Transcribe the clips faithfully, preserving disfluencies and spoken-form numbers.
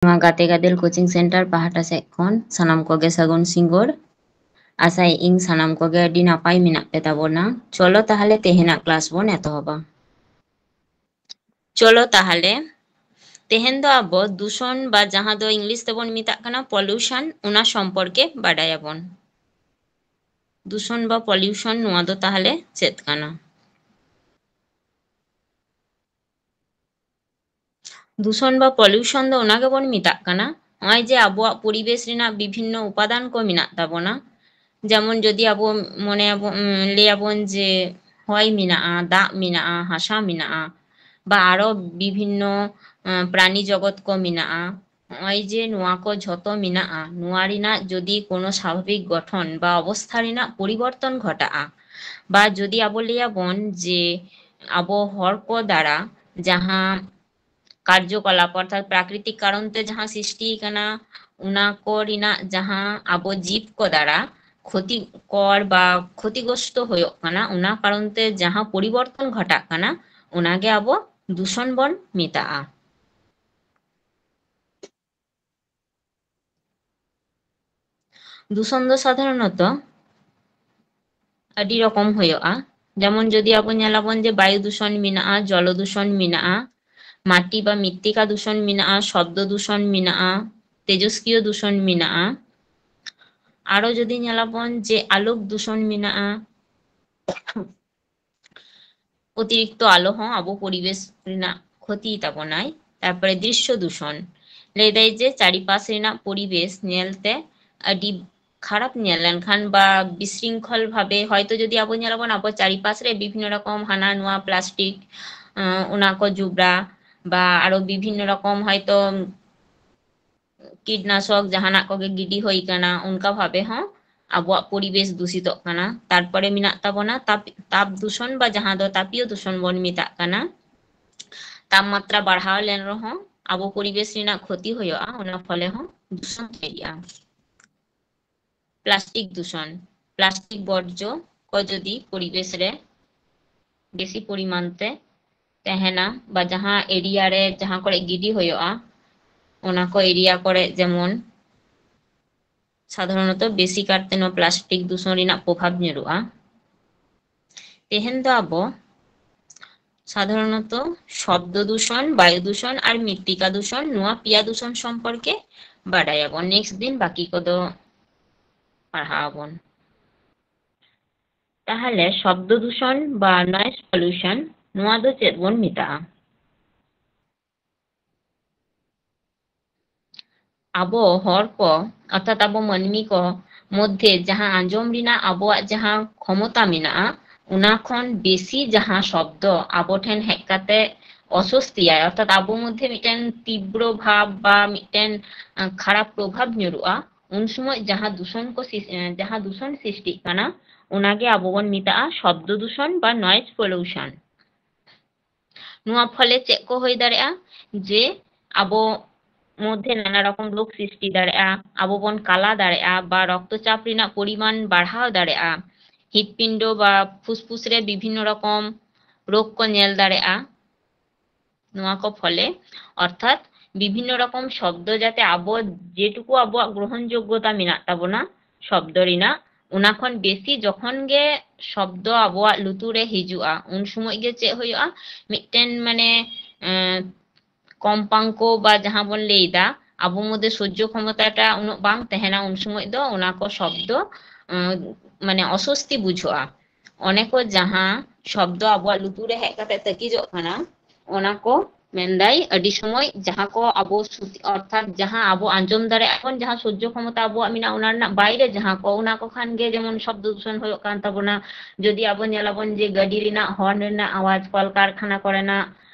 ᱱᱚᱣᱟ ᱜᱟᱛᱮ ᱜᱟᱫᱮᱞ ᱠᱳᱪᱤᱝ ᱥᱮᱱᱴᱟᱨ ᱯᱟᱦᱴᱟ ᱥᱮᱫ ᱠᱷᱚᱱ ᱥᱟᱱᱟᱢ ᱠᱚᱜᱮ ᱥᱟᱹᱜᱩᱱ ᱥᱤᱸᱜᱟᱹᱲ᱾ ᱟᱥᱟᱭᱮᱫ ᱟᱹᱧ ᱥᱟᱱᱟᱢ ᱠᱚᱜᱮ ᱟᱹᱰᱤ ᱱᱟᱯᱟᱭ ᱢᱮᱱᱟᱜ ᱯᱮ ᱛᱟᱵᱚᱱᱟ᱾ ᱪᱚᱞᱚ ᱛᱟᱦᱚᱞᱮ ᱛᱮᱦᱮᱧᱟᱜ ᱠᱞᱟᱥ ᱵᱚᱱ ᱮᱛᱚᱦᱚᱵᱟ᱾ ᱪᱚᱞᱚ ᱛᱟᱦᱚᱞᱮ ᱛᱮᱦᱮᱧ ᱫᱚ ᱟᱵᱚ ᱫᱩᱥᱚᱱ ᱵᱟ ᱡᱟᱦᱟᱸ ᱫᱚ ᱤᱝᱞᱤᱥ ᱛᱮᱵᱚᱱ ᱢᱮᱛᱟᱜ ᱠᱟᱱᱟ ᱯᱚᱞᱤᱭᱩᱥᱚᱱ, ᱚᱱᱟ ᱥᱚᱢᱯᱚᱨᱠᱮ ᱵᱟᱰᱟᱭᱟᱵᱚᱱ᱾ ᱫᱩᱥᱚᱱ ᱵᱟ ᱯᱚᱞᱤᱭᱩᱥᱚᱱ ᱱᱚᱣᱟ ᱫᱚ ᱛᱟᱦᱚᱞᱮ ᱪᱮᱫ ᱠᱟᱱᱟ? ᱫᱩᱥᱚᱱ ᱵᱟ ᱯᱚᱞᱤᱭᱩᱥᱚᱱ ᱫᱚ ᱚᱱᱟ ᱜᱮᱵᱚᱱ ᱢᱮᱛᱟᱜ ᱠᱟᱱᱟ, ᱱᱚᱜᱼᱚᱭ ᱡᱮ ᱟᱵᱚᱣᱟᱜ ᱯᱚᱨᱤᱵᱮᱥ ᱨᱮᱱᱟᱜ ᱵᱤᱵᱷᱤᱱᱱᱚ ᱩᱯᱟᱫᱟᱱ ᱠᱚ ᱢᱮᱱᱟᱜ ᱛᱟᱵᱚᱱᱟ᱾ ᱡᱮᱢᱚᱱ ᱡᱩᱫᱤ ᱟᱵᱚ ᱢᱚᱱᱮᱭᱟᱵᱚᱱ, ᱩᱢ, ᱞᱟᱹᱭᱟᱵᱚᱱ ᱡᱮ ᱦᱚᱭ ᱢᱮᱱᱟᱜᱼᱟ, ᱫᱟᱜ ᱢᱮᱱᱟᱜᱼᱟ, ᱦᱟᱥᱟ ᱢᱮᱱᱟᱜᱼᱟ, ᱵᱟ ᱟᱨᱚ ᱵᱤᱵᱷᱤᱱᱱᱚ, ᱩᱢ, ᱯᱨᱟᱱᱤ ᱡᱚᱜᱚᱛ ᱠᱚ ᱢᱮᱱᱟᱜᱼᱟ, ᱱᱚᱜᱼᱚᱭ ᱡᱮ ᱱᱚᱣᱟ ᱠᱚ ᱡᱷᱚᱛᱚ ᱢᱮᱱᱟᱜᱼᱟ, ᱱᱚᱣᱟ ᱨᱮᱱᱟᱜ ᱡᱩᱫᱤ ᱠᱳᱱᱳ ᱥᱟᱵᱷᱟᱵᱤᱠ ᱜᱚᱴᱷᱚᱱ ᱵᱟ ᱚᱵᱚᱥᱛᱷᱟ ᱨᱮᱱᱟᱜ ᱯᱚᱨᱤᱵᱚᱨᱛᱚᱱ ᱜᱷᱚᱴᱟᱜᱼᱟ, ᱵᱟ ᱡᱩᱫᱤ ᱟᱵᱚ ᱞᱟᱹᱭᱟᱵᱚᱱ ᱡᱮ ᱟᱵᱚ ᱦᱚᱲ ᱠᱚ ᱫᱟᱨᱟ ᱡᱟᱦᱟᱸ ᱠᱟᱨᱡᱚᱠᱚᱞᱟᱯ ᱚᱨᱛᱷᱟᱛ ᱯᱨᱟᱠᱨᱤᱛᱤᱠ ᱠᱟᱨᱚᱱ ᱛᱮ ᱡᱟᱦᱟᱸ ᱥᱨᱤᱥᱴᱤ ᱠᱟᱱᱟ, ᱚᱱᱟ ᱠᱚ ᱨᱮᱱᱟᱜ ᱡᱟᱦᱟᱸ ᱟᱵᱚ ᱡᱤᱵ ᱠᱚ ᱫᱟᱨᱟ ᱠᱷᱚᱛᱤᱠᱚᱨ ᱵᱟ ᱠᱷᱚᱛᱤᱜᱨᱚᱥᱛᱚ ᱦᱩᱭᱩᱜ ᱠᱟᱱᱟ, ᱚᱱᱟ ᱠᱟᱨᱚᱱ ᱛᱮ ᱡᱟᱦᱟᱸ ᱯᱚᱨᱤᱵᱚᱨᱛᱚᱱ ᱜᱷᱚᱴᱟᱜ ᱠᱟᱱᱟ, ᱚᱱᱟᱜᱮ ᱟᱵᱚ ᱫᱩᱥᱚᱱ ᱵᱚᱱ ᱢᱮᱛᱟᱜᱼᱟ᱾ ᱫᱩᱥᱚᱱ ᱫᱚ ᱥᱟᱫᱷᱟᱨᱚᱱᱚᱛᱚ ᱟᱹᱰᱤ ᱨᱚᱠᱚᱢ ᱦᱩᱭᱩᱜᱼᱟ᱾ ᱡᱮᱢᱚᱱ ᱡᱩᱫᱤ ᱟᱵᱚ ᱧᱮᱞᱟᱵᱚᱱ ᱡᱮ ᱵᱟᱭᱩ ᱫᱩᱥᱚᱱ ᱢᱮᱱᱟᱜᱼᱟ, ᱡᱚᱞᱚ ᱫᱩᱥᱚᱱ ᱢᱮᱱᱟᱜᱼᱟ, ᱢᱟᱴᱤ ᱵᱟ ᱢᱤᱛᱛᱤᱠᱟ ᱫᱩᱥᱚᱱ ᱢᱮᱱᱟᱜᱼᱟ, ᱥᱚᱵᱫᱚ ᱫᱩᱥᱚᱱ ᱢᱮᱱᱟᱜᱼᱟ, ᱛᱮᱡᱚᱥᱠᱤᱭᱚ ᱫᱩᱥᱚᱱ ᱢᱮᱱᱟᱜᱼᱟ᱾ ᱟᱨᱚ ᱡᱩᱫᱤ ᱧᱮᱞᱟᱵᱚᱱ ᱡᱮ ᱟᱞᱳᱠ ᱫᱩᱥᱚᱱ ᱢᱮᱱᱟᱜᱼᱟ, ᱚᱛᱤᱨᱤᱠᱛᱚ ᱟᱞᱚ ᱦᱚᱸ ᱟᱵᱚ ᱯᱚᱨᱤᱵᱮᱥ ᱨᱮᱱᱟᱜ ᱠᱷᱚᱛᱤ ᱛᱟᱵᱚᱱᱟᱭ᱾ ᱛᱟᱨᱯᱚᱨᱮ ᱫᱨᱤᱥᱥᱚ ᱫᱩᱥᱚᱱ, ᱞᱟᱹᱭ ᱫᱟᱭ ᱡᱮ ᱪᱟᱨᱤᱯᱟᱥ ᱨᱮᱱᱟᱜ ᱯᱚᱨᱤᱵᱮᱥ ᱧᱮᱞᱛᱮ ᱟᱹᱰᱤ ᱠᱷᱟᱨᱟᱯ ᱧᱮᱞ ᱞᱮᱱᱠᱷᱟᱱ ᱵᱟ ᱵᱤᱥᱨᱤᱝᱠᱷᱚᱞ ᱵᱷᱟᱵᱮ ᱦᱚᱭᱛᱚ ᱡᱩᱫᱤ ᱟᱵᱚ ᱧᱮᱞᱟᱵᱚᱱ ᱟᱵᱚ ᱪᱟᱨᱤᱯᱟᱥ ᱨᱮ ᱵᱤᱵᱷᱤᱱᱱᱚ ᱨᱚᱠᱚᱢ ᱦᱟᱱᱟ ᱱᱚᱣᱟ ᱯᱞᱟᱥᱴᱤᱠ, ᱟᱸ, ᱚᱱᱟ ᱠᱚ ᱡᱚᱵᱽᱨᱟ ᱵᱟ ᱟᱨᱚ ᱵᱤᱵᱷᱤᱱᱱᱚ ᱨᱚᱠᱚᱢ ᱦᱚᱭᱛᱚ ᱠᱤᱴᱱᱟᱥᱚᱠ ᱡᱟᱦᱟᱱᱟᱜ ᱠᱚᱜᱮ ᱜᱤᱰᱤ ᱦᱩᱭ ᱠᱟᱱᱟ, ᱚᱱᱠᱟ ᱵᱷᱟᱵᱮ ᱦᱚᱸ ᱟᱵᱚᱣᱟᱜ ᱯᱚᱨᱤᱵᱮᱥ ᱫᱩᱥᱤᱛᱚᱜ ᱠᱟᱱᱟ᱾ ᱛᱟᱨᱯᱚᱨᱮ ᱢᱮᱱᱟᱜ ᱛᱟᱵᱚᱱᱟ ᱛᱟᱯ-, ᱛᱟᱯ ᱫᱩᱥᱚᱱ ᱵᱟ ᱡᱟᱦᱟᱸ ᱫᱚ ᱛᱟᱯᱤᱭᱚ ᱫᱩᱥᱚᱱ ᱵᱚᱱ ᱢᱮᱛᱟᱜ ᱠᱟᱱᱟ᱾ ᱛᱟᱯᱢᱟᱛᱨᱟ ᱵᱟᱲᱦᱟᱣ ᱞᱮᱱ ᱨᱮᱦᱚᱸ ᱟᱵᱚ ᱯᱚᱨᱤᱵᱮᱥ ᱨᱮᱱᱟᱜ ᱠᱷᱚᱛᱤ ᱦᱩᱭᱩᱜᱼᱟ, ᱚᱱᱟ ᱯᱷᱚᱞᱮ ᱦᱚᱸ ᱫᱩᱥᱚᱱ ᱛᱚᱭᱨᱤᱜᱼᱟ᱾ ᱯᱞᱟᱥᱴᱤᱠ ᱫᱩᱥᱚᱱ, ᱯᱞᱟᱥᱴᱤᱠ ᱵᱚᱨᱡᱚ ᱠᱚ ᱡᱩᱫᱤ ᱯᱚᱨᱤᱵᱮᱥ ᱨᱮ ᱵᱮᱥᱤ ᱯᱚᱨᱤᱢᱟᱱ ᱛᱮ ᱛᱟᱦᱮᱱᱟ ᱵᱟ ᱡᱟᱦᱟᱸ ᱮᱨᱤᱭᱟ ᱨᱮ ᱡᱟᱦᱟᱸ ᱠᱚᱨᱮ ᱜᱤᱰᱤ ᱦᱩᱭᱩᱜᱼᱟ, ᱚᱱᱟ ᱠᱚ ᱮᱨᱤᱭᱟ ᱠᱚᱨᱮ ᱡᱮᱢᱚᱱ ᱥᱟᱫᱷᱟᱨᱚᱱᱚᱛᱚ ᱵᱮᱥᱤ ᱠᱟᱨᱛᱮ ᱱᱚᱣᱟ ᱯᱞᱟᱥᱴᱤᱠ ᱫᱩᱥᱚᱱ ᱨᱮᱱᱟᱜ ᱯᱨᱚᱵᱷᱟᱵᱽ ᱧᱩᱨᱩᱜᱼᱟ᱾ ᱛᱮᱦᱮᱧ ᱫᱚ ᱟᱵᱚ ᱥᱟᱫᱷᱟᱨᱚᱱᱚᱛᱚ ᱥᱚᱵᱫᱚ ᱫᱩᱥᱚᱱ, ᱵᱟᱭᱩ ᱫᱩᱥᱚᱱ ᱟᱨ ᱢᱨᱤᱛᱛᱤᱠᱟ ᱫᱩᱥᱚᱱ, ᱱᱚᱣᱟ ᱯᱮᱭᱟ ᱫᱩᱥᱚᱱ ᱥᱚᱢᱯᱚᱨᱠᱮ ᱵᱟᱰᱟᱭᱟᱵᱚᱱ᱾ ᱱᱮᱠᱥᱴ ᱫᱤᱱ ᱵᱟᱹᱠᱤ ᱠᱚᱫᱚ ᱯᱟᱲᱦᱟᱣ ᱟᱵᱚᱱ᱾ ᱛᱟᱦᱚᱞᱮ ᱥᱚᱵᱫᱚ ᱫᱩᱥᱚᱱ ᱵᱟ ᱱᱚᱭᱮᱡᱽ ᱯᱚᱞᱤᱭᱩᱥᱚᱱ, ᱱᱚᱣᱟ ᱫᱚ ᱪᱮᱫ ᱵᱚᱱ ᱢᱮᱛᱟᱜᱼᱟ? ᱟᱵᱚ ᱦᱚᱲ ᱠᱚ, ᱚᱨᱛᱷᱟᱛ ᱟᱵᱚ ᱢᱟᱹᱱᱢᱤ ᱠᱚ ᱢᱚᱫᱽᱫᱷᱮ ᱡᱟᱦᱟᱸ ᱟᱸᱡᱚᱢ ᱨᱮᱱᱟᱜ ᱟᱵᱚᱣᱟᱜ ᱡᱟᱦᱟᱸ ᱠᱷᱚᱢᱚᱛᱟ ᱢᱮᱱᱟᱜᱼᱟ, ᱚᱱᱟ ᱠᱷᱚᱱ ᱵᱮᱥᱤ ᱡᱟᱦᱟᱸ ᱥᱚᱵᱫᱚ ᱟᱵᱚ ᱴᱷᱮᱱ ᱦᱮᱡ ᱠᱟᱛᱮ ᱚᱥᱚᱥᱛᱤᱭᱟᱭ, ᱚᱨᱛᱷᱟᱛ ᱟᱵᱚ ᱢᱚᱫᱽᱫᱷᱮ ᱢᱤᱫᱴᱮᱱ ᱛᱤᱵᱨᱚ ᱵᱷᱟᱵᱽ ᱵᱟ ᱢᱤᱫᱴᱮᱱ, ᱟᱸ, ᱠᱷᱟᱨᱟᱯ ᱯᱨᱚᱵᱷᱟᱵᱽ ᱧᱩᱨᱩᱜᱼᱟ, ᱩᱱ ᱥᱚᱢᱚᱭ ᱡᱟᱦᱟᱸ ᱫᱩᱥᱚᱱ ᱠᱚ ᱥᱤᱥ-, ᱮᱸ, ᱡᱟᱦᱟᱸ ᱫᱩᱥᱚᱱ ᱥᱨᱤᱥᱴᱤᱜ ᱠᱟᱱᱟ, ᱚᱱᱟᱜᱮ ᱟᱵᱚ ᱵᱚᱱ ᱢᱮᱛᱟᱜᱼᱟ ᱥᱚᱵᱫᱚ ᱫᱩᱥᱚᱱ ᱵᱟ ᱱᱚᱭᱮᱡᱽ ᱯᱚᱞᱤᱭᱩᱥᱚᱱ᱾ ᱱᱚᱣᱟ ᱯᱷᱚᱞᱮ ᱪᱮᱫ ᱠᱚ ᱦᱩᱭ ᱫᱟᱲᱮᱭᱟᱜᱼᱟ? ᱡᱮ ᱟᱵᱚ ᱢᱚᱫᱽᱫᱷᱮ ᱱᱟᱱᱟ ᱨᱚᱠᱚᱢ ᱨᱳᱜᱽ ᱥᱨᱤᱥᱴᱤ ᱫᱟᱲᱮᱭᱟᱜᱼᱟ, ᱟᱵᱚ ᱵᱚᱱ ᱠᱟᱞᱟ ᱫᱟᱲᱮᱭᱟᱜᱼᱟ, ᱵᱟ ᱨᱚᱠᱛᱚᱪᱟᱯ ᱨᱮᱱᱟᱜ ᱯᱚᱨᱤᱢᱟᱱ ᱵᱟᱲᱦᱟᱣ ᱫᱟᱲᱮᱭᱟᱜᱼᱟ, ᱦᱨᱤᱫᱯᱤᱱᱰᱚ ᱵᱟ ᱯᱷᱩᱥᱯᱷᱩᱥ ᱨᱮ ᱵᱤᱵᱷᱤᱱᱱᱚ ᱨᱚᱠᱚᱢ ᱨᱳᱜᱽ ᱠᱚ ᱧᱮᱞ ᱫᱟᱲᱮᱭᱟᱜᱼᱟ᱾ ᱱᱚᱣᱟ ᱠᱚ ᱯᱷᱚᱞᱮ, ᱚᱨᱛᱷᱟᱛ ᱵᱤᱵᱷᱤᱱᱱᱚ ᱨᱚᱠᱚᱢ ᱥᱚᱵᱫᱚ ᱡᱟᱛᱮ ᱟᱵᱚ ᱡᱮᱴᱩᱠᱩ ᱟᱵᱚᱣᱟᱜ ᱜᱨᱚᱦᱚᱱ ᱡᱳᱜᱽᱜᱚᱛᱟ ᱢᱮᱱᱟᱜ ᱛᱟᱵᱚᱱᱟ ᱥᱚᱵᱫᱚ ᱨᱮᱱᱟᱜ, ᱚᱱᱟ ᱠᱷᱚᱱ ᱵᱮᱥᱤ ᱡᱚᱠᱷᱚᱱ ᱜᱮ ᱥᱚᱵᱫᱚ ᱟᱵᱚᱣᱟᱜ ᱞᱩᱛᱩᱨ ᱨᱮ ᱦᱤᱡᱩᱜᱼᱟ, ᱩᱱ ᱥᱚᱢᱚᱭ ᱜᱮ ᱪᱮᱫ ᱦᱩᱭᱩᱜᱼᱟ? ᱢᱤᱫᱴᱮᱱ ᱢᱟᱱᱮ, ᱮᱸ, ᱠᱚᱢᱯᱟᱝᱠᱚ ᱵᱟ ᱡᱟᱦᱟᱸ ᱵᱚᱱ ᱞᱟᱹᱭ ᱮᱫᱟ, ᱟᱵᱚ ᱢᱚᱫᱽᱫᱷᱮ ᱥᱚᱡᱽᱡᱚ ᱠᱷᱚᱢᱚᱛᱟᱴᱟ ᱩᱱᱟᱹᱜ ᱵᱟᱝ ᱛᱟᱦᱮᱱᱟ, ᱩᱱ ᱥᱚᱢᱚᱭ ᱫᱚ ᱚᱱᱟ ᱠᱚ ᱥᱚᱵᱫᱚ, ᱮᱸ, ᱢᱟᱱᱮ ᱚᱥᱚᱥᱛᱤ ᱵᱩᱡᱷᱟᱹᱜᱼᱟ᱾ ᱚᱱᱮ ᱠᱚ ᱡᱟᱦᱟᱸ ᱥᱚᱵᱫᱚ ᱟᱵᱚᱣᱟᱜ ᱞᱩᱛᱩᱨ ᱨᱮ ᱦᱮᱡ ᱠᱟᱛᱮ ᱛᱟᱹᱠᱤᱡᱚᱜ ᱠᱟᱱᱟ, ᱚᱱᱟ ᱠᱚ ᱢᱮᱱᱫᱟᱭ ᱟᱹᱰᱤ ᱥᱚᱢᱚᱭ ᱡᱟᱦᱟᱸ ᱠᱚ ᱟᱵᱚ ᱥᱩᱛᱤ, ᱚᱨᱛᱷᱟᱛ ᱡᱟᱦᱟᱸ ᱟᱵᱚ ᱟᱸᱡᱚᱢ ᱫᱟᱲᱮᱭᱟᱜ ᱵᱚᱱ, ᱡᱟᱦᱟᱸ ᱥᱚᱡᱽᱡᱚ ᱠᱷᱚᱢᱚᱛᱟ ᱟᱵᱚᱣᱟᱜ ᱢᱮᱱᱟᱜᱼᱟ, ᱚᱱᱟ ᱨᱮᱱᱟᱜ ᱵᱟᱭᱨᱮ ᱡᱟᱦᱟᱸ ᱠᱚ, ᱚᱱᱟ ᱠᱚ ᱠᱷᱟᱱ ᱜᱮ ᱡᱮᱢᱚᱱ ᱥᱚᱵᱫᱚ ᱫᱩᱥᱚᱱ ᱦᱩᱭᱩᱜ ᱠᱟᱱ ᱛᱟᱵᱚᱱᱟ᱾ ᱡᱩᱫᱤ ᱟᱵᱚ ᱧᱮᱞᱟᱵᱚᱱ ᱡᱮ ᱜᱟᱹᱰᱤ ᱨᱮᱱᱟᱜ ᱦᱚᱨᱱ ᱨᱮᱱᱟᱜ ᱟᱣᱟᱡᱽ, ᱠᱚᱞᱠᱟᱨᱠᱷᱟᱱᱟ ᱠᱚᱨᱮᱱᱟᱜ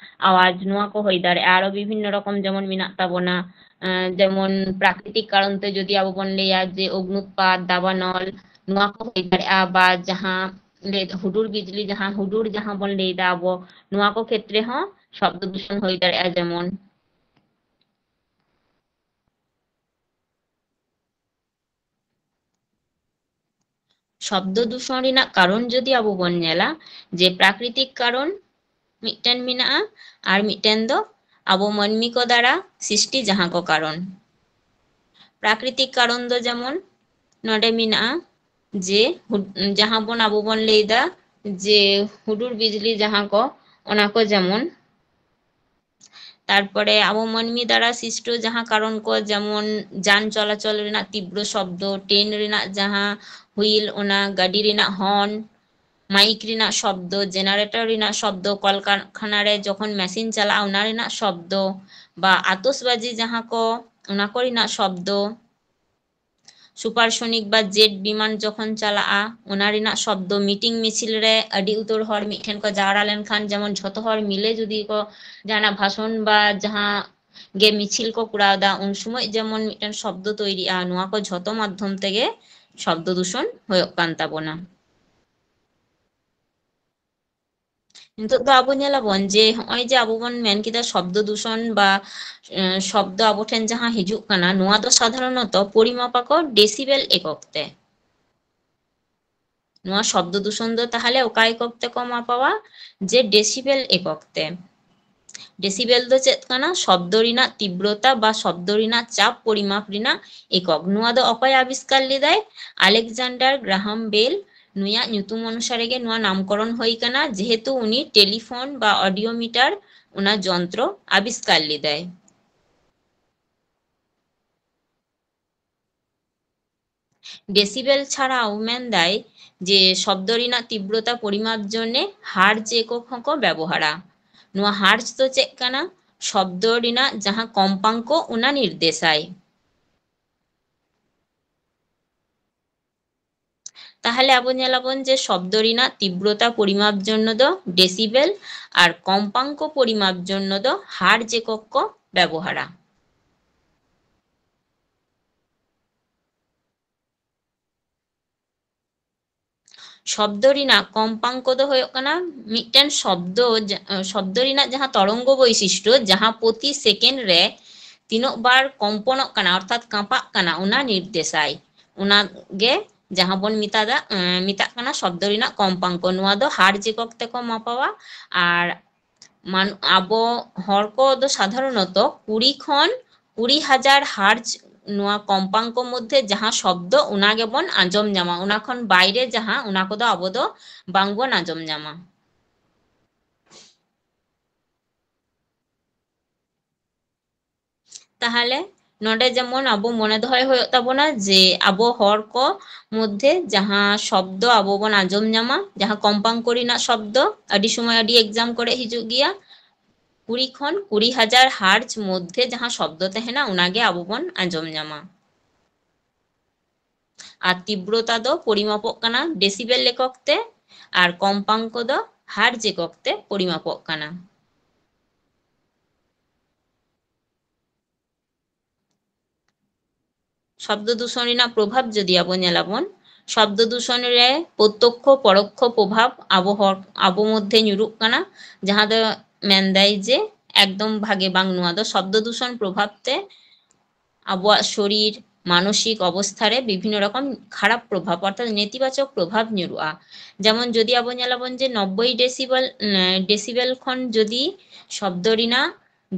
ᱟᱣᱟᱡᱽ, ᱱᱚᱣᱟ ᱠᱚ ᱦᱩᱭ ᱫᱟᱲᱮᱭᱟᱜᱼᱟ᱾ ᱟᱨᱚ ᱵᱤᱵᱷᱤᱱᱱᱚ ᱨᱚᱠᱚᱢ ᱡᱮᱢᱚᱱ ᱢᱮᱱᱟᱜ ᱛᱟᱵᱚᱱᱟ, ᱮᱸ, ᱡᱮᱢᱚᱱ ᱯᱨᱟᱠᱨᱤᱛᱤᱠ ᱠᱟᱨᱚᱱ ᱛᱮ ᱡᱩᱫᱤ ᱟᱵᱚ ᱵᱚᱱ ᱞᱟᱹᱭᱟ ᱡᱮ ᱚᱜᱽᱱᱩᱛᱯᱟᱛ, ᱫᱟᱵᱟᱱᱚᱞ, ᱱᱚᱣᱟ ᱠᱚ ᱦᱩᱭ ᱫᱟᱲᱮᱭᱟᱜᱼᱟ, ᱵᱟ ᱡᱟᱦᱟᱸ ᱞᱟᱹᱭ, ᱦᱩᱰᱩᱨ ᱵᱤᱡᱽᱞᱤ, ᱡᱟᱦᱟᱸ ᱦᱩᱰᱩᱨ ᱡᱟᱦᱟᱸ ᱵᱚᱱ ᱞᱟᱹᱭ ᱮᱫᱟ ᱟᱵᱚ, ᱱᱚᱣᱟ ᱠᱚ ᱠᱷᱮᱛᱨᱮ ᱦᱚᱸ ᱥᱚᱵᱫᱚ ᱫᱩᱥᱚᱱ ᱦᱩᱭ ᱫᱟᱲᱮᱭᱟᱜᱼᱟ᱾ ᱡᱮᱢᱚᱱ ᱥᱚᱵᱫᱚ ᱫᱩᱥᱚᱱ ᱨᱮᱱᱟᱜ ᱠᱟᱨᱚᱱ ᱡᱩᱫᱤ ᱟᱵᱚ ᱵᱚᱱ ᱧᱮᱞᱟ, ᱡᱮ ᱯᱨᱟᱠᱨᱤᱛᱤᱠ ᱠᱟᱨᱚᱱ ᱢᱤᱫᱴᱮᱱ ᱢᱮᱱᱟᱜᱼᱟ ᱟᱨ ᱢᱤᱫᱴᱮᱱ ᱫᱚ ᱟᱵᱚ ᱢᱟᱹᱱᱢᱤ ᱠᱚ ᱫᱟᱨᱟ ᱥᱨᱤᱥᱴᱤ ᱡᱟᱦᱟᱸ ᱠᱚ ᱠᱟᱨᱚᱱ᱾ ᱯᱨᱟᱠᱨᱤᱛᱤᱠ ᱠᱟᱨᱚᱱ ᱫᱚ ᱡᱮᱢᱚᱱ ᱱᱚᱰᱮ ᱢᱮᱱᱟᱜᱼᱟ ᱡᱮ ᱦᱩᱰ-, ᱡᱟᱦᱟᱸ ᱵᱚᱱ ᱟᱵᱚ ᱵᱚᱱ ᱞᱟᱹᱭᱫᱟ ᱡᱮ ᱦᱩᱰᱩᱨ ᱵᱤᱡᱽᱞᱤ ᱡᱟᱦᱟᱸ ᱠᱚ, ᱚᱱᱟ ᱠᱚ ᱡᱮᱢᱚᱱ᱾ ᱛᱟᱨᱯᱚᱨᱮ ᱟᱵᱚ ᱢᱟᱹᱱᱢᱤ ᱫᱟᱨᱟ ᱥᱨᱤᱥᱴᱚ ᱡᱟᱦᱟᱸ ᱠᱟᱨᱚᱱ ᱠᱚ, ᱡᱮᱢᱚᱱ ᱡᱟᱱ ᱪᱚᱞᱟᱪᱚᱞ ᱨᱮᱱᱟᱜ ᱛᱤᱵᱽᱨᱚ ᱥᱚᱵᱫᱚ, ᱴᱨᱮᱱ ᱨᱮᱱᱟᱜ ᱡᱟᱦᱟᱸ ᱦᱩᱭᱤᱞ, ᱚᱱᱟ ᱜᱟᱹᱰᱤ ᱨᱮᱱᱟᱜ ᱦᱚᱨᱱ, ᱢᱟᱭᱤᱠ ᱨᱮᱱᱟᱜ ᱥᱚᱵᱫᱚ, ᱡᱮᱱᱟᱨᱮᱴᱚᱨ ᱨᱮᱱᱟᱜ ᱥᱚᱵᱫᱚ, ᱠᱚᱞᱠᱟᱨᱠᱷᱟᱱᱟ ᱨᱮ ᱡᱚᱠᱷᱚᱱ ᱢᱮᱥᱤᱱ ᱪᱟᱞᱟᱜᱼᱟ ᱚᱱᱟ ᱨᱮᱱᱟᱜ ᱥᱚᱵᱫᱚ, ᱵᱟ ᱟᱛᱚᱥᱵᱟᱡᱤ ᱡᱟᱦᱟᱸ ᱠᱚ, ᱚᱱᱟ ᱠᱚ ᱨᱮᱱᱟᱜ ᱥᱚᱵᱫᱚ, ᱥᱩᱯᱟᱨᱥᱳᱱᱤᱠ ᱵᱟ ᱡᱮᱴ ᱵᱤᱢᱟᱱ ᱡᱚᱠᱷᱚᱱ ᱪᱟᱞᱟᱜᱼᱟ ᱚᱱᱟ ᱨᱮᱱᱟᱜ ᱥᱚᱵᱫᱚ, ᱢᱤᱴᱤᱝ ᱢᱤᱪᱷᱤᱞ ᱨᱮ ᱟᱹᱰᱤ ᱩᱛᱟᱹᱨ ᱦᱚᱲ ᱢᱤᱫᱴᱷᱮᱱ ᱠᱚ ᱡᱟᱣᱨᱟ ᱞᱮᱱᱠᱷᱟᱱ, ᱡᱮᱢᱚᱱ ᱡᱷᱚᱛᱚ ᱦᱚᱲ ᱢᱤᱞᱮ ᱡᱩᱫᱤ ᱠᱚ ᱡᱟᱦᱟᱱᱟᱜ ᱵᱷᱟᱥᱚᱱ ᱵᱟ ᱡᱟᱦᱟᱸ ᱜᱮ ᱢᱤᱪᱷᱤᱞ ᱠᱚ ᱠᱚᱨᱟᱣ ᱮᱫᱟ, ᱩᱱ ᱥᱚᱢᱚᱭ ᱡᱮᱢᱚᱱ ᱢᱤᱫᱴᱮᱱ ᱥᱚᱵᱫᱚ ᱛᱚᱭᱨᱤᱜᱼᱟ, ᱱᱚᱣᱟ ᱠᱚ ᱡᱷᱚᱛᱚ ᱢᱟᱫᱽᱫᱷᱚᱢ ᱛᱮᱜᱮ ᱥᱚᱵᱫᱚ ᱫᱩᱥᱚᱱ ᱦᱩᱭᱩᱜ ᱠᱟᱱ ᱛᱟᱵᱚᱱᱟ᱾ ᱱᱤᱛᱚᱜ ᱫᱚ ᱟᱵᱚ ᱧᱮᱞᱟᱵᱚᱱ ᱡᱮ ᱦᱚᱸᱜᱼᱚᱭ ᱡᱮ ᱟᱵᱚ ᱵᱚᱱ ᱢᱮᱱ ᱠᱮᱫᱟ ᱥᱚᱵᱫᱚ ᱫᱩᱥᱚᱱ ᱵᱟ, ᱮᱸ, ᱥᱚᱵᱫᱚ ᱟᱵᱚ ᱴᱷᱮᱱ ᱡᱟᱦᱟᱸ ᱦᱤᱡᱩᱜ ᱠᱟᱱᱟ, ᱱᱚᱣᱟ ᱫᱚ ᱥᱟᱫᱷᱟᱨᱚᱱᱚᱛᱚ ᱯᱚᱨᱤᱢᱟᱯ ᱟᱠᱚ ᱰᱮᱥᱤᱵᱮᱞ ᱮᱠᱚᱠ ᱛᱮ᱾ ᱱᱚᱣᱟ ᱥᱚᱵᱫᱚ ᱫᱩᱥᱚᱱ ᱫᱚ ᱛᱟᱦᱚᱞᱮ ᱚᱠᱟ ᱮᱠᱚᱠ ᱛᱮᱠᱚ ᱢᱟᱯᱟᱣᱟ? ᱡᱮ ᱰᱮᱥᱤᱵᱮᱞ ᱮᱠᱚᱠ ᱛᱮ᱾ ᱰᱮᱥᱤᱵᱮᱞ ᱫᱚ ᱪᱮᱫ ᱠᱟᱱᱟ? ᱥᱚᱵᱫᱚ ᱨᱮᱱᱟᱜ ᱛᱤᱵᱽᱨᱚᱛᱟ ᱵᱟ ᱥᱚᱵᱫᱚ ᱨᱮᱱᱟᱜ ᱪᱟᱯ ᱯᱚᱨᱤᱢᱟᱯ ᱨᱮᱱᱟᱜ ᱮᱠᱚᱠ᱾ ᱱᱚᱣᱟ ᱫᱚ ᱚᱠᱚᱭ ᱟᱵᱤᱥᱠᱟᱨ ᱞᱮᱫᱟᱭ? ᱟᱞᱮᱠᱡᱟᱱᱰᱟᱨ ᱜᱨᱟᱦᱟᱢ ᱵᱮᱞ᱾ ᱱᱩᱭᱟᱜ ᱧᱩᱛᱩᱢ ᱚᱱᱩᱥᱟᱨᱮ ᱜᱮ ᱱᱚᱣᱟ ᱱᱟᱢᱠᱚᱨᱚᱱ ᱦᱩᱭ ᱠᱟᱱᱟ, ᱡᱮᱦᱮᱛᱩ ᱩᱱᱤ ᱴᱮᱞᱤᱯᱷᱳᱱ ᱵᱟ ᱚᱰᱤᱭᱳᱢᱤᱴᱟᱨ ᱚᱱᱟ ᱡᱚᱱᱛᱨᱚ ᱟᱵᱤᱥᱠᱟᱨ ᱞᱮᱫᱟᱭ᱾ ᱰᱮᱥᱤᱵᱮᱞ ᱪᱷᱟᱲᱟᱣ ᱢᱮᱱᱫᱟᱭ ᱡᱮ ᱥᱚᱵᱫᱚ ᱨᱮᱱᱟᱜ ᱛᱤᱵᱽᱨᱚᱛᱟ ᱯᱚᱨᱤᱢᱟᱯ ᱡᱚᱱᱱᱮ ᱦᱟᱨᱡᱽ ᱮᱠᱚᱠ ᱦᱚᱸᱠᱚ ᱵᱮᱵᱚᱦᱟᱨᱟ᱾ ᱱᱚᱣᱟ ᱦᱟᱨᱡᱽ ᱫᱚ ᱪᱮᱫ ᱠᱟᱱᱟ? ᱥᱚᱵᱫᱚ ᱨᱮᱱᱟᱜ ᱡᱟᱦᱟᱸ ᱠᱚᱢᱯᱟᱝᱠᱚ, ᱚᱱᱟ ᱱᱤᱨᱫᱮᱥᱟᱭ᱾ ᱛᱟᱦᱚᱞᱮ ᱟᱵᱚ ᱧᱮᱞᱟᱵᱚᱱ ᱡᱮ ᱥᱚᱵᱫᱚ ᱨᱮᱱᱟᱜ ᱛᱤᱵᱽᱨᱚᱛᱟ ᱯᱚᱨᱤᱢᱟᱯ ᱡᱚᱱᱱᱚ ᱫᱚ ᱰᱮᱥᱤᱵᱮᱞ ᱟᱨ ᱠᱚᱢᱯᱟᱝᱠᱚ ᱯᱚᱨᱤᱢᱟᱯ ᱡᱚᱱᱱᱚ ᱫᱚ ᱦᱟᱨᱡᱽ ᱮᱠᱚᱠ ᱠᱚ ᱵᱮᱵᱚᱦᱟᱨᱟ᱾ ᱥᱚᱵᱫᱚ ᱨᱮᱱᱟᱜ ᱠᱚᱢᱯᱟᱝᱠᱚ ᱫᱚ ᱦᱩᱭᱩᱜ ᱠᱟᱱᱟ ᱢᱤᱫᱴᱮᱱ ᱥᱚᱵᱫᱚ, ᱡᱟ-, ᱥᱚᱵᱫᱚ ᱨᱮᱱᱟᱜ ᱡᱟᱦᱟᱸ ᱛᱚᱨᱚᱝᱜᱚ ᱵᱳᱭᱥᱤᱥᱴᱚ, ᱡᱟᱦᱟᱸ ᱯᱨᱚᱛᱤ ᱥᱮᱠᱮᱱᱰ ᱨᱮ ᱛᱤᱱᱟᱹᱜ ᱵᱟᱨ ᱠᱚᱢᱯᱚᱱᱚᱜ ᱠᱟᱱᱟ, ᱚᱨᱛᱷᱟᱛ ᱠᱟᱸᱯᱟᱜ ᱠᱟᱱᱟ, ᱚᱱᱟ ᱱᱤᱨᱫᱮᱥᱟᱭ᱾ ᱚᱱᱟ ᱜᱮ ᱡᱟᱦᱟᱸ ᱵᱚᱱ ᱢᱮᱛᱟᱫᱟ, ᱮᱸ, ᱢᱮᱛᱟᱜ ᱠᱟᱱᱟ ᱥᱚᱵᱫᱚ ᱨᱮᱱᱟᱜ ᱠᱚᱢᱯᱟᱝᱠᱚ᱾ ᱱᱚᱣᱟ ᱫᱚ ᱦᱟᱨᱡᱽ ᱮᱠᱚᱠ ᱛᱮᱠᱚ ᱢᱟᱯᱟᱣᱟ᱾ ᱟᱨ ᱢᱟᱱ-, ᱟᱵᱚ ᱦᱚᱲ ᱠᱚ ᱫᱚ ᱥᱟᱫᱷᱟᱨᱚᱱᱚᱛᱚ ᱠᱩᱲᱤ ᱠᱷᱚᱱ ᱠᱩᱲᱤ ᱦᱟᱡᱟᱨ hertz ᱱᱚᱣᱟ ᱠᱚᱢᱯᱟᱝᱠᱚ ᱢᱚᱫᱽᱫᱷᱮ ᱡᱟᱦᱟᱸ ᱥᱚᱵᱫᱚ, ᱚᱱᱟ ᱜᱮᱵᱚᱱ ᱟᱸᱡᱚᱢ ᱧᱟᱢᱟ᱾ ᱚᱱᱟ ᱠᱷᱚᱱ ᱵᱟᱭᱨᱮ ᱡᱟᱦᱟᱸ, ᱚᱱᱟ ᱠᱚᱫᱚ ᱟᱵᱚ ᱫᱚ ᱵᱟᱝᱵᱚᱱ ᱟᱸᱡᱚᱢ ᱧᱟᱢᱟ᱾ ᱛᱟᱦᱚᱞᱮ ᱱᱚᱰᱮ ᱡᱮᱢᱚᱱ ᱟᱵᱚ ᱢᱚᱱᱮ ᱫᱚᱦᱚᱭ ᱦᱩᱭᱩᱜ ᱛᱟᱵᱚᱱᱟ ᱡᱮ ᱟᱵᱚ ᱦᱚᱲ ᱠᱚ ᱢᱚᱫᱽᱫᱷᱮ ᱡᱟᱦᱟᱸ ᱥᱚᱵᱫᱚ ᱟᱵᱚ ᱵᱚᱱ ᱟᱸᱡᱚᱢ ᱧᱟᱢᱟ, ᱡᱟᱦᱟᱸ ᱠᱚᱢᱯᱟᱝᱠᱚ ᱨᱮᱱᱟᱜ ᱥᱚᱵᱫᱚ, ᱟᱹᱰᱤ ᱥᱚᱢᱚᱭ ᱟᱹᱰᱤ exam ᱠᱚᱨᱮ ᱦᱤᱡᱩᱜ ᱜᱮᱭᱟ, ᱠᱩᱲᱤ ᱠᱷᱚᱱ ᱠᱩᱲᱤ ᱦᱟᱡᱟᱨ hertz ᱢᱚᱫᱽᱫᱷᱮ ᱡᱟᱦᱟᱸ ᱥᱚᱵᱫᱚ ᱛᱟᱦᱮᱱᱟ, ᱚᱱᱟᱜᱮ ᱟᱵᱚ ᱵᱚᱱ ᱟᱸᱡᱚᱢ ᱧᱟᱢᱟ᱾ ᱟᱨ ᱛᱤᱵᱨᱚᱛᱟ ᱫᱚ ᱯᱚᱨᱤᱢᱟᱯᱚᱜ ᱠᱟᱱᱟ decibel ᱮᱠᱚᱠ ᱛᱮ, ᱟᱨ ᱠᱚᱢᱯᱟᱝᱠᱚ ᱫᱚ hertz ᱮᱠᱚᱠ ᱛᱮ ᱯᱚᱨᱤᱢᱟᱯᱚᱜ ᱠᱟᱱᱟ᱾ ᱥᱚᱵᱫᱚ ᱫᱩᱥᱚᱱ ᱨᱮᱱᱟᱜ ᱯᱨᱚᱵᱷᱟᱵᱽ ᱡᱩᱫᱤ ᱟᱵᱚ ᱧᱮᱞᱟᱵᱚᱱ, ᱥᱚᱵᱫᱚ ᱫᱩᱥᱚᱱ ᱨᱮ ᱯᱨᱚᱛᱛᱚᱠᱠᱷᱚ ᱯᱚᱨᱚᱠᱠᱷᱚ ᱯᱨᱚᱵᱷᱟᱵᱽ ᱟᱵᱚ ᱦᱚᱲ, ᱟᱵᱚ ᱢᱚᱫᱽᱫᱷᱮ ᱧᱩᱨᱩᱜ ᱠᱟᱱᱟ, ᱡᱟᱦᱟᱸ ᱫᱚ ᱢᱮᱱᱫᱟᱭ ᱡᱮ ᱮᱠᱫᱚᱢ ᱵᱷᱟᱜᱮ ᱵᱟᱝ᱾ ᱱᱚᱣᱟ ᱫᱚ ᱥᱚᱵᱫᱚ ᱫᱩᱥᱚᱱ ᱯᱨᱚᱵᱷᱟᱵᱽ ᱛᱮ ᱟᱵᱚᱣᱟᱜ ᱥᱚᱨᱤᱨ, ᱢᱟᱱᱚᱥᱤᱠ ᱚᱵᱚᱥᱛᱷᱟ ᱨᱮ ᱵᱤᱵᱷᱤᱱᱱᱚ ᱨᱚᱠᱚᱢ ᱠᱷᱟᱨᱟᱯ ᱯᱨᱚᱵᱷᱟᱵᱽ, ᱚᱨᱛᱷᱟᱛ ᱱᱮᱛᱤᱵᱟᱪᱚᱠ ᱯᱨᱚᱵᱷᱟᱵᱽ ᱧᱩᱨᱩᱜᱼᱟ᱾ ᱡᱮᱢᱚᱱ ᱡᱩᱫᱤ ᱟᱵᱚ ᱧᱮᱞᱟᱵᱚᱱ ᱡᱮ ᱱᱚᱵᱵᱳᱭ decibel, decibel ᱠᱷᱚᱱ ᱡᱩᱫᱤ ᱥᱚᱵᱫᱚ ᱨᱮᱱᱟᱜ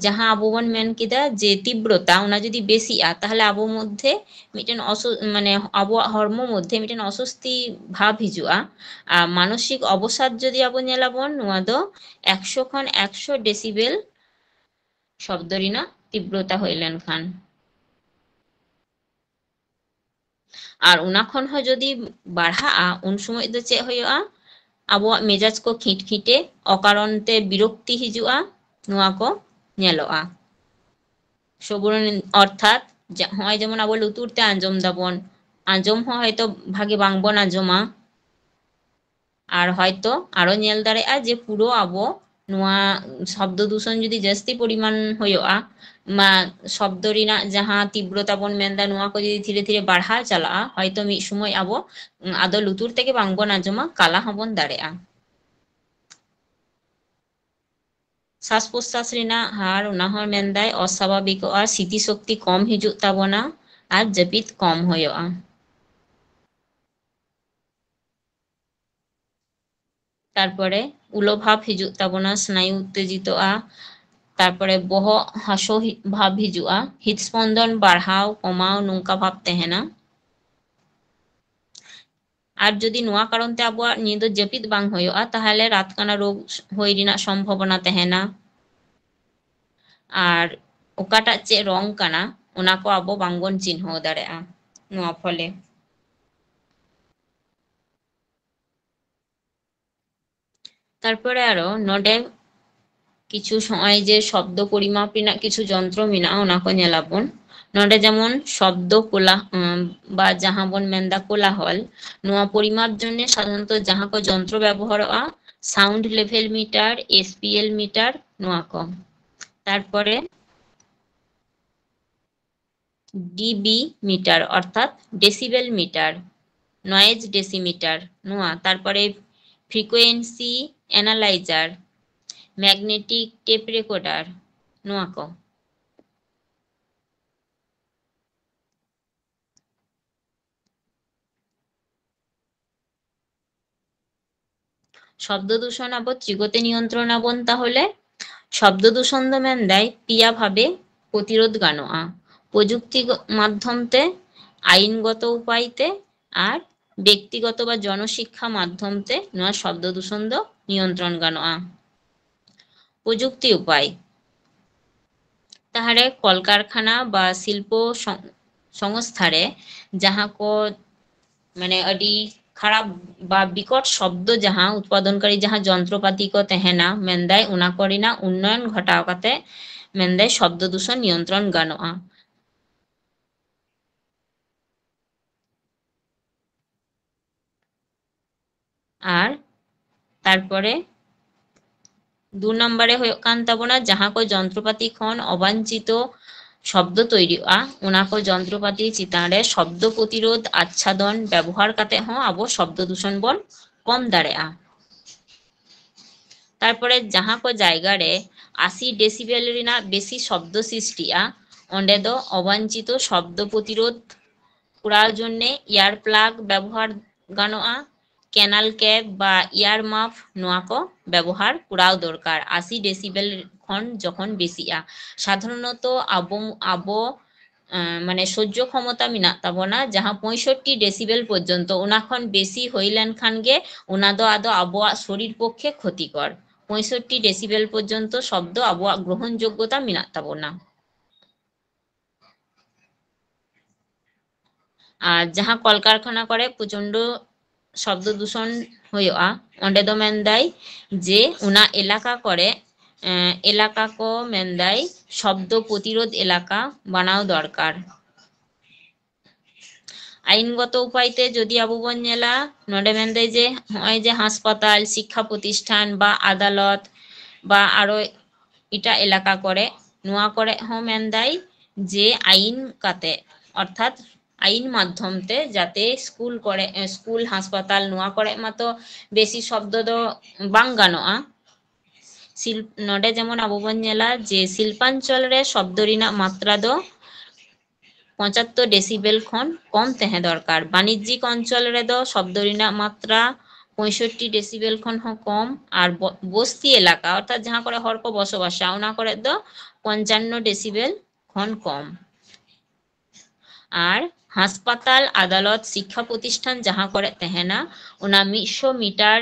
ᱡᱟᱦᱟᱸ ᱟᱵᱚ ᱵᱚᱱ ᱢᱮᱱ ᱠᱮᱫᱟ ᱡᱮ ᱛᱤᱵᱨᱚᱛᱟ, ᱚᱱᱟ ᱡᱩᱫᱤ ᱵᱮᱥᱤᱜᱼᱟ, ᱛᱟᱦᱚᱞᱮ ᱟᱵᱚ ᱢᱚᱫᱽᱫᱷᱮ ᱢᱤᱫᱴᱮᱱ ᱚᱥᱩ-, ᱢᱟᱱᱮ ᱟᱵᱚᱣᱟᱜ ᱦᱚᱲᱢᱚ ᱢᱚᱫᱽᱫᱷᱮ ᱢᱤᱫᱴᱮᱱ ᱚᱥᱚᱥᱛᱤ ᱵᱷᱟᱵᱽ ᱦᱤᱡᱩᱜᱼᱟ᱾ ᱟᱨ ᱢᱟᱱᱚᱥᱤᱠ ᱚᱵᱚᱥᱟᱫ ᱡᱩᱫᱤ ᱟᱵᱚ ᱧᱮᱞᱟᱵᱚᱱ, ᱱᱚᱣᱟ ᱫᱚ ᱮᱠᱥᱚ ᱠᱷᱚᱱ ᱮᱠᱥᱚ decibel ᱥᱚᱵᱫᱚ ᱨᱮᱱᱟᱜ ᱛᱤᱵᱨᱚᱛᱟ ᱦᱩᱭ ᱞᱮᱱᱠᱷᱟᱱ᱾ ᱟᱨ ᱚᱱᱟ ᱠᱷᱚᱱ ᱦᱚᱸ ᱡᱩᱫᱤ ᱵᱟᱲᱦᱟᱜᱼᱟ, ᱩᱱ ᱥᱚᱢᱚᱭ ᱫᱚ ᱪᱮᱫ ᱦᱩᱭᱩᱜᱼᱟ? ᱟᱵᱚᱣᱟᱜ ᱢᱮᱡᱟᱡᱽ ᱠᱚ ᱠᱷᱤᱴᱠᱷᱤᱴᱮ, ᱚᱠᱟᱨᱚᱱ ᱛᱮ ᱵᱤᱨᱚᱠᱛᱤ ᱦᱤᱡᱩᱜᱼᱟ, ᱱᱚᱣᱟ ᱠᱚ ᱧᱮᱞᱚᱜᱼᱟ᱾ ᱥᱨᱚᱵᱚᱱ ᱚᱨᱛᱷᱟᱛ ᱡᱟ-, ᱦᱚᱸᱜᱼᱚᱭ ᱡᱮᱢᱚᱱ ᱟᱵᱚ ᱞᱩᱛᱩᱨ ᱛᱮ ᱟᱸᱡᱚᱢ ᱫᱟᱵᱚᱱ, ᱟᱸᱡᱚᱢ ᱦᱚᱸ ᱦᱚᱭᱛᱚ ᱵᱷᱟᱜᱮ ᱵᱟᱝᱵᱚᱱ ᱟᱸᱡᱚᱢᱟ᱾ ᱟᱨ ᱦᱚᱭᱛᱚ ᱟᱨᱚ ᱧᱮᱞ ᱫᱟᱲᱮᱭᱟᱜᱼᱟ ᱡᱮ ᱯᱩᱨᱟᱹ ᱟᱵᱚ ᱱᱚᱣᱟ ᱥᱚᱵᱫᱚ ᱫᱩᱥᱚᱱ ᱡᱩᱫᱤ ᱡᱟᱹᱥᱛᱤ ᱯᱚᱨᱤᱢᱟᱱ ᱦᱩᱭᱩᱜᱼᱟ, ᱢᱟ ᱥᱚᱵᱫᱚ ᱨᱮᱱᱟᱜ ᱡᱟᱦᱟᱸ ᱛᱤᱵᱨᱚᱛᱟ ᱵᱚᱱ ᱢᱮᱱᱫᱟ, ᱱᱚᱣᱟ ᱠᱚ ᱡᱩᱫᱤ ᱫᱷᱤᱨᱮ ᱫᱷᱤᱨᱮ ᱵᱟᱲᱦᱟᱣ ᱪᱟᱞᱟᱜᱼᱟ, ᱦᱚᱭᱛᱚ ᱢᱤᱫ ᱥᱚᱢᱚᱭ ᱟᱵᱚ, ᱩᱸ, ᱟᱫᱚ ᱞᱩᱛᱩᱨ ᱛᱮᱜᱮ ᱵᱟᱝᱵᱚᱱ ᱟᱸᱡᱚᱢᱟ, ᱠᱟᱞᱟ ᱦᱚᱸᱵᱚᱱ ᱫᱟᱲᱮᱭᱟᱜᱼᱟ᱾ ᱥᱟᱥ ᱯᱨᱚᱥᱟᱥ ᱨᱮᱱᱟᱜ ᱦᱟᱨ, ᱚᱱᱟ ᱦᱚᱸ ᱢᱮᱱᱫᱟᱭ ᱚᱥᱟᱵᱷᱟᱵᱤᱠᱚᱜᱼᱟ, ᱥᱨᱤᱛᱤ ᱥᱚᱠᱛᱤ ᱠᱚᱢ ᱦᱤᱡᱩᱜ ᱛᱟᱵᱚᱱᱟ ᱟᱨ ᱡᱟᱹᱯᱤᱫ ᱠᱚᱢ ᱦᱩᱭᱩᱜᱼᱟ᱾ ᱛᱟᱨᱯᱚᱨᱮ ᱩᱞᱚ ᱵᱷᱟᱵᱽ ᱦᱤᱡᱩᱜ ᱛᱟᱵᱚᱱᱟ, ᱥᱱᱟᱭᱩ ᱩᱛᱛᱮᱡᱤᱛᱚᱜᱼᱟ, ᱛᱟᱨᱯᱚᱨᱮ ᱵᱚᱦᱚᱜ ᱦᱟᱹᱥᱩ ᱦᱤ-, ᱵᱷᱟᱵᱽ ᱦᱤᱡᱩᱜᱼᱟ, ᱦᱤᱛ ᱥᱯᱚᱱᱫᱚᱱ ᱵᱟᱲᱦᱟᱣ ᱠᱚᱢᱟᱣ ᱱᱚᱝᱠᱟ ᱵᱷᱟᱵᱽ ᱛᱟᱦᱮᱱᱟ᱾ ᱟᱨ ᱡᱩᱫᱤ ᱱᱚᱣᱟ ᱠᱟᱨᱚᱱ ᱛᱮ ᱟᱵᱚᱣᱟᱜ ᱧᱤᱫᱟᱹ ᱡᱟᱹᱯᱤᱫ ᱵᱟᱝ ᱦᱩᱭᱩᱜᱼᱟ, ᱛᱟᱦᱚᱞᱮ ᱨᱟᱛ ᱠᱟᱱᱟ ᱨᱳᱜᱽ ᱦᱩᱭ ᱨᱮᱱᱟᱜ ᱥᱚᱢᱵᱷᱚᱵᱚᱱᱟ ᱛᱟᱦᱮᱱᱟ᱾ ᱟᱨ ᱚᱠᱟᱴᱟᱜ ᱪᱮᱫ ᱨᱚᱝ ᱠᱟᱱᱟ, ᱚᱱᱟ ᱠᱚ ᱟᱵᱚ ᱵᱟᱝᱵᱚᱱ ᱪᱤᱱᱦᱟᱹᱣ ᱫᱟᱲᱮᱭᱟᱜᱼᱟ ᱱᱚᱣᱟ ᱯᱷᱚᱞᱮ᱾ ᱛᱟᱨᱯᱚᱨᱮ ᱟᱨᱚ ᱱᱚᱰᱮ ᱠᱤᱪᱷᱩ ᱱᱚᱜᱼᱚᱭ ᱡᱮ ᱥᱚᱵᱫᱚ ᱯᱚᱨᱤᱢᱟᱯ ᱨᱮᱱᱟᱜ ᱠᱤᱪᱷᱩ ᱡᱚᱱᱛᱨᱚ ᱢᱮᱱᱟᱜᱼᱟ, ᱚᱱᱟ ᱠᱚ ᱧᱮᱞᱟᱵᱚᱱ᱾ ᱱᱚᱰᱮ ᱡᱮᱢᱚᱱ ᱥᱚᱵᱫᱚ ᱠᱚᱞᱟ, ᱩᱸ, ᱵᱟ ᱡᱟᱦᱟᱸ ᱵᱚᱱ ᱢᱮᱱᱫᱟ ᱠᱳᱞᱟᱦᱚᱞ, ᱱᱚᱣᱟ ᱯᱚᱨᱤᱢᱟᱯ ᱡᱚᱱᱱᱮ ᱥᱟᱫᱷᱟᱨᱚᱱᱛᱚ ᱡᱟᱦᱟᱸ ᱠᱚ ᱡᱚᱱᱛᱨᱚ ᱵᱮᱵᱚᱦᱟᱨᱚᱜᱼᱟ, sound level meter, S P L meter, ᱱᱚᱣᱟ ᱠᱚ᱾ ᱛᱟᱨᱯᱚᱨᱮ D B meter ᱚᱨᱛᱷᱟᱛ decibel meter, noise decimeter ᱱᱚᱣᱟ, ᱛᱟᱨᱯᱚᱨᱮ frequency analyzer, magnetic tape recorder ᱱᱚᱣᱟ ᱠᱚ᱾ ᱥᱚᱵᱽᱫ ᱫᱩষণ ᱟᱵᱚ ᱪᱤᱠᱟᱹᱛᱮ ᱱᱤᱭᱚᱱᱛᱨᱚᱱ ᱟᱵᱚᱱ ᱛᱟᱦᱚᱞᱮ? ᱥᱚᱵᱽᱫ ᱫᱩষᱚᱱ ᱫᱚ ᱢᱮᱱᱫᱟᱭ ᱯᱮᱭᱟ ᱵᱷᱟᱵᱮ ᱯᱨᱚᱛᱤᱨᱳᱫᱷ ᱜᱟᱱᱚᱜᱼᱟ, ᱯᱨᱚᱡᱩᱠᱛᱤ ᱜᱚ-, ᱢᱟᱫᱽᱫᱷᱚᱢ ᱛᱮ, ᱟᱭᱤᱱᱜᱚᱛᱚ ᱩᱯᱟᱭ ᱛᱮ ᱟᱨ ᱵᱮᱠᱛᱤᱜᱚᱛᱚ ᱵᱟ ᱡᱚᱱᱚᱥᱤᱠᱠᱷᱟ ᱢᱟᱫᱽᱫᱷᱚᱢ ᱛᱮ ᱱᱚᱣᱟ ᱥᱚᱵᱽᱫ ᱫᱩᱥᱚᱱ ᱫᱚ ᱱᱤᱭᱚᱱᱛᱨᱚᱱ ᱜᱟᱱᱚᱜᱼᱟ᱾ ᱯᱨᱚᱡᱩᱠᱛᱤ ᱩᱯᱟᱭ, ᱛᱟᱦᱞᱮ ᱠᱚᱞᱠᱟᱨᱠᱷᱟᱱᱟ ᱵᱟ ᱥᱤᱞᱯᱚ ᱥᱚᱝ-, ᱥᱚᱝᱥᱛᱷᱟ ᱨᱮ ᱡᱟᱦᱟᱸ ᱠᱚ ᱢᱟᱱᱮ ᱟᱹᱰᱤ ᱠᱷᱟᱨᱟᱯ ᱵᱟ ᱵᱤᱠᱚᱴ ᱥᱚᱵᱫᱚ ᱡᱟᱦᱟᱸ ᱩᱛᱯᱟᱫᱚᱱᱠᱟᱨᱤ ᱡᱟᱦᱟᱸ ᱡᱚᱱᱛᱨᱚᱯᱟᱛᱤ ᱠᱚ ᱛᱟᱦᱮᱱᱟ ᱢᱮᱱᱫᱟᱭ, ᱚᱱᱟ ᱠᱚᱨᱮᱱᱟᱜ ᱩᱱᱱᱚᱭᱚᱱ ᱜᱷᱚᱴᱟᱣ ᱠᱟᱛᱮ ᱢᱮᱱᱫᱟᱭ ᱥᱚᱵᱫᱚ ᱫᱩᱥᱚᱱ ᱱᱤᱭᱚᱱᱛᱨᱚᱱ ᱜᱟᱱᱚᱜᱼᱟ᱾ ᱟᱨ ᱛᱟᱨᱯᱚᱨᱮ ᱫᱩ ᱱᱚᱢᱵᱚᱨ ᱨᱮ ᱦᱩᱭᱩᱜ ᱠᱟᱱ ᱛᱟᱵᱚᱱᱟ ᱡᱟᱦᱟᱸ ᱠᱚ ᱡᱚᱱᱛᱨᱚᱯᱟᱛᱤ ᱠᱷᱚᱱ ᱚᱵᱟᱧᱪᱤᱛᱚ ᱥᱚᱵᱫᱚ ᱛᱚᱭᱨᱤᱜᱼᱟ, ᱚᱱᱟ ᱠᱚ ᱡᱚᱱᱛᱨᱚᱯᱟᱛᱤ ᱪᱮᱛᱟᱱ ᱨᱮ ᱥᱚᱵᱫᱚ ᱯᱨᱚᱛᱤᱨᱳᱫᱷ ᱟᱪᱪᱷᱟᱫᱚᱱ ᱵᱮᱵᱚᱦᱟᱨ ᱠᱟᱛᱮ ᱦᱚᱸ ᱟᱵᱚ ᱥᱚᱵᱫᱚ ᱫᱩᱥᱚᱱ ᱵᱚᱱ ᱠᱚᱢ ᱫᱟᱲᱮᱭᱟᱜᱼᱟ᱾ ᱛᱟᱨᱯᱚᱨᱮ ᱡᱟᱦᱟᱸ ᱠᱚ ᱡᱟᱭᱜᱟ ᱨᱮ ᱟᱥᱤ decibel ᱨᱮᱱᱟᱜ ᱵᱮᱥᱤ ᱥᱚᱵᱫᱚ ᱥᱨᱤᱥᱴᱤᱜᱼᱟ, ᱚᱸᱰᱮ ᱫᱚ ᱚᱵᱟᱧᱪᱤᱛᱚ ᱥᱚᱵᱫᱚ ᱯᱨᱚᱛᱤᱨᱳᱫᱷ ᱠᱚᱨᱟᱣ ᱡᱚᱱᱱᱮ ear plug ᱵᱮᱵᱚᱦᱟᱨ ᱜᱟᱱᱚᱜᱼᱟ᱾ ᱠᱮᱱᱟᱞ ᱠᱮᱯ ᱵᱟ ᱤᱭᱟᱨ ᱢᱟᱯ, ᱱᱚᱣᱟ ᱠᱚ ᱵᱮᱵᱚᱦᱟᱨ ᱠᱚᱨᱟᱣ ᱫᱚᱨᱠᱟᱨ ᱟᱥᱤ ᱰᱮᱥᱤᱵᱮᱞ ᱠᱷᱚᱱ ᱡᱚᱠᱷᱚᱱ ᱵᱮᱥᱤᱜᱼᱟ᱾ ᱥᱟᱫᱷᱟᱨᱚᱱᱚᱛᱚ ᱟᱵᱚ, ᱟᱵᱚ, ᱮᱸ, ᱢᱟᱱᱮ ᱥᱚᱡᱽᱡᱚ ᱠᱷᱚᱢᱚᱛᱟ ᱢᱮᱱᱟᱜ ᱛᱟᱵᱚᱱᱟ, ᱡᱟᱦᱟᱸ ᱯᱚᱸᱭᱥᱚᱴᱴᱤ ᱰᱮᱥᱤᱵᱮᱞ ᱯᱚᱨᱡᱚᱱᱛᱚ, ᱚᱱᱟ ᱠᱷᱚᱱ ᱵᱮᱥᱤ ᱦᱩᱭ ᱞᱮᱱᱠᱷᱟᱱ ᱜᱮ ᱚᱱᱟ ᱫᱚ ᱟᱫᱚ ᱟᱵᱚᱣᱟᱜ ᱥᱚᱨᱤᱨ ᱯᱚᱠᱠᱷᱮ ᱠᱷᱚᱛᱤᱠᱚᱨ᱾ ᱯᱚᱸᱭᱥᱚᱴᱴᱤ ᱰᱮᱥᱤᱵᱮᱞ ᱯᱚᱨᱡᱚᱱᱛᱚ ᱥᱚᱵᱫᱚ ᱟᱵᱚᱣᱟᱜ ᱜᱨᱚᱦᱚᱱ ᱡᱳᱜᱽᱜᱚᱛᱟ ᱢᱮᱱᱟᱜ ᱛᱟᱵᱚᱱᱟ᱾ ᱟᱨ ᱡᱟᱦᱟᱸ ᱠᱚᱞᱠᱟᱨᱠᱷᱟᱱᱟ ᱠᱚᱨᱮ ᱯᱨᱚᱪᱚᱱᱰᱚ ᱥᱚᱵᱫᱚ ᱫᱩᱥᱚᱱ ᱦᱩᱭᱩᱜᱼᱟ, ᱚᱸᱰᱮ ᱫᱚ ᱢᱮᱱᱫᱟᱭ ᱡᱮ ᱚᱱᱟ ᱮᱞᱟᱠᱟ ᱠᱚᱨᱮ, ᱮᱸ, ᱮᱞᱟᱠᱟ ᱠᱚ ᱢᱮᱱᱫᱟᱭ ᱥᱚᱵᱫᱚ ᱯᱨᱚᱛᱤᱨᱳᱫᱷ ᱮᱞᱟᱠᱟ ᱵᱟᱱᱟᱣ ᱫᱚᱨᱠᱟᱨ᱾ ᱟᱭᱤᱱᱜᱚᱛᱚ ᱩᱯᱟᱭ ᱛᱮ ᱡᱩᱫᱤ ᱟᱵᱚ ᱵᱚᱱ ᱧᱮᱞᱟ, ᱱᱚᱰᱮ ᱢᱮᱱᱫᱟᱭ ᱡᱮ ᱱᱚᱜᱼᱚᱭ ᱡᱮ ᱦᱟᱥᱯᱟᱛᱟᱞ, ᱥᱤᱠᱠᱷᱟ ᱯᱨᱚᱛᱤᱥᱴᱷᱟᱱ ᱵᱟ ᱟᱫᱟᱞᱚᱛ ᱵᱟ ᱟᱨᱚ ᱮᱴᱟᱜ ᱮᱞᱟᱠᱟ ᱠᱚᱨᱮ, ᱱᱚᱣᱟ ᱠᱚᱨᱮ ᱦᱚᱸ ᱢᱮᱱᱫᱟᱭ ᱡᱮ ᱟᱭᱤᱱ ᱠᱟᱛᱮ, ᱚᱨᱛᱷᱟᱛ ᱟᱭᱤᱱ ᱢᱟᱫᱽᱫᱷᱚᱢ ᱛᱮ ᱡᱟᱛᱮ ᱥᱠᱩᱞ ᱠᱚᱨᱮ, ᱥᱠᱩᱞ, ᱦᱟᱥᱯᱟᱛᱟᱞ, ᱱᱚᱣᱟ ᱠᱚᱨᱮ ᱢᱟᱛᱚ ᱵᱮᱥᱤ ᱥᱚᱵᱫᱚ ᱫᱚ ᱵᱟᱝ ᱜᱟᱱᱚᱜᱼᱟ᱾ ᱥᱤᱞ-, ᱱᱚᱰᱮ ᱡᱮᱢᱚᱱ ᱟᱵᱚ ᱵᱚᱱ ᱧᱮᱞᱟ ᱡᱮ ᱥᱤᱞᱯᱟᱧᱪᱚᱞ ᱨᱮ ᱥᱚᱵᱫᱚ ᱨᱮᱱᱟᱜ ᱢᱟᱛᱨᱟ ᱫᱚ ᱯᱚᱸᱪᱟᱛᱛᱳᱨ ᱰᱮᱥᱤᱵᱮᱞ ᱠᱷᱚᱱ ᱠᱚᱢ ᱛᱟᱦᱮᱸ ᱫᱚᱨᱠᱟᱨ᱾ ᱵᱟᱱᱤᱡᱽᱡᱤᱠ ᱚᱧᱪᱚᱞ ᱨᱮᱫᱚ ᱥᱚᱵᱫᱚ ᱨᱮᱱᱟᱜ ᱢᱟᱛᱨᱟ ᱯᱚᱸᱭᱥᱚᱴᱴᱤ ᱰᱮᱥᱤᱵᱮᱞ ᱠᱷᱚᱱ ᱦᱚᱸ ᱠᱚᱢ, ᱟᱨ ᱵᱚ-, ᱵᱚᱥᱛᱤ ᱮᱞᱟᱠᱟ, ᱚᱨᱛᱷᱟᱛ ᱡᱟᱦᱟᱸ ᱠᱚᱨᱮ ᱦᱚᱲ ᱠᱚ ᱵᱚᱥᱚᱵᱟᱥᱟ, ᱚᱱᱟ ᱠᱚᱨᱮ ᱫᱚ ᱯᱚᱧᱪᱟᱱᱱᱚ ᱰᱮᱥᱤᱵᱮᱞ ᱠᱷᱚᱱ ᱠᱚᱢ᱾ ᱟᱨ ᱦᱟᱥᱯᱟᱛᱟᱞ, ᱟᱫᱟᱞᱚᱛ, ᱥᱤᱠᱠᱷᱟ ᱯᱨᱚᱛᱤᱥᱴᱷᱟᱱ ᱡᱟᱦᱟᱸ ᱠᱚᱨᱮ ᱛᱟᱦᱮᱱᱟ, ᱚᱱᱟ ᱢᱤᱫᱥᱚ ᱢᱤᱴᱟᱨ,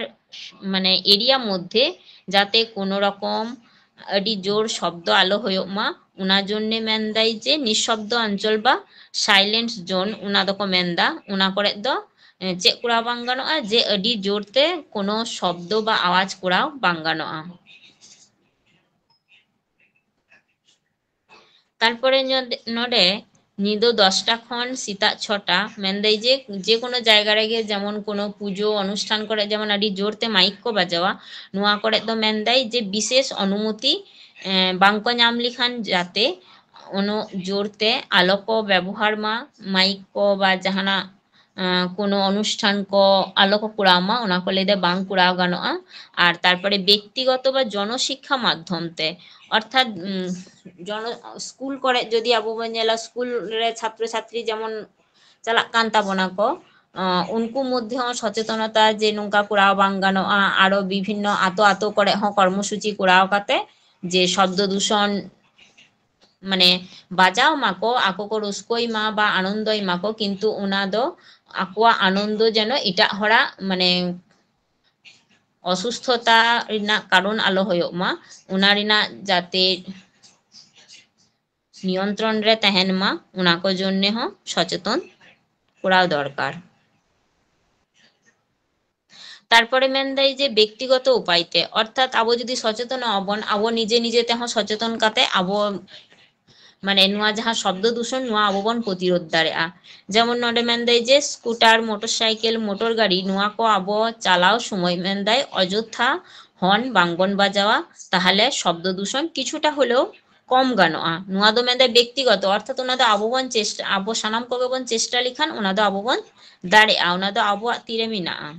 ᱢᱟᱱᱮ, ᱮᱨᱤᱭᱟ ᱢᱚᱫᱽᱫᱷᱮ ᱡᱟᱛᱮ ᱠᱳᱱᱳ ᱨᱚᱠᱚᱢ ᱟᱹᱰᱤ ᱡᱳᱨ ᱥᱚᱵᱫᱚ ᱟᱞᱚ ᱦᱩᱭᱩᱜ ᱢᱟ, ᱚᱱᱟ ᱡᱚᱱᱱᱮ ᱢᱮᱱᱫᱟᱭ ᱡᱮ ᱱᱤᱥᱥᱚᱵᱫᱚ ᱚᱧᱪᱚᱞ ᱵᱟ ᱥᱟᱭᱞᱮᱱᱴ ᱡᱳᱱ, ᱚᱱᱟ ᱫᱚᱠᱚ ᱢᱮᱱᱫᱟ, ᱚᱱᱟ ᱠᱚᱨᱮ ᱫᱚ, ᱮ, ᱪᱮᱫ ᱠᱚᱨᱟᱣ ᱵᱟᱝ ᱜᱟᱱᱚᱜᱼᱟ, ᱡᱮ ᱟᱹᱰᱤ ᱡᱳᱨ ᱛᱮ ᱠᱳᱱᱳ ᱥᱚᱵᱫᱚ ᱵᱟ ᱟᱣᱟᱡᱽ ᱠᱚᱨᱟᱣ ᱵᱟᱝ ᱜᱟᱱᱚᱜᱼᱟ᱾ ᱛᱟᱨᱯᱚᱨᱮ ᱧᱚ-, ᱱᱚᱰᱮ ᱧᱤᱫᱟᱹ ᱫᱚᱥᱴᱟ ᱠᱷᱚᱱ ᱥᱮᱛᱟᱜ ᱪᱷᱚᱴᱟ, ᱢᱮᱱᱫᱟᱭ ᱡᱮ ᱡᱮᱠᱳᱱᱳ ᱡᱟᱭᱜᱟ ᱨᱮᱜᱮ, ᱡᱮᱢᱚᱱ ᱠᱳᱱᱳ ᱯᱩᱡᱳ ᱚᱱᱩᱥᱴᱷᱟᱱ ᱠᱚᱨᱮ ᱡᱮᱢᱚᱱ ᱟᱹᱰᱤ ᱡᱳᱨ ᱛᱮ ᱢᱟᱭᱤᱠ ᱠᱚ ᱵᱟᱡᱟᱣᱟ, ᱱᱚᱣᱟ ᱠᱚᱨᱮ ᱫᱚ ᱢᱮᱱᱫᱟᱭ ᱡᱮ ᱵᱤᱥᱮᱥ ᱚᱱᱩᱢᱚᱛᱤ, ᱮᱸ, ᱵᱟᱝᱠᱚ ᱧᱟᱢ ᱞᱮᱠᱷᱟᱱ ᱡᱟᱛᱮ ᱩᱱᱟᱹᱜ ᱡᱳᱨ ᱛᱮ ᱟᱞᱚ ᱠᱚ ᱵᱮᱵᱚᱦᱟᱨ ᱢᱟ, ᱢᱟᱭᱤᱠ ᱠᱚ ᱵᱟ ᱡᱟᱦᱟᱱᱟᱜ, ᱮᱸ, ᱠᱳᱱᱳ ᱚᱱᱩᱥᱴᱷᱟᱱ ᱠᱚ ᱟᱞᱚ ᱠᱚ ᱠᱚᱨᱟᱣ ᱢᱟ, ᱚᱱᱟ ᱠᱚ ᱞᱟᱹᱭ ᱫᱟ ᱵᱟᱝ ᱠᱚᱨᱟᱣ ᱜᱟᱱᱚᱜᱼᱟ᱾ ᱟᱨ ᱛᱟᱨᱯᱚᱨᱮ ᱵᱮᱠᱛᱤᱜᱚᱛᱚ ᱵᱟ ᱡᱚᱱᱚᱥᱤᱠᱠᱷᱟ ᱢᱟᱫᱽᱫᱷᱚᱢ ᱛᱮ, ᱚᱨᱛᱷᱟᱛ, ᱩᱸ, ᱡᱚᱱᱚ-, ᱥᱠᱩᱞ ᱠᱚᱨᱮ ᱡᱩᱫᱤ ᱟᱵᱚ ᱵᱚᱱ ᱧᱮᱞᱟ, ᱥᱠᱩᱞ ᱨᱮ ᱪᱷᱟᱛᱨᱚ ᱪᱷᱟᱛᱨᱤ ᱡᱮᱢᱚᱱ ᱪᱟᱞᱟᱜ ᱠᱟᱱ ᱛᱟᱵᱚᱱᱟ ᱠᱚ, ᱟᱸ, ᱩᱱᱠᱩ ᱢᱚᱫᱽᱫᱷᱮ ᱦᱚᱸ ᱥᱚᱪᱮᱛᱚᱱᱚᱛᱟ ᱡᱮ ᱱᱚᱝᱠᱟ ᱠᱚᱨᱟᱣ ᱵᱟᱝ ᱜᱟᱱᱚᱜᱼᱟ, ᱟᱨᱚ ᱵᱤᱵᱷᱤᱱᱱᱚ ᱟᱛᱳ ᱟᱛᱳ ᱠᱚᱨᱮ ᱦᱚᱸ ᱠᱚᱨᱢᱚᱥᱩᱪᱤ ᱠᱚᱨᱟᱣ ᱠᱟᱛᱮ ᱡᱮ ᱥᱚᱵᱫᱚ ᱫᱩᱥᱚᱱ ᱢᱟᱱᱮ ᱵᱟᱡᱟᱣ ᱢᱟᱠᱚ, ᱟᱠᱚ ᱠᱚ ᱨᱟᱹᱥᱠᱟᱹᱭ ᱢᱟ ᱵᱟ ᱟᱱᱚᱱᱫᱚᱭ ᱢᱟᱠᱚ, ᱠᱤᱱᱛᱩ ᱚᱱᱟ ᱫᱚ ᱟᱠᱚᱣᱟᱜ ᱟᱱᱚᱱᱫᱚ ᱡᱮᱱᱚ ᱮᱴᱟᱜ ᱦᱚᱲᱟᱜ ᱢᱟᱱᱮ ᱚᱥᱩᱥᱛᱷᱚᱛᱟ ᱨᱮᱱᱟᱜ ᱠᱟᱨᱚᱱ ᱟᱞᱚ ᱦᱩᱭᱩᱜ ᱢᱟ, ᱚᱱᱟ ᱨᱮᱱᱟᱜ ᱡᱟᱛᱮ ᱱᱤᱭᱚᱱᱛᱨᱚᱱ ᱨᱮ ᱛᱟᱦᱮᱱ ᱢᱟ, ᱚᱱᱟ ᱠᱚ ᱡᱚᱱᱱᱮ ᱦᱚᱸ ᱥᱚᱪᱮᱛᱚᱱ ᱠᱚᱨᱟᱣ ᱫᱚᱨᱠᱟᱨ᱾ ᱛᱟᱨᱯᱚᱨᱮ ᱢᱮᱱᱫᱟᱭ ᱡᱮ ᱵᱮᱠᱛᱤᱜᱚᱛᱚ ᱩᱯᱟᱭ ᱛᱮ, ᱚᱨᱛᱷᱟᱛ ᱟᱵᱚ ᱡᱩᱫᱤ ᱥᱚᱪᱮᱛᱚᱱᱚᱜ ᱟᱵᱚᱱ, ᱟᱵᱚ ᱱᱤᱡᱮ ᱱᱤᱡᱮ ᱛᱮᱦᱚᱸ ᱥᱚᱪᱮᱛᱚᱱ ᱠᱟᱛᱮ ᱟᱵᱚ ᱢᱟᱱᱮ ᱱᱚᱣᱟ ᱡᱟᱦᱟᱸ ᱥᱚᱵᱫᱚ ᱫᱩᱥᱚᱱ, ᱱᱚᱣᱟ ᱟᱵᱚ ᱵᱚᱱ ᱯᱨᱚᱛᱤᱨᱳᱫᱷ ᱫᱟᱲᱮᱭᱟᱜᱼᱟ᱾ ᱡᱮᱢᱚᱱ ᱱᱚᱰᱮ ᱢᱮᱱᱫᱟᱭ ᱡᱮ ᱥᱠᱩᱴᱟᱨ, ᱢᱚᱴᱚᱨ ᱥᱟᱭᱠᱮᱞ, ᱢᱚᱴᱚᱨ ᱜᱟᱹᱰᱤ, ᱱᱚᱣᱟ ᱠᱚ ᱟᱵᱚ ᱪᱟᱞᱟᱣ ᱥᱚᱢᱚᱭ ᱢᱮᱱᱫᱟᱭ ᱚᱡᱚᱛᱷᱟ ᱦᱚᱨᱱ ᱵᱟᱝᱵᱚᱱ ᱵᱟᱡᱟᱣᱟ, ᱛᱟᱦᱚᱞᱮ ᱥᱚᱵᱫᱚ ᱫᱩᱥᱚᱱ ᱠᱤᱪᱷᱩᱴᱟ ᱦᱚᱞᱮᱣ ᱠᱚᱢ ᱜᱟᱱᱚᱜᱼᱟ᱾ ᱱᱚᱣᱟ ᱫᱚ ᱢᱮᱱᱫᱟᱭ ᱵᱮᱠᱛᱤᱜᱚᱛᱚ, ᱚᱨᱛᱷᱟᱛ ᱚᱱᱟ ᱫᱚ ᱟᱵᱚ ᱵᱚᱱ ᱪᱮᱥᱴᱟ, ᱟᱵᱚ ᱥᱟᱱᱟᱢ ᱠᱚᱜᱮ ᱵᱚᱱ ᱪᱮᱥᱴᱟ ᱞᱮᱠᱷᱟᱱ ᱚᱱᱟ ᱫᱚ ᱟᱵᱚ ᱵᱚᱱ ᱫᱟᱲᱮᱭᱟᱜᱼᱟ, ᱚᱱᱟ ᱫᱚ ᱟᱵᱚᱣᱟᱜ ᱛᱤᱨᱮ ᱢᱮᱱᱟᱜᱼᱟ᱾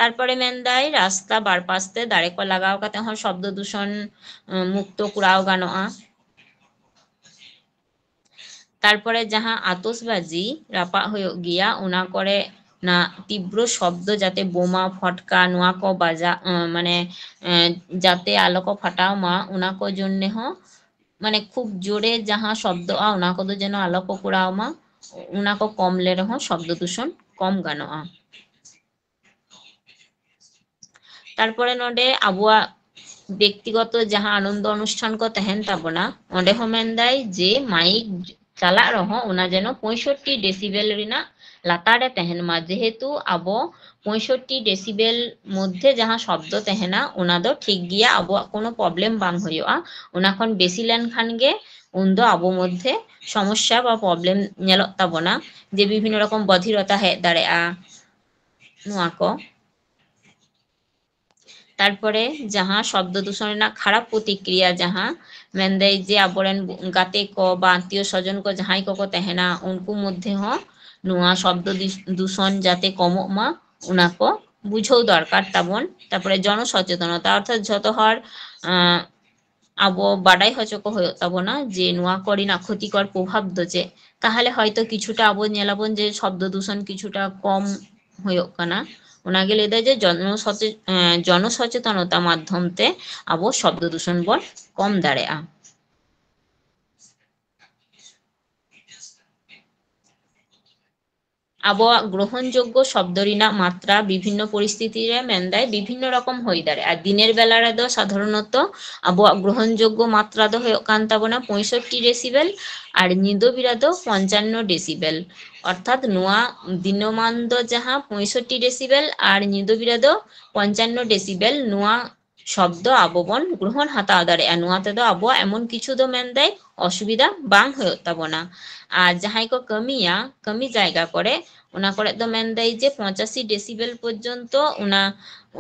ᱛᱟᱨᱯᱚᱨᱮ ᱢᱮᱱᱫᱟᱭ ᱨᱟᱥᱛᱟ ᱵᱟᱨ ᱯᱟᱥᱛᱮ ᱫᱟᱨᱮ ᱠᱚ ᱞᱟᱜᱟᱣ ᱠᱟᱛᱮ ᱦᱚᱸ ᱥᱚᱵᱫᱚ ᱫᱩᱥᱚᱱ, ᱩᱸ, ᱢᱩᱠᱛᱚ ᱠᱚᱨᱟᱣ ᱜᱟᱱᱚᱜᱼᱟ᱾ ᱛᱟᱨᱯᱚᱨᱮ ᱡᱟᱦᱟᱸ ᱟᱛᱚᱥᱵᱟᱡᱤ ᱨᱟᱯᱟᱜ ᱦᱩᱭᱩᱜ ᱜᱮᱭᱟ, ᱚᱱᱟ ᱠᱚᱨᱮ ᱱᱟ ᱛᱤᱵᱨᱚ ᱥᱚᱵᱫᱚ ᱡᱟᱛᱮ ᱵᱳᱢᱟ, ᱯᱷᱚᱴᱠᱟ ᱱᱚᱣᱟ ᱠᱚ ᱵᱟᱡᱟᱜ, ᱩᱸ, ᱢᱟᱱᱮ, ᱮᱸ, ᱡᱟᱛᱮ ᱟᱞᱚ ᱠᱚ ᱯᱷᱟᱴᱟᱣ ᱢᱟ, ᱚᱱᱟ ᱠᱚ ᱡᱚᱱᱱᱮ ᱦᱚᱸ ᱢᱟᱱᱮ ᱠᱷᱩᱵ ᱡᱳᱨᱮ ᱡᱟᱦᱟᱸ ᱥᱚᱵᱫᱚᱜᱼᱟ, ᱚᱱᱟ ᱠᱚᱫᱚ ᱡᱮᱱᱚ ᱟᱞᱚ ᱠᱚ ᱠᱚᱨᱟᱣ ᱢᱟ, ᱚᱱᱟ ᱠᱚ ᱠᱚᱢ ᱞᱮ ᱨᱮᱦᱚᱸ ᱥᱚᱵᱫᱚ ᱫᱩᱥᱚᱱ ᱠᱚᱢ ᱜᱟᱱᱚᱜᱼᱟ᱾ ᱛᱟᱨᱯᱚᱨᱮ ᱱᱚᱰᱮ ᱟᱵᱚᱣᱟᱜ ᱵᱮᱠᱛᱤᱜᱚᱛᱚ ᱡᱟᱦᱟᱸ ᱟᱱᱚᱱᱫᱚ ᱚᱱᱩᱥᱴᱷᱟᱱ ᱠᱚ ᱛᱟᱦᱮᱱ ᱛᱟᱵᱚᱱᱟ, ᱚᱸᱰᱮ ᱦᱚᱸ ᱢᱮᱱᱫᱟᱭ ᱡᱮ ᱢᱟᱭᱤᱠ ᱪᱟᱞᱟᱜ ᱨᱮᱦᱚᱸ ᱚᱱᱟ ᱡᱮᱱᱚ ᱯᱚᱸᱭᱥᱚᱴᱴᱤ ᱰᱮᱥᱤᱵᱮᱞ ᱨᱮᱱᱟᱜ ᱞᱟᱛᱟᱨ ᱨᱮ ᱛᱟᱦᱮᱱ ᱢᱟ, ᱡᱮᱦᱮᱛᱩ ᱟᱵᱚ ᱯᱚᱸᱭᱥᱚᱴᱴᱤ ᱰᱮᱥᱤᱵᱮᱞ ᱢᱚᱫᱽᱫᱷᱮ ᱡᱟᱦᱟᱸ ᱥᱚᱵᱫᱚ ᱛᱟᱦᱮᱱᱟ, ᱚᱱᱟ ᱫᱚ ᱴᱷᱤᱠ ᱜᱮᱭᱟ, ᱟᱵᱚᱣᱟᱜ ᱠᱳᱱᱳ ᱯᱨᱚᱵᱞᱮᱢ ᱵᱟᱝ ᱦᱩᱭᱩᱜᱼᱟ᱾ ᱚᱱᱟ ᱠᱷᱚᱱ ᱵᱮᱥᱤ ᱞᱮᱱᱠᱷᱟᱱ ᱜᱮ ᱩᱱᱫᱚ ᱟᱵᱚ ᱢᱚᱫᱽᱫᱷᱮ ᱥᱚᱢᱚᱥᱥᱟ ᱵᱟ ᱯᱨᱚᱵᱞᱮᱢ ᱧᱮᱞᱚᱜ ᱛᱟᱵᱚᱱᱟ, ᱡᱮ ᱵᱤᱵᱷᱤᱱᱱᱚ ᱨᱚᱠᱚᱢ ᱵᱚᱫᱷᱤᱨᱚᱛᱟ ᱦᱮᱡ ᱫᱟᱲᱮᱭᱟᱜᱼᱟ, ᱱᱚᱣᱟ ᱠᱚ᱾ ᱛᱟᱨᱯᱚᱨᱮ ᱡᱟᱦᱟᱸ ᱥᱚᱵᱫᱚ ᱫᱩᱥᱚᱱ ᱨᱮᱱᱟᱜ ᱠᱷᱟᱨᱟᱯ ᱯᱨᱚᱛᱤᱠᱨᱤᱭᱟ, ᱡᱟᱦᱟᱸ ᱢᱮᱱᱫᱟᱭ ᱡᱮ ᱟᱵᱚᱨᱮᱱ ᱜᱟᱛᱮ ᱠᱚ ᱵᱟ ᱟᱛᱛᱤᱭᱚ ᱥᱚᱡᱚᱱ ᱠᱚ ᱡᱟᱦᱟᱸᱭ ᱠᱚᱠᱚ ᱛᱟᱦᱮᱱᱟ, ᱩᱱᱠᱩ ᱢᱚᱫᱽᱫᱷᱮ ᱦᱚᱸ ᱱᱚᱣᱟ ᱥᱚᱵᱫᱚ ᱫᱤᱥ-, ᱫᱩᱥᱚᱱ ᱡᱟᱛᱮ ᱠᱚᱢᱚᱜ ᱢᱟ, ᱚᱱᱟ ᱠᱚ ᱵᱩᱡᱷᱟᱹᱣ ᱫᱚᱨᱠᱟᱨ ᱛᱟᱵᱚᱱ᱾ ᱛᱟᱨᱯᱚᱨᱮ ᱡᱚᱱᱚ ᱥᱚᱪᱮᱛᱚᱱᱚᱛᱟ, ᱚᱨᱛᱷᱟᱛ ᱡᱷᱚᱛᱚ ᱦᱚᱲ, ᱟᱸ, ᱟᱵᱚ ᱵᱟᱰᱟᱭ ᱦᱚᱪᱚ ᱠᱚ ᱦᱩᱭᱩᱜ ᱛᱟᱵᱚᱱᱟ ᱡᱮ ᱱᱚᱣᱟ ᱠᱚ ᱨᱮᱱᱟᱜ ᱠᱷᱚᱛᱤᱠᱚᱨ ᱯᱨᱚᱵᱷᱟᱵᱽ ᱫᱚ ᱪᱮᱫ᱾ ᱛᱟᱦᱚᱞᱮ ᱦᱚᱭᱛᱚ ᱠᱤᱪᱷᱩᱴᱟ ᱟᱵᱚ ᱧᱮᱞᱟᱵᱚᱱ ᱡᱮ ᱥᱚᱵᱫᱚ ᱫᱩᱥᱚᱱ ᱠᱤᱪᱷᱩᱴᱟ ᱠᱚᱢ ᱦᱩᱭᱩᱜ ᱠᱟᱱᱟ᱾ ᱚᱱᱟᱜᱮ ᱞᱟᱹᱭᱫᱟ ᱡᱮ ᱡᱚᱱᱚ ᱥᱚᱪᱮ-, ᱮᱸ, ᱡᱚᱱᱚ ᱥᱚᱪᱮᱛᱚᱱᱚᱛᱟ ᱢᱟᱫᱽᱫᱷᱚᱢ ᱛᱮ ᱟᱵᱚ ᱥᱚᱵᱫᱚ ᱫᱩᱥᱚᱱ ᱵᱚᱱ ᱠᱚᱢ ᱫᱟᱲᱮᱭᱟᱜᱼᱟ᱾ ᱟᱵᱚᱣᱟᱜ ᱜᱨᱚᱦᱚᱱᱡᱳᱜᱽᱜᱚ ᱥᱚᱵᱫᱚ ᱨᱮᱱᱟᱜ ᱢᱟᱛᱨᱟ ᱵᱤᱵᱷᱤᱱᱱᱚ ᱯᱚᱨᱤᱥᱛᱷᱤᱛᱤ ᱨᱮ ᱢᱮᱱᱫᱟᱭ ᱵᱤᱵᱷᱤᱱᱱᱚ ᱨᱚᱠᱚᱢ ᱦᱩᱭ ᱫᱟᱲᱮᱭᱟᱜᱼᱟ᱾ ᱫᱤᱱᱮᱨ ᱵᱮᱞᱟ ᱨᱮᱫᱚ ᱥᱟᱫᱷᱟᱨᱚᱱᱚᱛᱚ ᱟᱵᱚᱣᱟᱜ ᱜᱨᱚᱦᱚᱱᱡᱳᱜᱽᱜᱚ ᱢᱟᱛᱨᱟ ᱫᱚ ᱦᱩᱭᱩᱜ ᱠᱟᱱ ᱛᱟᱵᱚᱱᱟ ᱯᱚᱸᱭᱥᱚᱴᱴᱤ ᱰᱮᱥᱤᱵᱮᱞ ᱟᱨ ᱧᱤᱫᱟᱹ ᱵᱮᱲᱟ ᱫᱚ ᱯᱚᱧᱪᱟᱱᱱᱚ ᱰᱮᱥᱤᱵᱮᱞ᱾ ᱚᱨᱛᱷᱟᱛ ᱱᱚᱣᱟ ᱫᱤᱱᱚᱢᱟᱱ ᱫᱚ ᱡᱟᱦᱟᱸ ᱯᱚᱸᱭᱥᱚᱴᱴᱤ ᱰᱮᱥᱤᱵᱮᱞ ᱟᱨ ᱧᱤᱫᱟᱹ ᱵᱮᱲᱟ ᱫᱚ ᱯᱚᱧᱪᱟᱱᱱᱚ ᱰᱮᱥᱤᱵᱮᱞ, ᱱᱚᱣᱟ ᱥᱚᱵᱫᱚ ᱟᱵᱚ ᱵᱚᱱ ᱜᱨᱚᱦᱚᱱ ᱦᱟᱛᱟᱣ ᱫᱟᱲᱮᱭᱟᱜᱼᱟ᱾ ᱱᱚᱣᱟ ᱛᱮᱫᱚ ᱟᱵᱚᱣᱟᱜ ᱮᱢᱚᱱ ᱠᱤᱪᱷᱩ ᱫᱚ ᱢᱮᱱᱫᱟᱭ ᱚᱥᱩᱵᱤᱫᱷᱟ ᱵᱟᱝ ᱦᱩᱭᱩᱜ ᱛᱟᱵᱚᱱᱟ᱾ ᱟᱨ ᱡᱟᱦᱟᱸᱭ ᱠᱚ ᱠᱟᱹᱢᱤᱭᱟ ᱠᱟᱹᱢᱤ ᱡᱟᱭᱜᱟ ᱠᱚᱨᱮ, ᱚᱱᱟ ᱠᱚᱨᱮ ᱫᱚ ᱢᱮᱱᱫᱟᱭ ᱡᱮ ᱯᱚᱸᱪᱟᱥᱤ ᱰᱮᱥᱤᱵᱮᱞ ᱯᱚᱨᱡᱚᱱᱛᱚ ᱚᱱᱟ,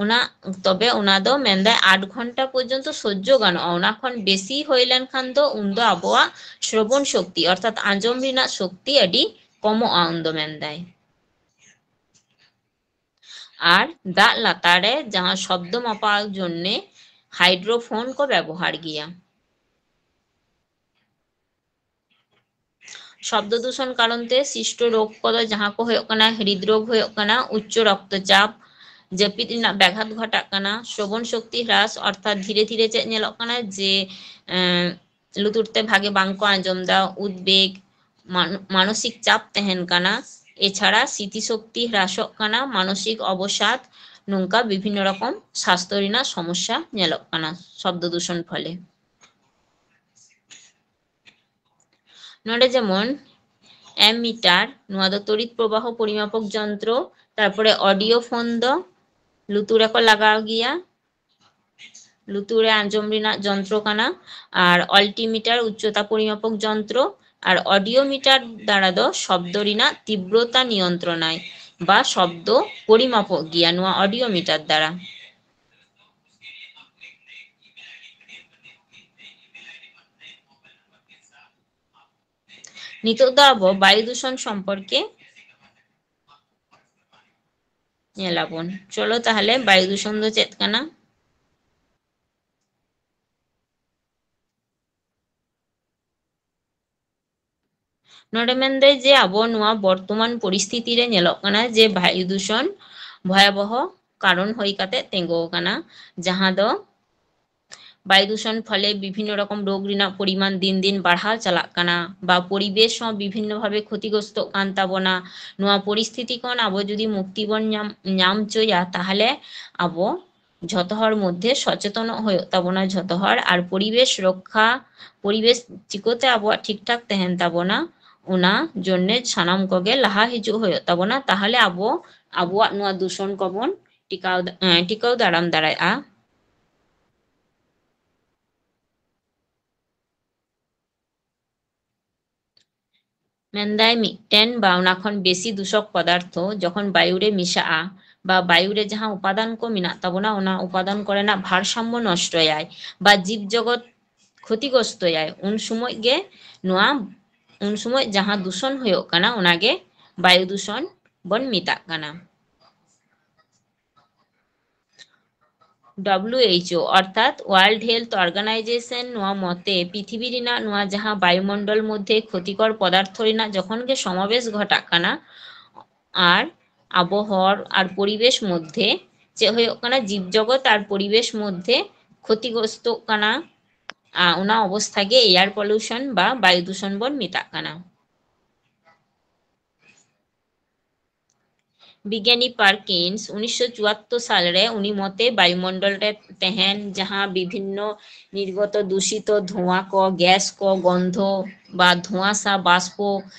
ᱚᱱᱟ, ᱛᱚᱵᱮ ᱚᱱᱟ ᱫᱚ ᱢᱮᱱᱫᱟᱭ ᱟᱴ ᱜᱷᱚᱱᱴᱟ ᱯᱚᱨᱡᱚᱱᱛᱚ ᱥᱚᱡᱽᱡᱚ ᱜᱟᱱᱚᱜᱼᱟ᱾ ᱚᱱᱟ ᱠᱷᱚᱱ ᱵᱮᱥᱤ ᱦᱩᱭ ᱞᱮᱱᱠᱷᱟᱱ ᱫᱚ ᱩᱱᱫᱚ ᱟᱵᱚᱣᱟᱜ ᱥᱨᱚᱵᱚᱱ ᱥᱚᱠᱛᱤ ᱚᱨᱛᱷᱟᱛ ᱟᱸᱡᱚᱢ ᱨᱮᱱᱟᱜ ᱥᱚᱠᱛᱤ ᱟᱹᱰᱤ ᱠᱚᱢᱚᱜᱼᱟ ᱩᱱᱫᱚ ᱢᱮᱱᱫᱟᱭ᱾ ᱟᱨ ᱫᱟᱜ ᱞᱟᱛᱟᱨ ᱨᱮ ᱡᱟᱦᱟᱸ ᱥᱚᱵᱫᱚ ᱢᱟᱯᱟᱣ ᱡᱚᱱᱱᱮ ᱦᱟᱭᱰᱨᱳᱯᱷᱳᱱ ᱠᱚ ᱵᱮᱵᱚᱦᱟᱨ ᱜᱮᱭᱟ᱾ ᱥᱚᱵᱫᱚ ᱫᱩᱥᱚᱱ ᱠᱟᱨᱚᱱ ᱛᱮ ᱥᱤᱥᱴᱚ ᱨᱳᱜᱽ ᱠᱚᱫᱚ ᱡᱟᱦᱟᱸ ᱠᱚ ᱦᱩᱭᱩᱜ ᱠᱟᱱᱟ, ᱦᱨᱤᱫ ᱨᱳᱜᱽ ᱦᱩᱭᱩᱜ ᱠᱟᱱᱟ, ᱩᱪᱪᱚ ᱨᱚᱠᱛᱚᱪᱟᱯ, ᱡᱟᱹᱯᱤᱫ ᱨᱮᱱᱟᱜ ᱵᱮᱜᱷᱟᱛ ᱜᱷᱚᱴᱟᱜ ᱠᱟᱱᱟ, ᱥᱨᱚᱵᱚᱱ ᱥᱚᱠᱛᱤ ᱦᱨᱟᱥ, ᱚᱨᱛᱷᱟᱛ ᱫᱷᱤᱨᱮ ᱫᱷᱤᱨᱮ ᱪᱮᱫ ᱧᱮᱞᱚᱜ ᱠᱟᱱᱟ ᱡᱮ, ᱮᱸ, ᱞᱩᱛᱩᱨ ᱛᱮ ᱵᱷᱟᱜᱮ ᱵᱟᱝ ᱠᱚ ᱟᱸᱡᱚᱢ ᱮᱫᱟ, ᱩᱫᱽᱵᱮᱜᱽ, ᱢᱟᱱ-, ᱢᱟᱱᱚᱥᱤᱠ ᱪᱟᱯ ᱛᱟᱦᱮᱱ ᱠᱟᱱᱟ᱾ ᱮᱪᱷᱟᱲᱟ ᱥᱨᱤᱛᱤ ᱥᱚᱠᱛᱤ ᱦᱨᱟᱥᱚᱜ ᱠᱟᱱᱟ, ᱢᱟᱱᱚᱥᱤᱠ ᱚᱵᱚᱥᱟᱫ, ᱱᱚᱝᱠᱟ ᱵᱤᱵᱷᱤᱱᱱᱚ ᱨᱚᱠᱚᱢ ᱥᱟᱥᱛᱷᱚ ᱨᱮᱱᱟᱜ ᱥᱚᱢᱚᱥᱥᱟ ᱧᱮᱞᱚᱜ ᱠᱟᱱᱟ ᱥᱚᱵᱫᱚ ᱫᱩᱥᱚᱱ ᱯᱷᱚᱞᱮ᱾ ᱱᱚᱰᱮ ᱡᱮᱢᱚᱱ ᱮᱢ ᱢᱤᱴᱟᱨ, ᱱᱚᱣᱟ ᱫᱚ ᱛᱚᱲᱤᱛ ᱯᱨᱚᱵᱟᱦᱚ ᱯᱚᱨᱤᱢᱟᱯᱚᱠ ᱡᱚᱱᱛᱨᱚ, ᱛᱟᱨᱯᱚᱨᱮ ᱚᱰᱤᱭᱳ ᱯᱷᱳᱱ ᱫᱚ ᱞᱩᱛᱩᱨ ᱨᱮᱠᱚ ᱞᱟᱜᱟᱣ ᱜᱮᱭᱟ, ᱞᱩᱛᱩᱨ ᱨᱮ ᱟᱸᱡᱚᱢ ᱨᱮᱱᱟᱜ ᱡᱚᱱᱛᱨᱚ ᱠᱟᱱᱟ, ᱟᱨ ᱚᱞᱴᱤᱢᱤᱴᱟᱨ ᱩᱪᱪᱚᱛᱟ ᱯᱚᱨᱤᱢᱟᱯᱚᱠ ᱡᱚᱱᱛᱨᱚ, ᱟᱨ ᱚᱰᱤᱭᱳ ᱢᱤᱴᱟᱨ ᱫᱟᱨᱟ ᱫᱚ ᱥᱚᱵᱫᱚ ᱨᱮᱱᱟᱜ ᱛᱤᱵᱨᱚᱛᱟ ᱱᱤᱭᱚᱱᱛᱨᱚᱱᱟᱭ ᱵᱟ ᱥᱚᱵᱫᱚ ᱯᱚᱨᱤᱢᱟᱯᱚᱠ ᱜᱮᱭᱟ ᱱᱚᱣᱟ ᱚᱰᱤᱭᱳ ᱢᱤᱴᱟᱨ ᱫᱟᱨᱟ᱾ ᱱᱤᱛᱚᱜ ᱫᱚ ᱟᱵᱚ ᱵᱟᱭᱩ ᱫᱩᱥᱚᱱ ᱥᱚᱢᱯᱚᱨᱠᱮ ᱧᱮᱞᱟᱵᱚᱱ᱾ ᱪᱚᱞᱚ ᱛᱟᱦᱚᱞᱮ ᱵᱟᱭᱩ ᱫᱩᱥᱚᱱ ᱫᱚ ᱪᱮᱫ ᱠᱟᱱᱟ? ᱱᱚᱰᱮ ᱢᱮᱱᱫᱟᱭ ᱡᱮ ᱟᱵᱚ ᱱᱚᱣᱟ ᱵᱚᱨᱛᱚᱢᱟᱱ ᱯᱚᱨᱤᱥᱛᱷᱤᱛᱤ ᱨᱮ ᱧᱮᱞᱚᱜ ᱠᱟᱱᱟ ᱡᱮ ᱵᱟᱭᱩ ᱫᱩᱥᱚᱱ ᱵᱷᱚᱭᱟᱵᱚᱦᱚ ᱠᱟᱨᱚᱱ ᱦᱩᱭ ᱠᱟᱛᱮ ᱛᱤᱸᱜᱩ ᱟᱠᱟᱱᱟ, ᱡᱟᱦᱟᱸ ᱫᱚ ᱵᱟᱭᱩ ᱫᱩᱥᱚᱱ ᱯᱷᱚᱞᱮ ᱵᱤᱵᱷᱤᱱᱱᱚ ᱨᱚᱠᱚᱢ ᱨᱳᱜᱽ ᱨᱮᱱᱟᱜ ᱯᱚᱨᱤᱢᱟᱱ ᱫᱤᱱ ᱫᱤᱱ ᱵᱟᱲᱦᱟᱣ ᱪᱟᱞᱟᱜ ᱠᱟᱱᱟ, ᱵᱟ ᱯᱚᱨᱤᱵᱮᱥ ᱦᱚᱸ ᱵᱤᱵᱷᱤᱱᱱᱚ ᱵᱷᱟᱵᱮ ᱠᱷᱚᱛᱤᱜᱨᱚᱥᱛᱚᱜ ᱠᱟᱱ ᱛᱟᱵᱚᱱᱟ᱾ ᱱᱚᱣᱟ ᱯᱚᱨᱤᱥᱛᱷᱤᱛᱤ ᱠᱷᱚᱱ ᱟᱵᱚ ᱡᱩᱫᱤ ᱢᱩᱠᱛᱤ ᱵᱚᱱ ᱧᱟᱢ, ᱧᱟᱢ ᱦᱚᱪᱚᱭᱟ, ᱛᱟᱦᱚᱞᱮ ᱟᱵᱚ ᱡᱷᱚᱛᱚ ᱦᱚᱲ ᱢᱚᱫᱽᱫᱷᱮ ᱥᱚᱪᱮᱛᱚᱱᱚᱜ ᱦᱩᱭᱩᱜ ᱛᱟᱵᱚᱱᱟ ᱡᱷᱚᱛᱚ ᱦᱚᱲ᱾ ᱟᱨ ᱯᱚᱨᱤᱵᱮᱥ ᱨᱚᱠᱠᱷᱟ, ᱯᱚᱨᱤᱵᱮᱥ ᱪᱤᱠᱟᱹᱛᱮ ᱟᱵᱚᱣᱟᱜ ᱴᱷᱤᱠ ᱴᱷᱟᱠ ᱛᱟᱦᱮᱱ ᱛᱟᱵᱚᱱᱟ, ᱚᱱᱟ ᱡᱚᱱᱱᱮ ᱥᱟᱱᱟᱢ ᱠᱚᱜᱮ ᱞᱟᱦᱟ ᱦᱤᱡᱩᱜ ᱦᱩᱭᱩᱜ ᱛᱟᱵᱚᱱᱟ᱾ ᱛᱟᱦᱚᱞᱮ ᱟᱵᱚ ᱟᱵᱚᱣᱟᱜ ᱱᱚᱣᱟ ᱫᱩᱥᱚᱱ ᱠᱚᱵᱚᱱ ᱴᱤᱠᱟᱣ ᱫᱟ-, ᱮᱸ, ᱴᱤᱠᱟᱹᱣ ᱫᱟᱨᱟᱢ ᱫᱟᱲᱮᱭᱟᱜᱼᱟ᱾ ᱢᱮᱱᱫᱟᱭ ᱢᱤᱫᱴᱮᱱ ᱵᱟ ᱚᱱᱟ ᱠᱷᱚᱱ ᱵᱮᱥᱤ ᱫᱩᱥᱚᱠ ᱯᱚᱫᱟᱨᱛᱷᱚ ᱡᱚᱠᱷᱚᱱ ᱵᱟᱭᱩ ᱨᱮ ᱢᱮᱥᱟᱜᱼᱟ, ᱵᱟ ᱵᱟᱭᱩ ᱨᱮ ᱡᱟᱦᱟᱸ ᱩᱯᱟᱫᱟᱱ ᱠᱚ ᱢᱮᱱᱟᱜ ᱛᱟᱵᱚᱱᱟ, ᱚᱱᱟ ᱩᱯᱟᱫᱟᱱ ᱠᱚᱨᱮᱱᱟᱜ ᱵᱷᱟᱨᱥᱟᱢᱢᱚ ᱱᱚᱥᱴᱚᱭᱟᱭ, ᱵᱟ ᱡᱤᱵᱽ ᱡᱚᱜᱚᱛ ᱠᱷᱚᱛᱤᱜᱨᱚᱥᱛᱚᱭᱟᱭ, ᱩᱱ ᱥᱚᱢᱚᱭ ᱜᱮ ᱱᱚᱣᱟ, ᱩᱱ ᱥᱚᱢᱚᱭ ᱡᱟᱦᱟᱸ ᱫᱩᱥᱚᱱ ᱦᱩᱭᱩᱜ ᱠᱟᱱᱟ, ᱚᱱᱟᱜᱮ ᱵᱟᱭᱩ ᱫᱩᱥᱚᱱ ᱵᱚᱱ ᱢᱮᱛᱟᱜ ᱠᱟᱱᱟ᱾ ᱰᱟᱵᱞᱤᱭᱩ ᱮᱭᱤᱪ ᱳ ᱚᱨᱛᱷᱟᱛ World Health Organization ᱱᱚᱣᱟ ᱢᱚᱛᱮ ᱯᱨᱤᱛᱷᱤᱵᱤ ᱨᱮᱱᱟᱜ ᱱᱚᱣᱟ ᱡᱟᱦᱟᱸ ᱵᱟᱭᱩᱢᱚᱱᱰᱚᱞ ᱢᱚᱫᱽᱫᱷᱮ ᱠᱷᱚᱛᱤᱠᱚᱨ ᱯᱚᱫᱟᱨᱛᱷᱚ ᱨᱮᱱᱟᱜ ᱡᱚᱠᱷᱚᱱ ᱜᱮ ᱥᱚᱢᱟᱵᱮᱥ ᱜᱷᱚᱴᱟᱜ ᱠᱟᱱᱟ ᱟᱨ ᱟᱵᱚ ᱦᱚᱲ ᱟᱨ ᱯᱚᱨᱤᱵᱮᱥ ᱢᱚᱫᱽᱫᱷᱮ ᱪᱮᱫ ᱦᱩᱭᱩᱜ ᱠᱟᱱᱟ, ᱡᱤᱵᱽ ᱡᱚᱜᱚᱛ ᱟᱨ ᱯᱚᱨᱤᱵᱮᱥ ᱢᱚᱫᱽᱫᱷᱮ ᱠᱷᱚᱛᱤᱜᱨᱚᱥᱛᱚᱜ ᱠᱟᱱᱟ, ᱟ, ᱚᱱᱟ ᱚᱵᱚᱥᱛᱷᱟ ᱜᱮ air pollution ᱵᱟ ᱵᱟᱭᱩ ᱫᱩᱥᱚᱱ ᱵᱚᱱ ᱢᱮᱛᱟᱜ ᱠᱟᱱᱟ᱾ ᱵᱤᱜᱽᱜᱟᱱᱤ ᱯᱟᱨᱠᱤᱱᱥ ᱩᱱᱤᱥᱥᱚ ᱪᱩᱣᱟᱛᱛᱳᱨ ᱥᱟᱞᱨᱮ ᱩᱱᱤ ᱢᱚᱛᱮ ᱵᱟᱭᱩᱢᱚᱱᱰᱚᱞ ᱨᱮ ᱛᱟᱦᱮᱱ ᱡᱟᱦᱟᱸ ᱵᱤᱵᱷᱤᱱᱱᱚ ᱱᱤᱨᱜᱚᱛᱚ ᱫᱩᱥᱤᱛᱚ ᱫᱷᱩᱣᱟ ᱠᱚ, ᱜᱮᱥ ᱠᱚ, ᱜᱚᱱᱫᱷᱚ ᱵᱟ ᱫᱷᱩᱣᱟᱥᱟ ᱵᱟᱥᱯᱚ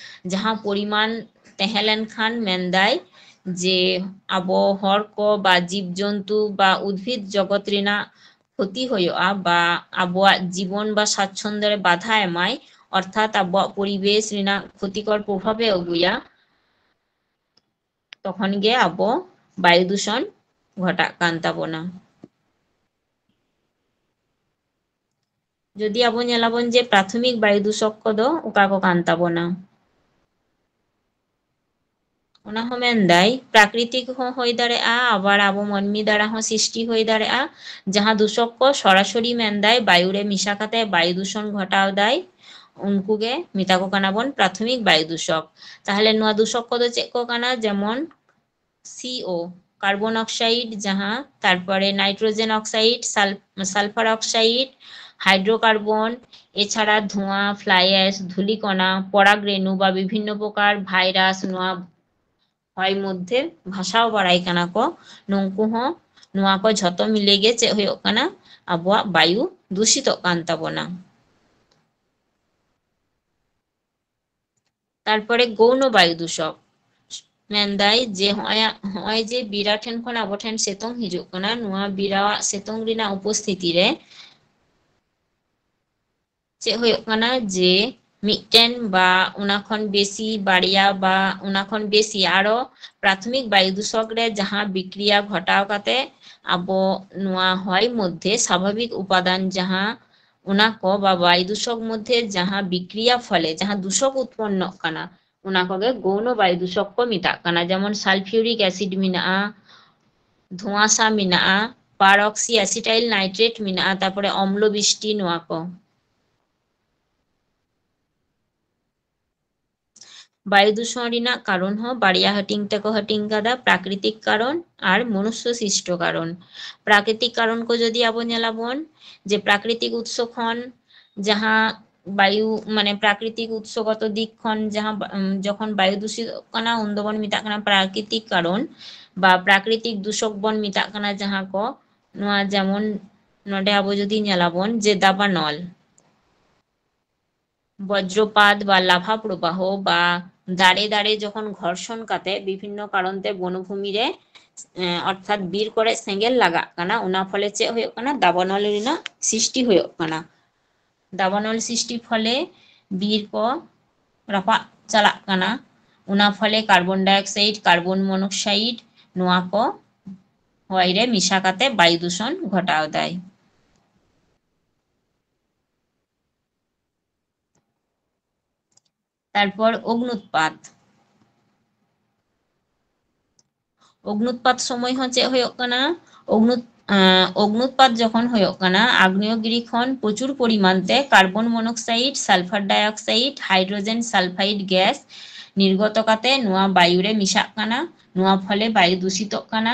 ᱡᱟᱦᱟᱸ ᱯᱚᱨᱤᱢᱟᱱ ᱛᱟᱦᱮᱸ ᱞᱮᱱᱠᱷᱟᱱ ᱢᱮᱱᱫᱟᱭ ᱡᱮ ᱟᱵᱚ ᱦᱚᱲ ᱠᱚ ᱵᱟ ᱡᱤᱵᱽ ᱡᱚᱱᱛᱩ ᱵᱟ ᱩᱫᱵᱷᱤᱫ ᱡᱚᱜᱚᱛ ᱨᱮᱱᱟᱜ ᱠᱷᱚᱛᱤ ᱦᱩᱭᱩᱜᱼᱟ ᱵᱟ ᱟᱵᱚᱣᱟᱜ ᱡᱤᱵᱚᱱ ᱵᱟ ᱥᱟᱪᱪᱷᱚᱱᱫᱚ ᱨᱮ ᱵᱟᱫᱷᱟ ᱮᱢᱟᱭ, ᱚᱨᱛᱷᱟᱛ ᱟᱵᱚᱣᱟᱜ ᱯᱚᱨᱤᱵᱮᱥ ᱨᱮᱱᱟᱜ ᱠᱷᱚᱛᱤᱠᱚᱨ ᱯᱨᱚᱵᱷᱟᱵᱮ ᱟᱹᱜᱩᱭᱟ, ᱛᱚᱠᱷᱚᱱ ᱜᱮ ᱟᱵᱚ ᱵᱟᱭᱩ ᱫᱩᱥᱚᱱ ᱜᱷᱚᱴᱟᱜ ᱠᱟᱱ ᱛᱟᱵᱚᱱᱟ᱾ ᱡᱩᱫᱤ ᱟᱵᱚ ᱧᱮᱞᱟᱵᱚᱱ ᱡᱮ ᱯᱨᱟᱛᱷᱚᱢᱤᱠ ᱵᱟᱭᱩ ᱫᱩᱥᱚᱠ ᱠᱚᱫᱚ ᱚᱠᱟ ᱠᱚ ᱠᱟᱱ ᱛᱟᱵᱚᱱᱟ, ᱚᱱᱟ ᱦᱚᱸ ᱢᱮᱱᱫᱟᱭ ᱯᱨᱟᱠᱨᱤᱛᱤᱠ ᱦᱚᱸ ᱦᱩᱭ ᱫᱟᱲᱮᱭᱟᱜᱼᱟ, ᱟᱵᱟᱨ ᱟᱵᱚ ᱢᱟᱹᱱᱢᱤ ᱫᱟᱨᱟ ᱦᱚᱸ ᱥᱨᱤᱥᱴᱤ ᱦᱩᱭ ᱫᱟᱲᱮᱭᱟᱜᱼᱟ᱾ ᱡᱟᱦᱟᱸ ᱫᱩᱥᱚᱠ ᱠᱚ ᱥᱚᱨᱟᱥᱚᱨᱤ ᱢᱮᱱᱫᱟᱭ ᱵᱟᱭᱩ ᱨᱮ ᱢᱮᱥᱟ ᱠᱟᱛᱮ ᱵᱟᱭᱩ ᱫᱩᱥᱚᱱ ᱜᱷᱚᱴᱟᱣ ᱫᱟᱭ, ᱩᱱᱠᱩ ᱜᱮ ᱢᱮᱛᱟ ᱠᱚ ᱠᱟᱱᱟ ᱵᱚᱱ ᱯᱨᱟᱛᱷᱚᱢᱤᱠ ᱵᱟᱭᱩ ᱫᱩᱥᱚᱠ᱾ ᱛᱟᱦᱚᱞᱮ ᱱᱚᱣᱟ ᱫᱩᱥᱚᱠ ᱠᱚᱫᱚ ᱪᱮᱫ ᱠᱚ ᱠᱟᱱᱟ? ᱡᱮᱢᱚᱱ ᱥᱤ ᱳ, ᱠᱟᱨᱵᱚᱱ ᱚᱠᱥᱟᱭᱤᱰ ᱡᱟᱦᱟᱸ, ᱛᱟᱨᱯᱚᱨᱮ ᱱᱟᱭᱴᱨᱳᱡᱮᱱ ᱚᱠᱥᱟᱭᱤᱰ, ᱥᱟᱞ-, sulphur oxide, hydrocarbon, ᱮᱪᱷᱟᱲᱟ ᱫᱷᱩᱣᱟ, fly ash, ᱫᱷᱩᱞᱤᱠᱚণᱟ, ᱯᱚᱨᱟᱜ ᱨᱮᱱᱩ ᱵᱟ ᱵᱤᱵᱷᱤᱱᱱᱚ ᱯᱨᱚᱠᱟᱨ virus, ᱱᱚᱣᱟ ᱦᱚᱭ ᱢᱚᱫᱽᱫᱷᱮ ᱵᱷᱟᱥᱟᱣ ᱵᱟᱲᱟᱭ ᱠᱟᱱᱟ ᱠᱚ, ᱱᱩᱝᱠᱩ ᱦᱚᱸ, ᱱᱚᱣᱟ ᱠᱚ ᱡᱷᱚᱛᱚ ᱢᱤᱞᱮ ᱜᱮ ᱪᱮᱫ ᱦᱩᱭᱩᱜ ᱠᱟᱱᱟ? ᱟᱵᱚᱣᱟᱜ ᱵᱟᱭᱩ ᱫᱩᱥᱤᱛᱚᱜ ᱠᱟᱱ ᱛᱟᱵᱚᱱᱟ᱾ ᱛᱟᱨᱯᱚᱨᱮ ᱜᱳᱣᱱᱚ ᱵᱟᱭᱩ ᱫᱩᱥᱚᱠ ᱢᱮᱱᱫᱟᱭ ᱡᱮ ᱦᱚᱸᱜᱼᱚᱭ, ᱦᱚᱸᱜᱼᱚᱭ ᱡᱮ ᱵᱤᱨᱟ ᱴᱷᱮᱱ ᱠᱷᱚᱱ ᱟᱵᱚ ᱴᱷᱮᱱ ᱥᱤᱛᱩᱝ ᱦᱤᱡᱩᱜ ᱠᱟᱱᱟ, ᱱᱚᱣᱟ ᱵᱤᱨᱟᱣᱟᱜ ᱥᱤᱛᱩᱝ ᱨᱮᱱᱟᱜ ᱩᱯᱚᱥᱛᱷᱤᱛᱤ ᱨᱮ ᱪᱮᱫ ᱦᱩᱭᱩᱜ ᱠᱟᱱᱟ ᱡᱮ ᱢᱤᱫᱴᱮᱱ ᱵᱟ ᱚᱱᱟ ᱠᱷᱚᱱ ᱵᱮᱥᱤ, ᱵᱟᱨᱭᱟ ᱵᱟ ᱚᱱᱟ ᱠᱷᱚᱱ ᱵᱮᱥᱤ, ᱟᱨᱚ ᱯᱨᱟᱛᱷᱚᱢᱤᱠ ᱵᱟᱭᱩ ᱫᱩᱥᱚᱠ ᱨᱮ ᱡᱟᱦᱟᱸ ᱵᱤᱠᱨᱤᱭᱟ ᱜᱷᱚᱴᱟᱣ ᱠᱟᱛᱮ ᱟᱵᱚ ᱱᱚᱣᱟ ᱦᱚᱭ ᱢᱚᱫᱽᱫᱷᱮ ᱥᱟᱵᱷᱟᱵᱤᱠ ᱩᱯᱟᱫᱟᱱ ᱡᱟᱦᱟᱸ ᱚᱱᱟ ᱠᱚ ᱵᱟ ᱵᱟᱭᱩ ᱫᱩᱥᱚᱠ ᱢᱚᱫᱽᱫᱷᱮ ᱡᱟᱦᱟᱸ ᱵᱤᱠᱨᱤᱭᱟ ᱯᱷᱚᱞᱮ ᱡᱟᱦᱟᱸ ᱫᱩᱥᱚᱠ ᱩᱛᱯᱚᱱᱱᱚᱜ ᱠᱟᱱᱟ, ᱚᱱᱟ ᱠᱚᱜᱮ ᱜᱳᱣᱱᱚ ᱵᱟᱭᱩ ᱫᱩᱥᱚᱠ ᱠᱚ ᱢᱮᱛᱟᱜ ᱠᱟᱱᱟ᱾ ᱡᱮᱢᱚᱱ sulphuric acid ᱢᱮᱱᱟᱜᱼᱟ, ᱫᱷᱳᱸᱣᱟᱥᱟ ᱢᱮᱱᱟᱜᱼᱟ, peroxy acetyl nitrate ᱢᱮᱱᱟᱜᱼᱟ, ᱛᱟᱨᱯᱚᱨᱮ ᱚᱢᱞᱚ ᱵᱤᱥᱴᱤ, ᱱᱚᱣᱟ ᱠᱚ᱾ ᱵᱟᱭᱩ ᱫᱩᱥᱚᱱ ᱨᱮᱱᱟᱜ ᱠᱟᱨᱚᱱ ᱦᱚᱸ ᱵᱟᱨᱭᱟ ᱦᱟᱹᱴᱤᱧ ᱛᱮᱠᱚ ᱦᱟᱹᱴᱤᱧ ᱠᱟᱫᱟ, ᱯᱨᱟᱠᱨᱤᱛᱤᱠ ᱠᱟᱨᱚᱱ ᱟᱨ ᱢᱚᱱᱩᱥᱥᱚ ᱥᱤᱥᱴᱚ ᱠᱟᱨᱚᱱ᱾ ᱯᱨᱟᱠᱨᱤᱛᱤᱠ ᱠᱟᱨᱚᱱ ᱠᱚ ᱡᱚᱫᱤ ᱟᱵᱚ ᱧᱮᱞᱟᱵᱚᱱ, ᱡᱮ ᱯᱨᱟᱠᱨᱤᱛᱤᱠ ᱩᱛᱥᱚ ᱠᱷᱚᱱ ᱡᱟᱦᱟᱸ ᱵᱟᱭᱩ, ᱢᱟᱱᱮ ᱯᱨᱟᱠᱨᱤᱛᱤᱠ ᱩᱛᱥᱚᱜᱚᱛᱚ ᱫᱤᱠ ᱠᱷᱚᱱ ᱡᱟᱦᱟᱸ ᱵᱟ-, ᱩᱢ, ᱡᱚᱠᱷᱚᱱ ᱵᱟᱭᱩ ᱫᱩᱥᱤᱛᱚᱜ ᱠᱟᱱᱟ, ᱩᱱ ᱫᱚᱵᱚᱱ ᱢᱮᱛᱟᱜ ᱠᱟᱱᱟ ᱯᱨᱟᱠᱨᱤᱛᱤᱠ ᱠᱟᱨᱚᱱ ᱵᱟ ᱯᱨᱟᱠᱨᱤᱛᱤᱠ ᱫᱩᱥᱚᱠ ᱵᱚᱱ ᱢᱮᱛᱟᱜ ᱠᱟᱱᱟ᱾ ᱡᱟᱦᱟᱸ ᱠᱚ, ᱱᱚᱣᱟ ᱡᱮᱢᱚᱱ ᱱᱚᱰᱮ ᱟᱵᱚ ᱡᱩᱫᱤ ᱧᱮᱞᱟᱵᱚᱱ ᱡᱮ ᱫᱟᱵᱟᱱᱚᱞ, ᱵᱚᱡᱽᱨᱚᱯᱟᱛ ᱵᱟ ᱞᱟᱵᱷᱟ ᱯᱨᱚᱵᱟᱦᱚ ᱵᱟ ᱫᱟᱨᱮ ᱫᱟᱨᱮ ᱡᱚᱠᱷᱚᱱ ᱜᱷᱚᱨᱥᱚᱱ ᱠᱟᱛᱮ ᱵᱤᱵᱷᱤᱱᱱᱚ ᱠᱟᱨᱚᱱ ᱛᱮ ᱵᱚᱱᱚᱵᱷᱩᱢᱤ ᱨᱮ, ᱮᱸ, ᱚᱨᱛᱷᱟᱛ ᱵᱤᱨ ᱠᱚᱨᱮ ᱥᱮᱸᱜᱮᱞ ᱞᱟᱜᱟᱜ ᱠᱟᱱᱟ, ᱚᱱᱟ ᱯᱷᱚᱞᱮ ᱪᱮᱫ ᱦᱩᱭᱩᱜ ᱠᱟᱱᱟ? ᱫᱟᱵᱟᱱᱚᱞ ᱨᱮᱱᱟᱜ ᱥᱨᱤᱥᱴᱤ ᱦᱩᱭᱩᱜ ᱠᱟᱱᱟ᱾ ᱫᱟᱵᱟᱱᱚᱞ ᱥᱨᱤᱥᱴᱤ ᱯᱷᱚᱞᱮ ᱵᱤᱨ ᱠᱚ ᱨᱟᱯᱟᱜ ᱪᱟᱞᱟᱜ ᱠᱟᱱᱟ, ᱚᱱᱟ ᱯᱷᱚᱞᱮ ᱠᱟᱨᱵᱚᱱ ᱰᱟᱭᱚᱠᱥᱟᱭᱤᱰ, ᱠᱟᱨᱵᱚᱱ ᱢᱚᱱᱚᱠᱥᱟᱭᱤᱰ, ᱱᱚᱣᱟ ᱠᱚ ᱦᱚᱭ ᱨᱮ ᱢᱮᱥᱟ ᱠᱟᱛᱮ ᱵᱟᱭᱩ ᱫᱩᱥᱚᱱ ᱜᱷᱚᱴᱟᱣ ᱫᱟᱭ᱾ ᱛᱟᱨᱯᱚᱨ ᱚᱜᱽᱱᱩᱛᱯᱟᱛ᱾ ᱚᱜᱽᱱᱩᱛᱯᱟᱛ ᱥᱚᱢᱚᱭ ᱦᱚᱸ ᱪᱮᱫ ᱦᱩᱭᱩᱜ ᱠᱟᱱᱟ? ᱚᱜᱽᱱᱩᱛ-, ᱚᱜᱽᱱᱩᱛᱯᱟᱛ ᱡᱚᱠᱷᱚᱱ ᱦᱩᱭᱩᱜ ᱠᱟᱱᱟ, ᱟᱜᱽᱱᱮᱭᱚᱜᱤᱨᱤ ᱠᱷᱚᱱ ᱯᱨᱚᱪᱩᱨ ᱯᱚᱨᱤᱢᱟᱱ ᱛᱮ carbon monoxide, sulfur dioxide, hydrogen sulfide gas ᱱᱤᱨᱜᱚᱛᱚ ᱠᱟᱛᱮ ᱱᱚᱣᱟ ᱵᱟᱭᱩ ᱨᱮ ᱢᱮᱥᱟᱜ ᱠᱟᱱᱟ᱾ ᱱᱚᱣᱟ ᱯᱷᱚᱞᱮ ᱵᱟᱭᱩ ᱫᱩᱥᱤᱛᱚᱜ ᱠᱟᱱᱟ᱾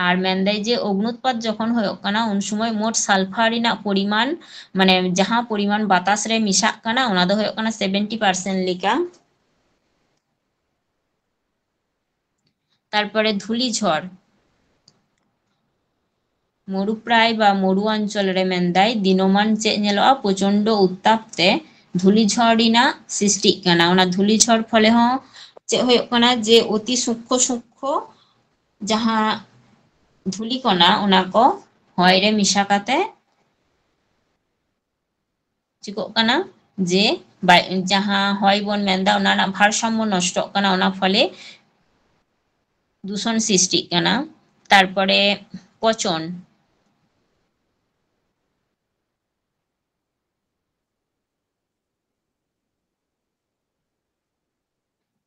ᱟᱨ ᱢᱮᱱᱫᱟᱭ ᱡᱮ ᱚᱜᱽᱱᱩᱛᱯᱟᱛ ᱡᱚᱠᱷᱚᱱ ᱦᱩᱭᱩᱜ ᱠᱟᱱᱟ, ᱩᱱ ᱥᱚᱢᱚᱭ ᱢᱳᱴ sulfur ᱨᱮᱱᱟᱜ ᱯᱚᱨᱤᱢᱟᱱ, ᱢᱟᱱᱮ ᱡᱟᱦᱟᱸ ᱯᱚᱨᱤᱢᱟᱱ ᱵᱟᱛᱟᱥ ᱨᱮ ᱢᱮᱥᱟᱜ ᱠᱟᱱᱟ, ᱚᱱᱟ ᱫᱚ ᱦᱩᱭᱩᱜ ᱠᱟᱱᱟ seventy percent ᱞᱮᱠᱟ᱾ ᱛᱟᱨᱯᱚᱨᱮ ᱫᱷᱩᱞᱤ ᱡᱷᱚᱲ᱾ ᱢᱚᱨᱩᱯᱨᱟᱭ ᱵᱟ ᱢᱚᱨᱩ ᱚᱧᱪᱚᱞ ᱨᱮ ᱢᱮᱱᱫᱟᱭ, ᱫᱤᱱᱚᱢᱟᱱ ᱪᱮᱫ ᱧᱮᱞᱚᱜᱼᱟ? ᱯᱨᱚᱪᱚᱱᱰᱚ ᱩᱛᱛᱟᱯ ᱛᱮ ᱫᱷᱩᱞᱤ ᱡᱷᱚᱲ ᱨᱮᱱᱟᱜ ᱥᱨᱤᱥᱴᱤᱜ ᱠᱟᱱᱟ᱾ ᱚᱱᱟ ᱫᱷᱩᱞᱤ ᱡᱷᱚᱲ ᱯᱷᱚᱞᱮ ᱦᱚᱸ ᱪᱮᱫ ᱦᱩᱭᱩᱜ ᱠᱟᱱᱟ? ᱡᱮ ᱚᱛᱤ ᱥᱩᱠᱠᱷᱚ ᱥᱩᱠᱠᱷᱚ ᱡᱟᱦᱟᱸ ᱫᱷᱩᱞᱤ ᱠᱚᱱᱟ, ᱚᱱᱟ ᱠᱚ ᱦᱚᱭ ᱨᱮ ᱢᱮᱥᱟ ᱠᱟᱛᱮ ᱪᱤᱠᱟᱹᱜ ᱠᱟᱱᱟ? ᱡᱮ ᱵᱟᱭ-, ᱡᱟᱦᱟᱸ ᱦᱚᱭ ᱵᱚᱱ ᱢᱮᱱᱫᱟ, ᱚᱱᱟ ᱨᱮᱱᱟᱜ ᱵᱷᱟᱨᱥᱟᱢᱢᱚ ᱱᱚᱥᱴᱚᱜ ᱠᱟᱱᱟ, ᱚᱱᱟ ᱯᱷᱚᱞᱮ ᱫᱩᱥᱚᱱ ᱥᱨᱤᱥᱴᱤᱜ ᱠᱟᱱᱟ᱾ ᱛᱟᱨᱯᱚᱨᱮ ᱯᱚᱪᱚᱱ,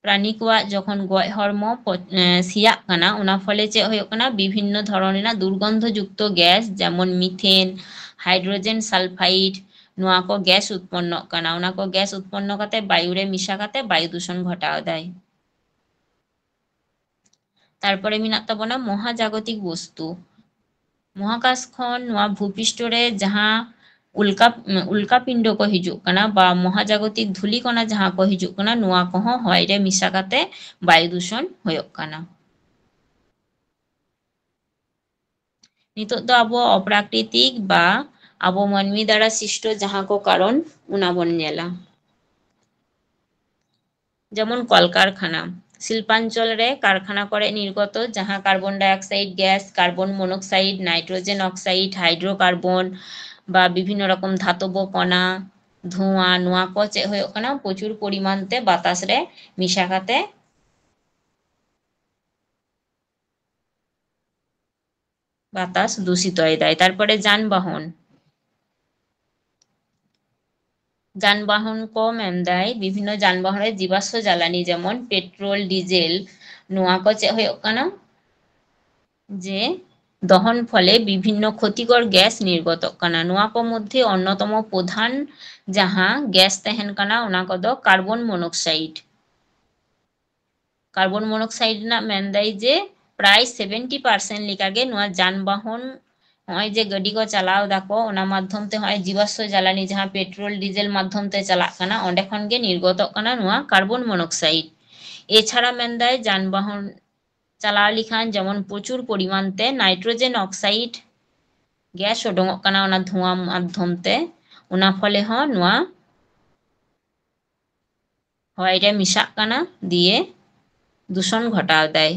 ᱯᱨᱟᱱᱤ ᱠᱚᱣᱟᱜ ᱡᱚᱠᱷᱚᱱ ᱜᱚᱡ ᱦᱚᱲᱢᱚ ᱯᱚ-, ᱮ, ᱥᱮᱭᱟᱜ ᱠᱟᱱᱟ, ᱚᱱᱟ ᱯᱷᱚᱞᱮ ᱪᱮᱫ ᱦᱩᱭᱩᱜ ᱠᱟᱱᱟ? ᱵᱤᱵᱷᱤᱱᱱᱚ ᱫᱷᱚᱨᱚᱱ ᱨᱮᱱᱟᱜ ᱫᱩᱨᱜᱚᱱᱫᱷᱚ ᱡᱩᱠᱛᱚ ᱜᱮᱥ, ᱡᱮᱢᱚᱱ methane, hydrogen sulphide, ᱱᱚᱣᱟ ᱠᱚ ᱜᱮᱥ ᱩᱛᱯᱚᱱᱱᱚᱜ ᱠᱟᱱᱟ᱾ ᱚᱱᱟ ᱠᱚ ᱜᱮᱥ ᱩᱛᱯᱚᱱᱱᱚ ᱠᱟᱛᱮ ᱵᱟᱭᱩ ᱨᱮ ᱢᱮᱥᱟ ᱠᱟᱛᱮ ᱵᱟᱭᱩ ᱫᱩᱥᱚᱱ ᱜᱷᱚᱴᱟᱣ ᱫᱟᱭ᱾ ᱛᱟᱨᱯᱚᱨᱮ ᱢᱮᱱᱟᱜ ᱛᱟᱵᱚᱱᱟ ᱢᱚᱦᱟᱡᱟᱜᱚᱛᱤᱠ ᱵᱚᱥᱛᱩ᱾ ᱢᱚᱦᱟᱠᱟᱥ ᱠᱷᱚᱱ ᱱᱚᱣᱟ ᱵᱷᱩᱯᱤᱥᱴᱚ ᱨᱮ ᱡᱟᱦᱟᱸ ᱩᱞᱠᱟ, ᱩᱞᱠᱟᱯᱤᱱᱰᱚ ᱠᱚ ᱦᱤᱡᱩᱜ ᱠᱟᱱᱟ ᱵᱟ ᱢᱚᱦᱟᱡᱟᱜᱚᱛᱤᱠ ᱫᱷᱩᱞᱤ ᱠᱚᱱᱟ ᱡᱟᱦᱟᱸ ᱠᱚ ᱦᱤᱡᱩᱜ ᱠᱟᱱᱟ, ᱱᱚᱣᱟ ᱠᱚᱦᱚᱸ ᱦᱚᱭ ᱨᱮ ᱢᱮᱥᱟ ᱠᱟᱛᱮ ᱵᱟᱭᱩ ᱫᱩᱥᱚᱱ ᱦᱩᱭᱩᱜ ᱠᱟᱱᱟ᱾ ᱱᱤᱛᱚᱜ ᱫᱚ ᱟᱵᱚ ᱚᱯᱨᱟᱠᱨᱤᱛᱤᱠ ᱵᱟ ᱟᱵᱚ ᱢᱟᱹᱱᱢᱤ ᱫᱟᱨᱟ ᱥᱨᱤᱥᱴᱚ ᱡᱟᱦᱟᱸ ᱠᱚ ᱠᱟᱨᱚᱱ, ᱚᱱᱟ ᱵᱚᱱ ᱧᱮᱞᱟ᱾ ᱡᱮᱢᱚᱱ ᱠᱚᱞᱠᱟᱨᱠᱷᱟᱱᱟ, ᱥᱤᱞᱯᱟᱧᱪᱚᱞ ᱨᱮ ᱠᱟᱨᱠᱷᱟᱱᱟ ᱠᱚᱨᱮ ᱱᱤᱨᱜᱚᱛᱚ ᱡᱟᱦᱟᱸ carbon dioxide gas, carbon monoxide, nitrogen oxide, hydrocarbon ᱵᱟ ᱵᱤᱵᱷᱤᱱᱱᱚ ᱨᱚᱠᱚᱢ ᱫᱷᱟᱛᱚᱵᱚ ᱠᱚᱱᱟ, ᱫᱷᱩᱣᱟ, ᱱᱚᱣᱟ ᱠᱚ ᱪᱮᱫ ᱦᱩᱭᱩᱜ ᱠᱟᱱᱟ? ᱯᱨᱚᱪᱩᱨ ᱯᱚᱨᱤᱢᱟᱱ ᱛᱮ ᱵᱟᱛᱟᱥ ᱨᱮ ᱢᱮᱥᱟ ᱠᱟᱛᱮ ᱵᱟᱛᱟᱥ ᱫᱩᱥᱤᱛᱚᱭ ᱫᱟᱭ᱾ ᱛᱟᱨᱯᱚᱨᱮ ᱡᱟᱱᱵᱟᱦᱚᱱ, ᱡᱟᱱᱵᱟᱦᱚᱱ ᱠᱚ ᱢᱮᱱᱫᱟᱭ, ᱵᱤᱵᱷᱤᱱᱱᱚ ᱡᱟᱱᱵᱟᱦᱚᱱ ᱨᱮ ᱡᱤᱵᱟᱥᱥᱚ ᱡᱟᱞᱟᱱᱤ, ᱡᱮᱢᱚᱱ ᱯᱮᱴᱨᱳᱞ, ᱰᱤᱡᱮᱞ, ᱱᱚᱣᱟ ᱠᱚ ᱪᱮᱫ ᱦᱩᱭᱩᱜ ᱠᱟᱱᱟ? ᱡᱮ ᱫᱚᱦᱚᱱ ᱯᱷᱚᱞᱮ ᱵᱤᱵᱷᱤᱱᱱᱚ ᱠᱷᱚᱛᱤᱠᱚᱨ ᱜᱮᱥ ᱱᱤᱨᱜᱚᱛᱚᱜ ᱠᱟᱱᱟ᱾ ᱱᱚᱣᱟ ᱠᱚ ᱢᱚᱫᱽᱫᱷᱮ ᱚᱱᱱᱚᱛᱚᱢᱚ ᱯᱨᱚᱫᱷᱟᱱ ᱡᱟᱦᱟᱸ ᱜᱮᱥ ᱛᱟᱦᱮᱱ ᱠᱟᱱᱟ, ᱚᱱᱟ ᱠᱚᱫᱚ ᱠᱟᱨᱵᱚᱱ ᱢᱚᱱᱚᱠᱥᱟᱭᱤᱰ᱾ ᱠᱟᱨᱵᱚᱱ ᱢᱚᱱᱚᱠᱥᱟᱭᱤᱰ ᱨᱮᱱᱟᱜ ᱢᱮᱱᱫᱟᱭ ᱡᱮ ᱯᱨᱟᱭ ᱥᱮᱵᱷᱮᱱᱴᱤ ᱯᱟᱨᱥᱮᱱᱴ ᱞᱮᱠᱟᱜᱮ ᱱᱚᱣᱟ ᱡᱟᱱᱵᱟᱦᱚᱱ, ᱱᱚᱜᱼᱚᱭ ᱡᱮ ᱜᱟᱹᱰᱤ ᱠᱚ ᱪᱟᱞᱟᱣ ᱫᱟᱠᱚ, ᱚᱱᱟ ᱢᱟᱫᱽᱫᱷᱚᱢ ᱛᱮ ᱱᱚᱜᱼᱚᱭ ᱡᱤᱵᱟᱥᱥᱚ ᱡᱟᱞᱟᱱᱤ, ᱡᱟᱦᱟᱸ ᱯᱮᱴᱨᱳᱞ ᱰᱤᱡᱮᱞ ᱢᱟᱫᱽᱫᱷᱚᱢ ᱛᱮ ᱪᱟᱞᱟᱜ ᱠᱟᱱᱟ, ᱚᱸᱰᱮ ᱠᱷᱚᱱ ᱜᱮ ᱱᱤᱨᱜᱚᱛᱚᱜ ᱠᱟᱱᱟ ᱱᱚᱣᱟ ᱠᱟᱨᱵᱚᱱ ᱢᱚᱱᱚᱠᱥᱟᱭᱤᱰ᱾ ᱮᱪᱷᱟᱲᱟ ᱢᱮᱱᱫᱟᱭ ᱡᱟᱱᱵᱟᱦᱚᱱ ᱪᱟᱞᱟᱣ ᱞᱮᱠᱷᱟᱱ ᱡᱮᱢᱚᱱ ᱯᱨᱚᱪᱩᱨ ᱯᱚᱨᱤᱢᱟᱱ ᱛᱮ ᱱᱟᱭᱴᱨᱳᱡᱮᱱ ᱚᱠᱥᱟᱭᱤᱰ ᱜᱮᱥ ᱩᱰᱩᱝᱚᱜ ᱠᱟᱱᱟ ᱚᱱᱟ ᱫᱷᱩᱣᱟ ᱢᱟᱫᱽᱫᱷᱚᱢ ᱛᱮ, ᱚᱱᱟ ᱯᱷᱚᱞᱮ ᱦᱚᱸ ᱱᱚᱣᱟ ᱦᱚᱭ ᱨᱮ ᱢᱮᱥᱟᱜ ᱠᱟᱱᱟ, ᱫᱤᱭᱮ ᱫᱩᱥᱚᱱ ᱜᱷᱚᱴᱟᱣ ᱫᱟᱭ᱾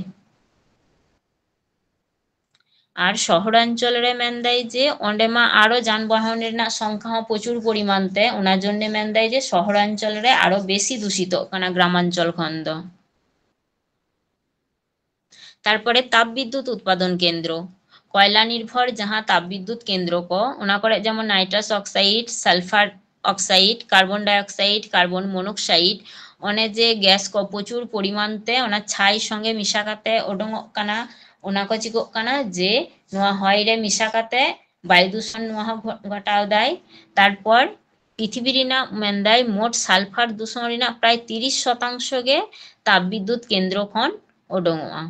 ᱟᱨ ᱥᱚᱦᱚᱨᱟᱧᱪᱚᱞ ᱨᱮ ᱢᱮᱱᱫᱟᱭ ᱡᱮ ᱚᱸᱰᱮ ᱢᱟ ᱟᱨᱚ ᱡᱟᱱᱵᱟᱦᱚᱱ ᱨᱮᱱᱟᱜ ᱥᱚᱝᱠᱷᱟ ᱦᱚᱸ ᱯᱨᱚᱪᱩᱨ ᱯᱚᱨᱤᱢᱟᱱ ᱛᱮ, ᱚᱱᱟ ᱡᱚᱱᱱᱮ ᱢᱮᱱᱫᱟᱭ ᱡᱮ ᱥᱚᱦᱚᱨᱟᱧᱪᱚᱞ ᱨᱮ ᱟᱨᱚ ᱵᱮᱥᱤ ᱫᱩᱥᱤᱛᱚᱜ ᱠᱟᱱᱟ ᱜᱨᱟᱢᱟᱧᱪᱚᱞ ᱠᱷᱚᱱ ᱫᱚ᱾ ᱛᱟᱨᱯᱚᱨᱮ ᱛᱟᱯ ᱵᱤᱫᱽᱫᱩᱛ ᱩᱛᱯᱟᱫᱚᱱ ᱠᱮᱱᱫᱨᱚ, ᱠᱚᱭᱞᱟ ᱱᱤᱨᱵᱷᱚᱨ ᱡᱟᱦᱟᱸ ᱛᱟᱯ ᱵᱤᱫᱽᱫᱩᱛ ᱠᱮᱱᱫᱨᱚ ᱠᱚ, ᱚᱱᱟ ᱠᱚᱨᱮ ᱡᱮᱢᱚᱱ nitrous oxide, sulphur oxide, carbon dioxide, carbon monoxide, ᱚᱱᱮ ᱡᱮ ᱜᱮᱥ ᱠᱚ ᱯᱨᱚᱪᱩᱨ ᱯᱚᱨᱤᱢᱟᱱ ᱛᱮ ᱚᱱᱟ ᱪᱷᱟᱭ ᱥᱚᱸᱜᱮ ᱢᱮᱥᱟ ᱠᱟᱛᱮ ᱩᱰᱩᱝᱚᱜ ᱠᱟᱱᱟ, ᱚᱱᱟ ᱠᱚ ᱪᱤᱠᱟᱹᱜ ᱠᱟᱱᱟ ᱡᱮ ᱱᱚᱣᱟ ᱦᱚᱭ ᱨᱮ ᱢᱮᱥᱟ ᱠᱟᱛᱮ ᱵᱟᱭᱩ ᱫᱩᱥᱚᱱ ᱱᱚᱣᱟ ᱦᱚᱸ ᱜᱷᱚ-, ᱜᱷᱚᱴᱟᱣ ᱫᱟᱭ᱾ ᱛᱟᱨᱯᱚᱨ ᱯᱨᱤᱛᱷᱤᱵᱤ ᱨᱮᱱᱟᱜ ᱢᱮᱱᱫᱟᱭ ᱢᱳᱴ ᱥᱟᱞᱯᱷᱟᱨ ᱫᱩᱥᱚᱱ ᱨᱮᱱᱟᱜ ᱯᱨᱟᱭ ᱛᱤᱨᱤᱥ ᱥᱚᱛᱟᱝᱥᱚ ᱜᱮ ᱛᱟᱯ ᱵᱤᱫᱽᱫᱩᱛ ᱠᱮᱱᱫᱨᱚ ᱠᱷᱚᱱ ᱩᱰᱩᱝᱚᱜᱼᱟ᱾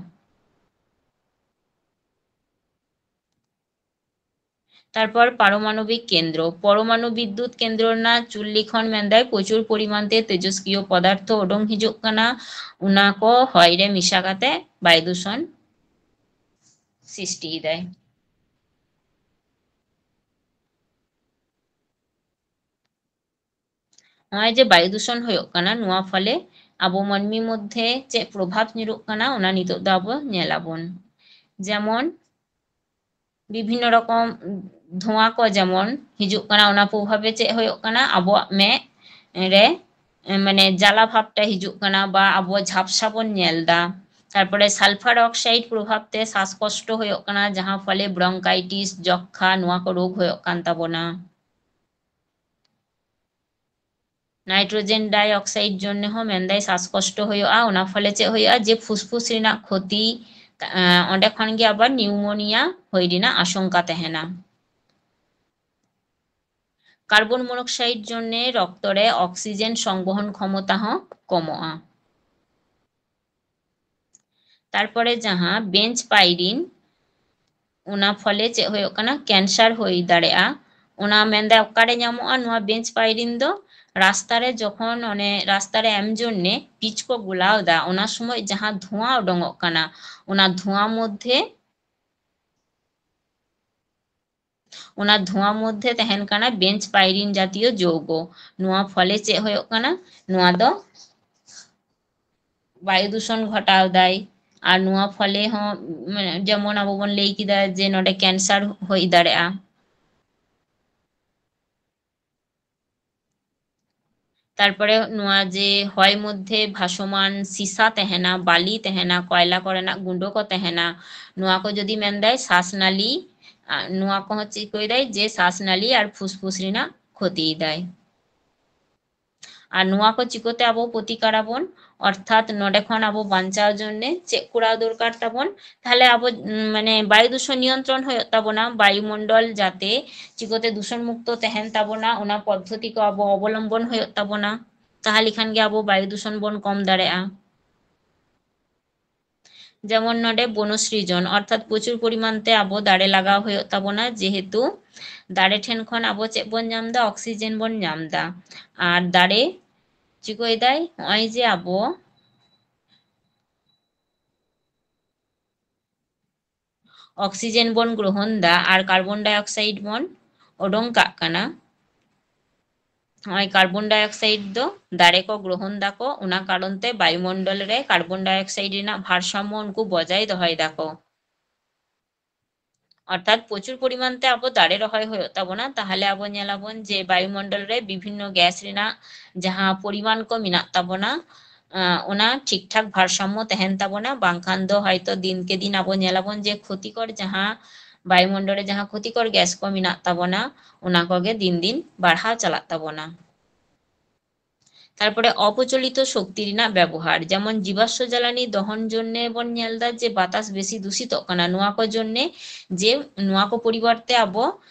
ᱛᱟᱨᱯᱚᱨ ᱯᱟᱨᱚᱢᱟᱱᱚᱵᱤᱠ ᱠᱮᱱᱫᱨᱚ, ᱯᱚᱨᱚᱢᱟᱱᱩ ᱵᱤᱫᱽᱫᱩᱛ ᱠᱮᱱᱫᱨᱚ ᱨᱮᱱᱟᱜ ᱪᱩᱞᱞᱤ ᱠᱷᱚᱱ ᱢᱮᱱᱫᱟᱭ ᱯᱨᱚᱪᱩᱨ ᱯᱚᱨᱤᱢᱟᱱ ᱛᱮ ᱛᱮᱡᱚᱥᱠᱨᱤᱭᱚ ᱯᱚᱫᱟᱨᱛᱷᱚ ᱩᱰᱩᱝ ᱦᱤᱡᱩᱜ ᱠᱟᱱᱟ, ᱚᱱᱟ ᱠᱚ ᱦᱚᱭ ᱨᱮ ᱢᱮᱥᱟ ᱠᱟᱛᱮ ᱵᱟᱭᱩ ᱫᱩᱥᱚᱱ ᱥᱨᱤᱥᱴᱤᱭᱮᱫᱟᱭ᱾ ᱱᱚᱜᱼᱚᱭ ᱡᱮ ᱵᱟᱭᱩ ᱫᱩᱥᱚᱱ ᱦᱩᱭᱩᱜ ᱠᱟᱱᱟ, ᱱᱚᱣᱟ ᱯᱷᱚᱞᱮ ᱟᱵᱚ ᱢᱟᱹᱱᱢᱤ ᱢᱚᱫᱽᱫᱷᱮ ᱪᱮᱫ ᱯᱨᱚᱵᱷᱟᱵᱽ ᱧᱩᱨᱩᱜ ᱠᱟᱱᱟ, ᱚᱱᱟ ᱱᱤᱛᱚᱜ ᱫᱚ ᱟᱵᱚ ᱧᱮᱞ ᱟᱵᱚᱱ᱾ ᱡᱮᱢᱚᱱ ᱵᱤᱵᱷᱤᱱᱱᱚ ᱨᱚᱠᱚᱢ ᱫᱷᱳᱸᱣᱟ ᱠᱚ ᱡᱮᱢᱚᱱ ᱦᱤᱡᱩᱜ ᱠᱟᱱᱟ, ᱚᱱᱟ ᱯᱨᱚᱵᱷᱟᱵᱮ ᱪᱮᱫ ᱦᱩᱭᱩᱜ ᱠᱟᱱᱟ, ᱟᱵᱚᱣᱟᱜ ᱢᱮᱫ ᱨᱮ, ᱮ, ᱢᱟᱱᱮ ᱡᱟᱞᱟ ᱵᱷᱟᱵᱽᱴᱟ ᱦᱤᱡᱩᱜ ᱠᱟᱱᱟ, ᱵᱟ ᱟᱵᱚ ᱡᱷᱟᱯᱥᱟ ᱵᱚᱱ ᱧᱮᱞ ᱮᱫᱟ᱾ ᱛᱟᱨᱯᱚᱨᱮ ᱥᱟᱞᱯᱷᱟᱨ ᱚᱠᱥᱟᱭᱤᱰ ᱯᱨᱚᱵᱷᱟᱵᱽ ᱛᱮ ᱥᱟᱥᱠᱚᱥᱴᱚ ᱦᱩᱭᱩᱜ ᱠᱟᱱᱟ, ᱡᱟᱦᱟᱸ ᱯᱷᱚᱞᱮ ᱵᱨᱚᱝᱠᱟᱭᱴᱤᱥ, ᱡᱚᱠᱠᱷᱟ, ᱱᱚᱣᱟ ᱠᱚ ᱨᱳᱜᱽ ᱦᱩᱭᱩᱜ ᱠᱟᱱ ᱛᱟᱵᱚᱱᱟ᱾ ᱱᱟᱭᱴᱨᱳᱡᱮᱱ ᱰᱟᱭ ᱚᱠᱥᱟᱭᱤᱰ ᱡᱚᱱᱱᱮ ᱦᱚᱸ ᱢᱮᱱᱫᱟᱭ ᱥᱟᱥᱠᱚᱥᱴᱚ ᱦᱩᱭᱩᱜᱼᱟ᱾ ᱚᱱᱟ ᱯᱷᱚᱞᱮ ᱪᱮᱫ ᱦᱩᱭᱩᱜᱼᱟ? ᱡᱮ ᱯᱷᱩᱥᱯᱷᱩᱥ ᱨᱮᱱᱟᱜ ᱠᱷᱚᱛᱤ, ᱚᱸᱰᱮ ᱠᱷᱚᱱ ᱜᱮ ᱟᱵᱟᱨ ᱱᱤᱭᱩᱢᱳᱱᱤᱭᱟ ᱦᱩᱭ ᱨᱮᱱᱟᱜ ᱟᱥᱚᱝᱠᱟ ᱛᱟᱦᱮᱱᱟ᱾ ᱠᱟᱨᱵᱚᱱ ᱢᱚᱱᱳᱠᱥᱟᱭᱤᱰ ᱡᱚᱱᱱᱮ ᱨᱚᱠᱛᱚ ᱨᱮ ᱚᱠᱥᱤᱡᱮᱱ ᱥᱚᱝᱵᱚᱦᱚᱱ ᱠᱷᱚᱢᱚᱛᱟ ᱦᱚᱸ ᱠᱚᱢᱚᱜᱼᱟ᱾ ᱛᱟᱨᱯᱚᱨᱮ ᱡᱟᱦᱟᱸ ᱵᱮᱧᱪ ᱯᱟᱭᱨᱤᱱ, ᱚᱱᱟ ᱯᱷᱚᱞᱮ ᱪᱮᱫ ᱦᱩᱭᱩᱜ ᱠᱟᱱᱟ? ᱠᱮᱱᱥᱟᱨ ᱦᱩᱭ ᱫᱟᱲᱮᱭᱟᱜᱼᱟ᱾ ᱚᱱᱟ ᱢᱮᱱᱫᱟ ᱚᱠᱟᱨᱮ ᱧᱟᱢᱚᱜᱼᱟ ᱱᱚᱣᱟ ᱵᱮᱧᱪ ᱯᱟᱭᱨᱤᱱ ᱫᱚ? ᱨᱟᱥᱛᱟ ᱨᱮ ᱡᱚᱠᱷᱚᱱ ᱚᱱᱮ ᱨᱟᱥᱛᱟ ᱨᱮ ᱮᱢ ᱡᱚᱱᱱᱮ ᱯᱤᱪ ᱠᱚ ᱜᱚᱞᱟᱣ ᱮᱫᱟ, ᱚᱱᱟ ᱥᱚᱢᱚᱭ ᱡᱟᱦᱟᱸ ᱫᱷᱩᱣᱟ ᱩᱰᱩᱝᱚᱜ ᱠᱟᱱᱟ, ᱚᱱᱟ ᱫᱷᱩᱣᱟ ᱢᱚᱫᱽᱫᱷᱮ ᱚᱱᱟ ᱫᱷᱩᱣᱟ ᱢᱚᱫᱽᱫᱷᱮ ᱛᱟᱦᱮᱱ ᱠᱟᱱᱟ ᱵᱮᱧᱪ ᱯᱟᱭᱨᱤᱱ ᱡᱟᱛᱤᱭᱚ ᱡᱳᱣᱜᱚ᱾ ᱱᱚᱣᱟ ᱯᱷᱚᱞᱮ ᱪᱮᱫ ᱦᱩᱭᱩᱜ ᱠᱟᱱᱟ? ᱱᱚᱣᱟ ᱫᱚ ᱵᱟᱭᱩ ᱫᱩᱥᱚᱱ ᱜᱷᱚᱴᱟᱣ ᱫᱟᱭ᱾ ᱟᱨ ᱱᱚᱣᱟ ᱯᱷᱚᱞᱮ ᱦᱚᱸ, ᱢᱟᱱᱮ, ᱡᱮᱢᱚᱱ ᱟᱵᱚ ᱵᱚᱱ ᱞᱟᱹᱭ ᱠᱮᱫᱟ ᱡᱮ ᱱᱚᱰᱮ ᱠᱮᱱᱥᱟᱨ ᱦᱩᱭ ᱫᱟᱲᱮᱭᱟᱜᱼᱟ᱾ ᱛᱟᱨᱯᱚᱨᱮ ᱱᱚᱣᱟ ᱡᱮ ᱦᱚᱭ ᱢᱚᱫᱽᱫᱷᱮ ᱵᱷᱟᱥᱚᱢᱟᱱ ᱥᱤᱥᱟ ᱛᱟᱦᱮᱱᱟ, ᱵᱟᱞᱤ ᱛᱟᱦᱮᱱᱟ, ᱠᱚᱭᱞᱟ ᱠᱚᱨᱮᱱᱟᱜ ᱜᱩᱸᱰᱟᱹ ᱠᱚ ᱛᱟᱦᱮᱱᱟ, ᱱᱚᱣᱟ ᱠᱚ ᱡᱩᱫᱤ ᱢᱮᱱᱫᱟᱭ ᱥᱟᱥᱱᱟᱞᱤ, ᱟ, ᱱᱚᱣᱟ ᱠᱚᱦᱚᱸ ᱪᱤᱠᱟᱹᱭᱮᱫᱟᱭ ᱡᱮ ᱥᱟᱥᱱᱟᱞᱤ ᱟᱨ ᱯᱷᱩᱥᱯᱷᱩᱥ ᱨᱮᱱᱟᱜ ᱠᱷᱚᱛᱤᱭᱮᱫᱟᱭ᱾ ᱟᱨ ᱱᱚᱣᱟ ᱠᱚ ᱪᱤᱠᱟᱹᱛᱮ ᱟᱵᱚ ᱯᱨᱚᱛᱤᱠᱟᱨᱟᱵᱚᱱ, ᱚᱨᱛᱷᱟᱛ ᱱᱚᱰᱮ ᱠᱷᱚᱱ ᱟᱵᱚ ᱵᱟᱧᱪᱟᱣ ᱡᱚᱱᱱᱮ ᱪᱮᱫ ᱠᱚᱨᱟᱣ ᱫᱚᱨᱠᱟᱨ ᱛᱟᱵᱚᱱ? ᱛᱟᱦᱞᱮ ᱟᱵᱚ, ᱩᱢ, ᱢᱟᱱᱮ ᱵᱟᱭᱩ ᱫᱩᱥᱚᱱ ᱱᱤᱭᱚᱱᱛᱨᱚᱱ ᱦᱩᱭᱩᱜ ᱛᱟᱵᱚᱱᱟ, ᱵᱟᱭᱩᱢᱚᱱᱰᱚᱞ ᱡᱟᱛᱮ ᱪᱤᱠᱟᱹᱛᱮ ᱫᱩᱥᱚᱱ ᱢᱩᱠᱛᱚ ᱛᱟᱦᱮᱱ ᱛᱟᱵᱚᱱᱟ, ᱚᱱᱟ ᱯᱚᱫᱽᱫᱷᱚᱛᱤ ᱠᱚ ᱟᱵᱚ ᱚᱵᱚᱞᱚᱢᱵᱚᱱ ᱦᱩᱭᱩᱜ ᱛᱟᱵᱚᱱᱟ᱾ ᱛᱟᱦᱞᱮ ᱠᱷᱟᱱ ᱜᱮ ᱟᱵᱚ ᱵᱟᱭᱩ ᱫᱩᱥᱚᱱ ᱵᱚᱱ ᱠᱚᱢ ᱫᱟᱲᱮᱭᱟᱜᱼᱟ᱾ ᱡᱮᱢᱚᱱ ᱱᱚᱰᱮ ᱵᱚᱱᱚᱥᱨᱤᱡᱚᱱ, ᱚᱨᱛᱷᱟᱛ ᱯᱨᱚᱪᱩᱨ ᱯᱚᱨᱤᱢᱟᱱ ᱛᱮ ᱟᱵᱚ ᱫᱟᱨᱮ ᱞᱟᱜᱟᱣ ᱦᱩᱭᱩᱜ ᱛᱟᱵᱚᱱᱟ, ᱡᱮᱦᱮᱛᱩ ᱫᱟᱨᱮ ᱴᱷᱮᱱ ᱠᱷᱚᱱ ᱟᱵᱚ ᱪᱮᱫ ᱵᱚᱱ ᱧᱟᱢ ᱮᱫᱟ? ᱚᱠᱥᱤᱡᱮᱱ ᱵᱚᱱ ᱧᱟᱢ ᱮᱫᱟ᱾ ᱟᱨ ᱫᱟᱨᱮ ᱪᱤᱠᱟᱹᱭᱮᱫᱟᱭ? ᱱᱚᱜᱼᱚᱭ ᱡᱮ ᱟᱵᱚ ᱚᱠᱥᱤᱡᱮᱱ ᱵᱚᱱ ᱜᱨᱚᱦᱚᱱ ᱮᱫᱟ ᱟᱨ ᱠᱟᱨᱵᱚᱱ ᱰᱟᱭ ᱚᱠᱥᱟᱭᱤᱰ ᱵᱚᱱ ᱚᱰᱚᱝ ᱠᱟᱜ ᱠᱟᱱᱟ᱾ ᱱᱚᱜᱼᱚᱭ ᱠᱟᱨᱵᱚᱱ ᱰᱟᱭ ᱚᱠᱥᱟᱭᱤᱰ ᱫᱚ ᱫᱟᱨᱮ ᱠᱚ ᱜᱨᱚᱦᱚᱱ ᱫᱟᱠᱚ, ᱚᱱᱟ ᱠᱟᱨᱚᱱ ᱛᱮ ᱵᱟᱭᱩᱢᱚᱱᱰᱚᱞ ᱨᱮ ᱠᱟᱨᱵᱚᱱ ᱰᱟᱭ ᱚᱠᱥᱟᱭᱤᱰ ᱨᱮᱱᱟᱜ ᱵᱷᱟᱨᱥᱟᱢᱢᱚ ᱩᱱᱠᱩ ᱵᱚᱡᱟᱭ ᱫᱚᱦᱚᱭ ᱫᱟᱠᱚ᱾ ᱚᱨᱛᱷᱟᱛ ᱯᱨᱚᱪᱩᱨ ᱯᱚᱨᱤᱢᱟᱱ ᱛᱮ ᱟᱵᱚ ᱫᱟᱨᱮ ᱨᱚᱦᱚᱭ ᱦᱩᱭᱩᱜ ᱛᱟᱵᱚᱱᱟ, ᱛᱟᱦᱞᱮ ᱟᱵᱚ ᱧᱮᱞᱟᱵᱚᱱ ᱡᱮ ᱵᱟᱭᱩᱢᱚᱱᱰᱚᱞ ᱨᱮ ᱵᱤᱵᱷᱤᱱᱱᱚ ᱜᱮᱥ ᱨᱮᱱᱟᱜ ᱡᱟᱦᱟᱸ ᱯᱚᱨᱤᱢᱟᱱ ᱠᱚ ᱢᱮᱱᱟᱜ ᱛᱟᱵᱚᱱᱟ, ᱟᱸ, ᱚᱱᱟ ᱴᱷᱤᱠ ᱴᱷᱟᱠ ᱵᱷᱟᱨᱥᱟᱢᱢᱚ ᱛᱟᱦᱮᱱ ᱛᱟᱵᱚᱱᱟ, ᱵᱟᱝᱠᱷᱟᱱ ᱫᱚ ᱦᱚᱭᱛᱚ ᱫᱤᱱᱠᱮ ᱫᱤᱱ ᱟᱵᱚ ᱧᱮᱞᱟᱵᱚᱱ ᱡᱮ ᱠᱷᱚᱛᱤᱠᱚᱨ ᱡᱟᱦᱟᱸ ᱵᱟᱭᱩᱢᱚᱱᱰᱚᱞ ᱨᱮ ᱡᱟᱦᱟᱸ ᱠᱷᱚᱛᱤᱠᱚᱨ ᱜᱮᱥ ᱠᱚ ᱢᱮᱱᱟᱜ ᱛᱟᱵᱚᱱᱟ, ᱚᱱᱟ ᱠᱚᱜᱮ ᱫᱤᱱ ᱫᱤᱱ ᱵᱟᱲᱦᱟᱣ ᱪᱟᱞᱟᱜ ᱛᱟᱵᱚᱱᱟ᱾ ᱛᱟᱨᱯᱚᱨᱮ ᱚᱯᱨᱚᱪᱚᱞᱤᱛ ᱥᱚᱠᱛᱤ ᱨᱮᱱᱟᱜ ᱵᱮᱵᱚᱦᱟᱨ, ᱡᱮᱢᱚᱱ ᱡᱤᱵᱟᱥᱥᱚ ᱡᱟᱞᱟᱱᱤ ᱫᱚᱦᱚᱱ ᱡᱚᱱᱱᱮ ᱵᱚᱱ ᱧᱮᱞ ᱮᱫᱟ ᱡᱮ ᱵᱟᱛᱟᱥ ᱵᱮᱥᱤ ᱫᱩᱥᱤᱛᱚᱜ ᱠᱟᱱᱟ, ᱱᱚᱣᱟ ᱠᱚ ᱡᱚᱱᱱᱮ ᱡᱮ ᱱᱚᱣᱟ ᱠᱚ ᱯᱚᱨᱤᱵᱚᱨᱛᱮ ᱟᱵᱚ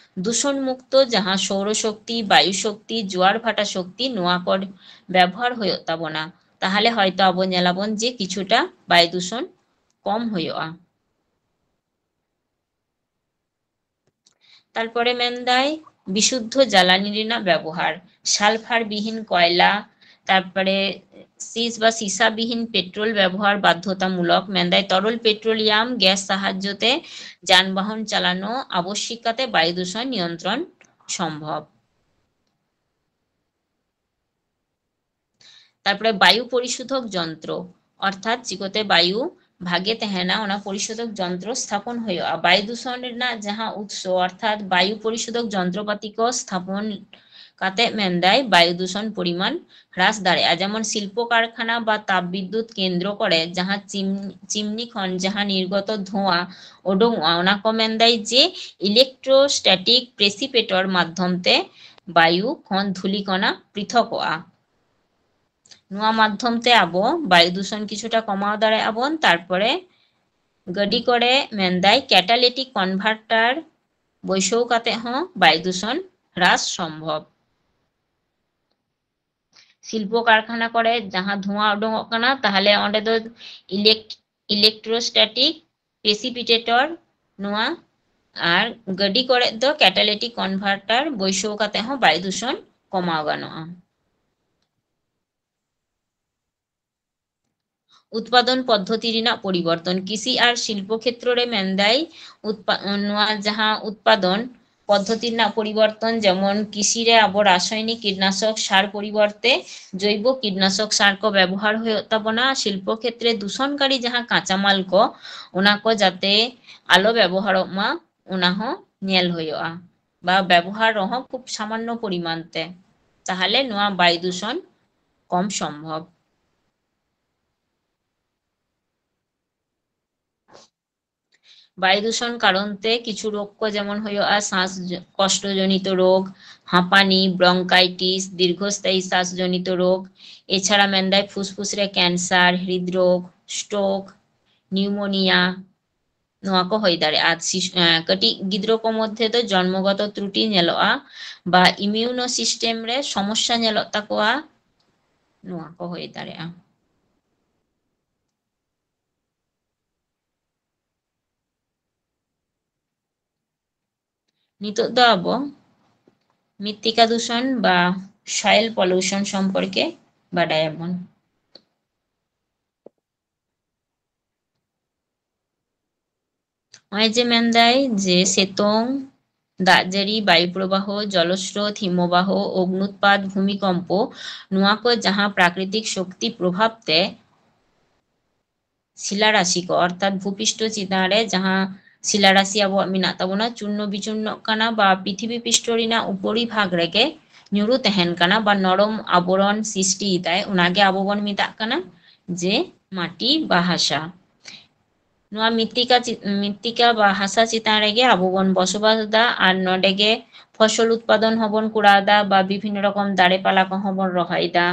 ᱫᱩᱥᱚᱱ ᱢᱩᱠᱛᱚ ᱡᱟᱦᱟᱸ ᱥᱳᱣᱨᱚ ᱥᱚᱠᱛᱤ, ᱵᱟᱭᱩ ᱥᱚᱠᱛᱤ, ᱡᱳᱣᱟᱨ ᱵᱷᱟᱴᱟ ᱥᱚᱠᱛᱤ, ᱱᱚᱣᱟ ᱠᱚ ᱵᱮᱵᱚᱦᱟᱨ ᱦᱩᱭᱩᱜ ᱛᱟᱵᱚᱱᱟ᱾ ᱛᱟᱦᱚᱞᱮ ᱦᱚᱭᱛᱚ ᱟᱵᱚ ᱧᱮᱞᱟᱵᱚᱱ ᱡᱮ ᱠᱤᱪᱷᱩᱴᱟ ᱵᱟᱭᱩ ᱫᱩᱥᱚᱱ ᱠᱚᱢ ᱦᱩᱭᱩᱜᱼᱟ᱾ ᱛᱟᱨᱯᱚᱨᱮ ᱢᱮᱱᱫᱟᱭ ᱵᱤᱥᱩᱫᱽᱫᱷᱚ ᱡᱟᱞᱟᱱᱤ ᱨᱮᱱᱟᱜ ᱵᱮᱵᱚᱦᱟᱨ, ᱥᱟᱞᱯᱷᱟᱨ ᱵᱤᱦᱤᱱ ᱠᱚᱭᱞᱟ, ᱛᱟᱨᱯᱚᱨᱮ ᱥᱤᱥ ᱵᱟ ᱥᱤᱥᱟ ᱵᱤᱦᱤᱱ ᱯᱮᱴᱨᱳᱞ ᱵᱮᱵᱚᱦᱟᱨ ᱵᱟᱫᱽᱫᱷᱚᱛᱟᱢᱩᱞᱚᱠ᱾ ᱢᱮᱱᱫᱟᱭ ᱛᱚᱨᱚᱞ ᱯᱮᱴᱨᱳᱞᱤᱭᱟᱢ ᱜᱮᱥ ᱥᱟᱦᱟᱡᱽᱡᱚ ᱛᱮ ᱡᱟᱱᱵᱟᱦᱚᱱ ᱪᱟᱞᱟᱱᱚ ᱟᱵᱚᱥᱭᱤᱠ ᱠᱟᱛᱮ ᱵᱟᱭᱩ ᱫᱩᱥᱚᱱ ᱱᱤᱭᱚᱱᱛᱨᱚᱱ ᱥᱚᱢᱵᱷᱚᱵ᱾ ᱛᱟᱨᱯᱚᱨᱮ ᱵᱟᱭᱩ ᱯᱚᱨᱤᱥᱳᱫᱷᱚᱠ ᱡᱚᱱᱛᱨᱚ, ᱚᱨᱛᱷᱟᱛ ᱪᱤᱠᱟᱹᱛᱮ ᱵᱟᱭᱩ ᱵᱷᱟᱜᱮ ᱛᱟᱦᱮᱱᱟ, ᱚᱱᱟ ᱯᱚᱨᱤᱥᱳᱫᱷᱚᱠ ᱡᱚᱱᱛᱨᱚ ᱥᱛᱷᱟᱯᱚᱱ ᱦᱩᱭᱩᱜᱼᱟ᱾ ᱵᱟᱭᱩ ᱫᱩᱥᱚᱱ ᱨᱮᱱᱟᱜ ᱡᱟᱦᱟᱸ ᱩᱛᱥᱚ, ᱚᱨᱛᱷᱟᱛ ᱵᱟᱭᱩ ᱯᱚᱨᱤᱥᱳᱫᱷᱚᱠ ᱡᱚᱱᱛᱨᱚᱯᱟᱛᱤ ᱠᱚ ᱥᱛᱷᱟᱯᱚᱱ ᱠᱟᱛᱮ ᱢᱮᱱᱫᱟᱭ ᱵᱟᱭᱩ ᱫᱩᱥᱚᱱ ᱯᱚᱨᱤᱢᱟᱱ ᱦᱨᱟᱥ ᱫᱟᱲᱮᱭᱟᱜᱼᱟ᱾ ᱡᱮᱢᱚᱱ ᱥᱤᱞᱯᱚ ᱠᱟᱨᱠᱷᱟᱱᱟ ᱵᱟ ᱛᱟᱯ ᱵᱤᱫᱽᱫᱩᱛ ᱠᱮᱱᱫᱨᱚ ᱠᱚᱨᱮ ᱡᱟᱦᱟᱸ ᱪᱤᱢ-, ᱪᱤᱢᱱᱤ ᱠᱷᱚᱱ ᱡᱟᱦᱟᱸ ᱱᱤᱨᱜᱚᱛᱚ ᱫᱷᱳᱸᱣᱟ ᱩᱰᱩᱝᱚᱜᱼᱟ, ᱚᱱᱟ ᱠᱚ ᱢᱮᱱᱫᱟᱭ ᱡᱮ electrostatic precipitator ᱢᱟᱫᱽᱫᱷᱚᱢ ᱛᱮ ᱵᱟᱭᱩ ᱠᱷᱚᱱ ᱫᱷᱩᱞᱤ ᱠᱚᱱᱟ ᱯᱨᱤᱛᱷᱚᱠᱚᱜᱼᱟ᱾ ᱱᱚᱣᱟ ᱢᱟᱫᱽᱫᱷᱚᱢ ᱛᱮ ᱟᱵᱚ ᱵᱟᱭᱩ ᱫᱩᱥᱚᱱ ᱠᱤᱪᱷᱩᱴᱟ ᱠᱚᱢᱟᱣ ᱫᱟᱲᱮᱭᱟᱜᱼᱟ ᱵᱚᱱ᱾ ᱛᱟᱨᱯᱚᱨᱮ ᱜᱟᱹᱰᱤ ᱠᱚᱨᱮ ᱢᱮᱱᱫᱟᱭ catalytic converter ᱵᱟᱹᱭᱥᱟᱹᱣ ᱠᱟᱛᱮ ᱦᱚᱸ ᱵᱟᱭᱩ ᱫᱩᱥᱚᱱ ᱦᱨᱟᱥ ᱥᱚᱢᱵᱷᱚᱵ᱾ ᱥᱤᱞᱯᱚ ᱠᱟᱨᱠᱷᱟᱱᱟ ᱠᱚᱨᱮ ᱡᱟᱦᱟᱸ ᱫᱷᱩᱣᱟ ᱩᱰᱩᱝᱚᱜ ᱠᱟᱱᱟ, ᱛᱟᱦᱞᱮ ᱚᱸᱰᱮ ᱫᱚ elect-, electrostatic precipitator ᱱᱚᱣᱟ, ᱟᱨ ᱜᱟᱹᱰᱤ ᱠᱚᱨᱮ ᱫᱚ catalytic converter ᱵᱟᱹᱭᱥᱟᱹᱣ ᱠᱟᱛᱮ ᱦᱚᱸ ᱵᱟᱭᱩ ᱫᱩᱥᱚᱱ ᱠᱚᱢᱟᱣ ᱜᱟᱱᱚᱜᱼᱟ᱾ ᱩᱛᱯᱟᱫᱚᱱ ᱯᱚᱫᱽᱫᱷᱚᱛᱤ ᱨᱮᱱᱟᱜ ᱯᱚᱨᱤᱵᱚᱨᱛᱚᱱ, ᱠᱨᱤᱥᱤ ᱟᱨ ᱥᱤᱞᱯᱚ ᱠᱷᱮᱛᱨᱚ ᱨᱮ ᱢᱮᱱᱫᱟᱭ ᱩᱛᱯᱟ-, ᱱᱚᱣᱟ ᱡᱟᱦᱟᱸ ᱩᱛᱯᱟᱫᱚᱱ ᱯᱚᱫᱽᱫᱷᱚᱛᱤ ᱨᱮᱱᱟᱜ ᱯᱚᱨᱤᱵᱚᱨᱛᱚᱱ, ᱡᱮᱢᱚᱱ ᱠᱨᱤᱥᱤ ᱨᱮ ᱟᱵᱚ ᱨᱟᱥᱟᱭᱚᱱᱤᱠ ᱠᱤᱴᱱᱟᱥᱚᱠ ᱥᱟᱨ ᱯᱚᱨᱤᱵᱚᱨᱛᱮ ᱡᱚᱭᱵᱚ ᱠᱤᱴᱱᱟᱥᱚᱠ ᱥᱟᱨ ᱠᱚ ᱵᱮᱵᱚᱦᱟᱨ ᱦᱩᱭᱩᱜ ᱛᱟᱵᱚᱱᱟ᱾ ᱥᱤᱞᱯᱚ ᱠᱷᱮᱛᱨᱮ ᱫᱩᱥᱚᱱᱠᱟᱨᱤ ᱡᱟᱦᱟᱸ ᱠᱟᱸᱪᱟᱢᱟᱞ ᱠᱚ, ᱚᱱᱟ ᱠᱚ ᱡᱟᱛᱮ ᱟᱞᱚ ᱵᱮᱵᱚᱦᱟᱨᱚᱜ ᱢᱟ, ᱚᱱᱟ ᱦᱚᱸ ᱧᱮᱞ ᱦᱩᱭᱩᱜᱼᱟ, ᱵᱟ ᱵᱮᱵᱚᱦᱟᱨ ᱨᱮᱦᱚᱸ ᱠᱷᱩᱵ ᱥᱟᱢᱟᱱᱱᱚ ᱯᱚᱨᱤᱢᱟᱱ ᱛᱮ, ᱛᱟᱦᱞᱮ ᱱᱚᱣᱟ ᱵᱟᱭᱩ ᱫᱩᱥᱚᱱ ᱠᱚᱢ ᱥᱚᱢᱵᱷᱚᱵ᱾ ᱵᱟᱭᱩ ᱫᱩᱥᱚᱱ ᱠᱟᱨᱚᱱ ᱛᱮ ᱠᱤᱪᱷᱩ ᱨᱳᱜᱽ ᱠᱚ ᱡᱮᱢᱚᱱ ᱦᱩᱭᱩᱜᱼᱟ, ᱥᱟᱥ ᱡᱚ-, ᱠᱚᱥᱴᱚ ᱡᱚᱱᱤᱛᱚ ᱨᱳᱜᱽ, ᱦᱟᱸᱯᱟᱱᱤ, ᱵᱨᱚᱝᱠᱟᱭᱴᱤᱥ, ᱫᱤᱨᱜᱷᱚᱥᱛᱷᱟᱭᱤ ᱥᱟᱥ ᱡᱚᱱᱤᱛᱚ ᱨᱳᱜᱽ᱾ ᱮᱪᱷᱟᱲᱟ ᱢᱮᱱᱫᱟᱭ ᱯᱷᱩᱥᱯᱷᱩᱥ ᱨᱮ ᱠᱮᱱᱥᱟᱨ, ᱦᱨᱤᱫ ᱨᱳᱜᱽ, ᱥᱴᱨᱳᱠ, ᱱᱤᱭᱩᱢᱳᱱᱤᱭᱟ, ᱱᱚᱣᱟ ᱠᱚ ᱦᱩᱭ ᱫᱟᱲᱮᱭᱟᱜᱼᱟ᱾ ᱟᱨ ᱥᱤᱥ-, ᱮᱸ, ᱠᱟᱹᱴᱤᱡ ᱜᱤᱫᱽᱨᱟᱹ ᱠᱚ ᱢᱚᱫᱽᱫᱷᱮ ᱫᱚ ᱡᱚᱱᱢᱚᱜᱚᱛᱚ ᱛᱨᱩᱴᱤ ᱧᱮᱞᱚᱜᱼᱟ ᱵᱟ ᱤᱢᱤᱭᱩᱱᱳ ᱥᱤᱥᱴᱮᱢ ᱨᱮ ᱥᱚᱢᱚᱥᱥᱟ ᱧᱮᱞᱚᱜ ᱛᱟᱠᱚᱣᱟ, ᱱᱚᱣᱟ ᱠᱚ ᱦᱩᱭ ᱫᱟᱲᱮᱭᱟᱜᱼᱟ᱾ ᱱᱤᱛᱚᱜ ᱫᱚ ᱟᱵᱚ ᱢᱤᱛᱛᱤᱠᱟ ᱫᱩᱥᱚᱱ ᱵᱟ soil pollution ᱥᱚᱢᱯᱚᱨᱠᱮ ᱵᱟᱰᱟᱭᱟᱵᱚᱱ᱾ ᱱᱚᱜᱼᱚᱭ ᱡᱮ ᱢᱮᱱᱫᱟᱭ ᱡᱮ ᱥᱤᱛᱩᱝ, ᱫᱟᱜ ᱡᱟᱹᱲᱤ, ᱵᱟᱭᱩ ᱯᱨᱚᱵᱟᱦᱚ, ᱡᱚᱞᱚᱥᱨᱳᱛ, ᱦᱤᱢᱚᱵᱟᱦᱚ, ᱚᱜᱽᱱᱩᱛᱯᱟᱛ, ᱵᱷᱩᱢᱤᱠᱚᱢᱯᱚ, ᱱᱚᱣᱟ ᱠᱚ ᱡᱟᱦᱟᱸ ᱯᱨᱟᱠᱨᱤᱛᱤᱠ ᱥᱚᱠᱛᱤ ᱯᱨᱚᱵᱷᱟᱵ ᱛᱮ ᱥᱤᱞᱟ ᱨᱟᱥᱤ ᱠᱚ, ᱚᱨᱛᱷᱟᱛ ᱵᱷᱩᱯᱤᱥᱴᱚ ᱪᱮᱛᱟᱱ ᱨᱮ ᱡᱟᱦᱟᱸ ᱥᱤᱞᱟ ᱨᱟᱥᱤ ᱟᱵᱚᱣᱟᱜ ᱢᱮᱱᱟᱜ ᱛᱟᱵᱚᱱᱟ, ᱪᱩᱨᱱᱚ ᱵᱤᱪᱩᱨᱱᱚᱜ ᱠᱟᱱᱟ ᱵᱟ ᱯᱨᱤᱛᱷᱤᱵᱤ ᱯᱤᱥᱴᱚ ᱨᱮᱱᱟᱜ ᱩᱯᱚᱨᱤ ᱵᱷᱟᱜᱽ ᱨᱮᱜᱮ ᱧᱩᱨᱩ ᱛᱟᱦᱮᱱ ᱠᱟᱱᱟ ᱵᱟ ᱱᱚᱨᱚᱢ ᱟᱵᱚᱨᱚᱱ ᱥᱨᱤᱥᱴᱤᱭᱮᱫᱟᱭ, ᱚᱱᱟᱜᱮ ᱟᱵᱚ ᱵᱚᱱ ᱢᱮᱛᱟᱜ ᱠᱟᱱᱟ ᱡᱮ ᱢᱟᱴᱤ ᱵᱟ ᱦᱟᱥᱟ᱾ ᱱᱚᱣᱟ ᱢᱤᱛᱛᱤᱠᱟ ᱪᱮ-, ᱢᱤᱛᱛᱤᱠᱟ ᱵᱟ ᱦᱟᱥᱟ ᱪᱮᱛᱟᱱ ᱨᱮᱜᱮ ᱟᱵᱚ ᱵᱚᱱ ᱵᱚᱥᱚᱵᱟᱥ ᱮᱫᱟ ᱟᱨ ᱱᱚᱰᱮ ᱜᱮ ᱯᱷᱚᱥᱚᱞ ᱩᱛᱯᱟᱫᱚᱱ ᱦᱚᱸᱵᱚᱱ ᱠᱚᱨᱟᱣ ᱮᱫᱟ ᱵᱟ ᱵᱤᱵᱷᱤᱱᱱᱚ ᱨᱚᱠᱚᱢ ᱫᱟᱨᱮ ᱯᱟᱞᱟ ᱠᱚᱦᱚᱸ ᱵᱚᱱ ᱨᱚᱦᱚᱭ ᱮᱫᱟ᱾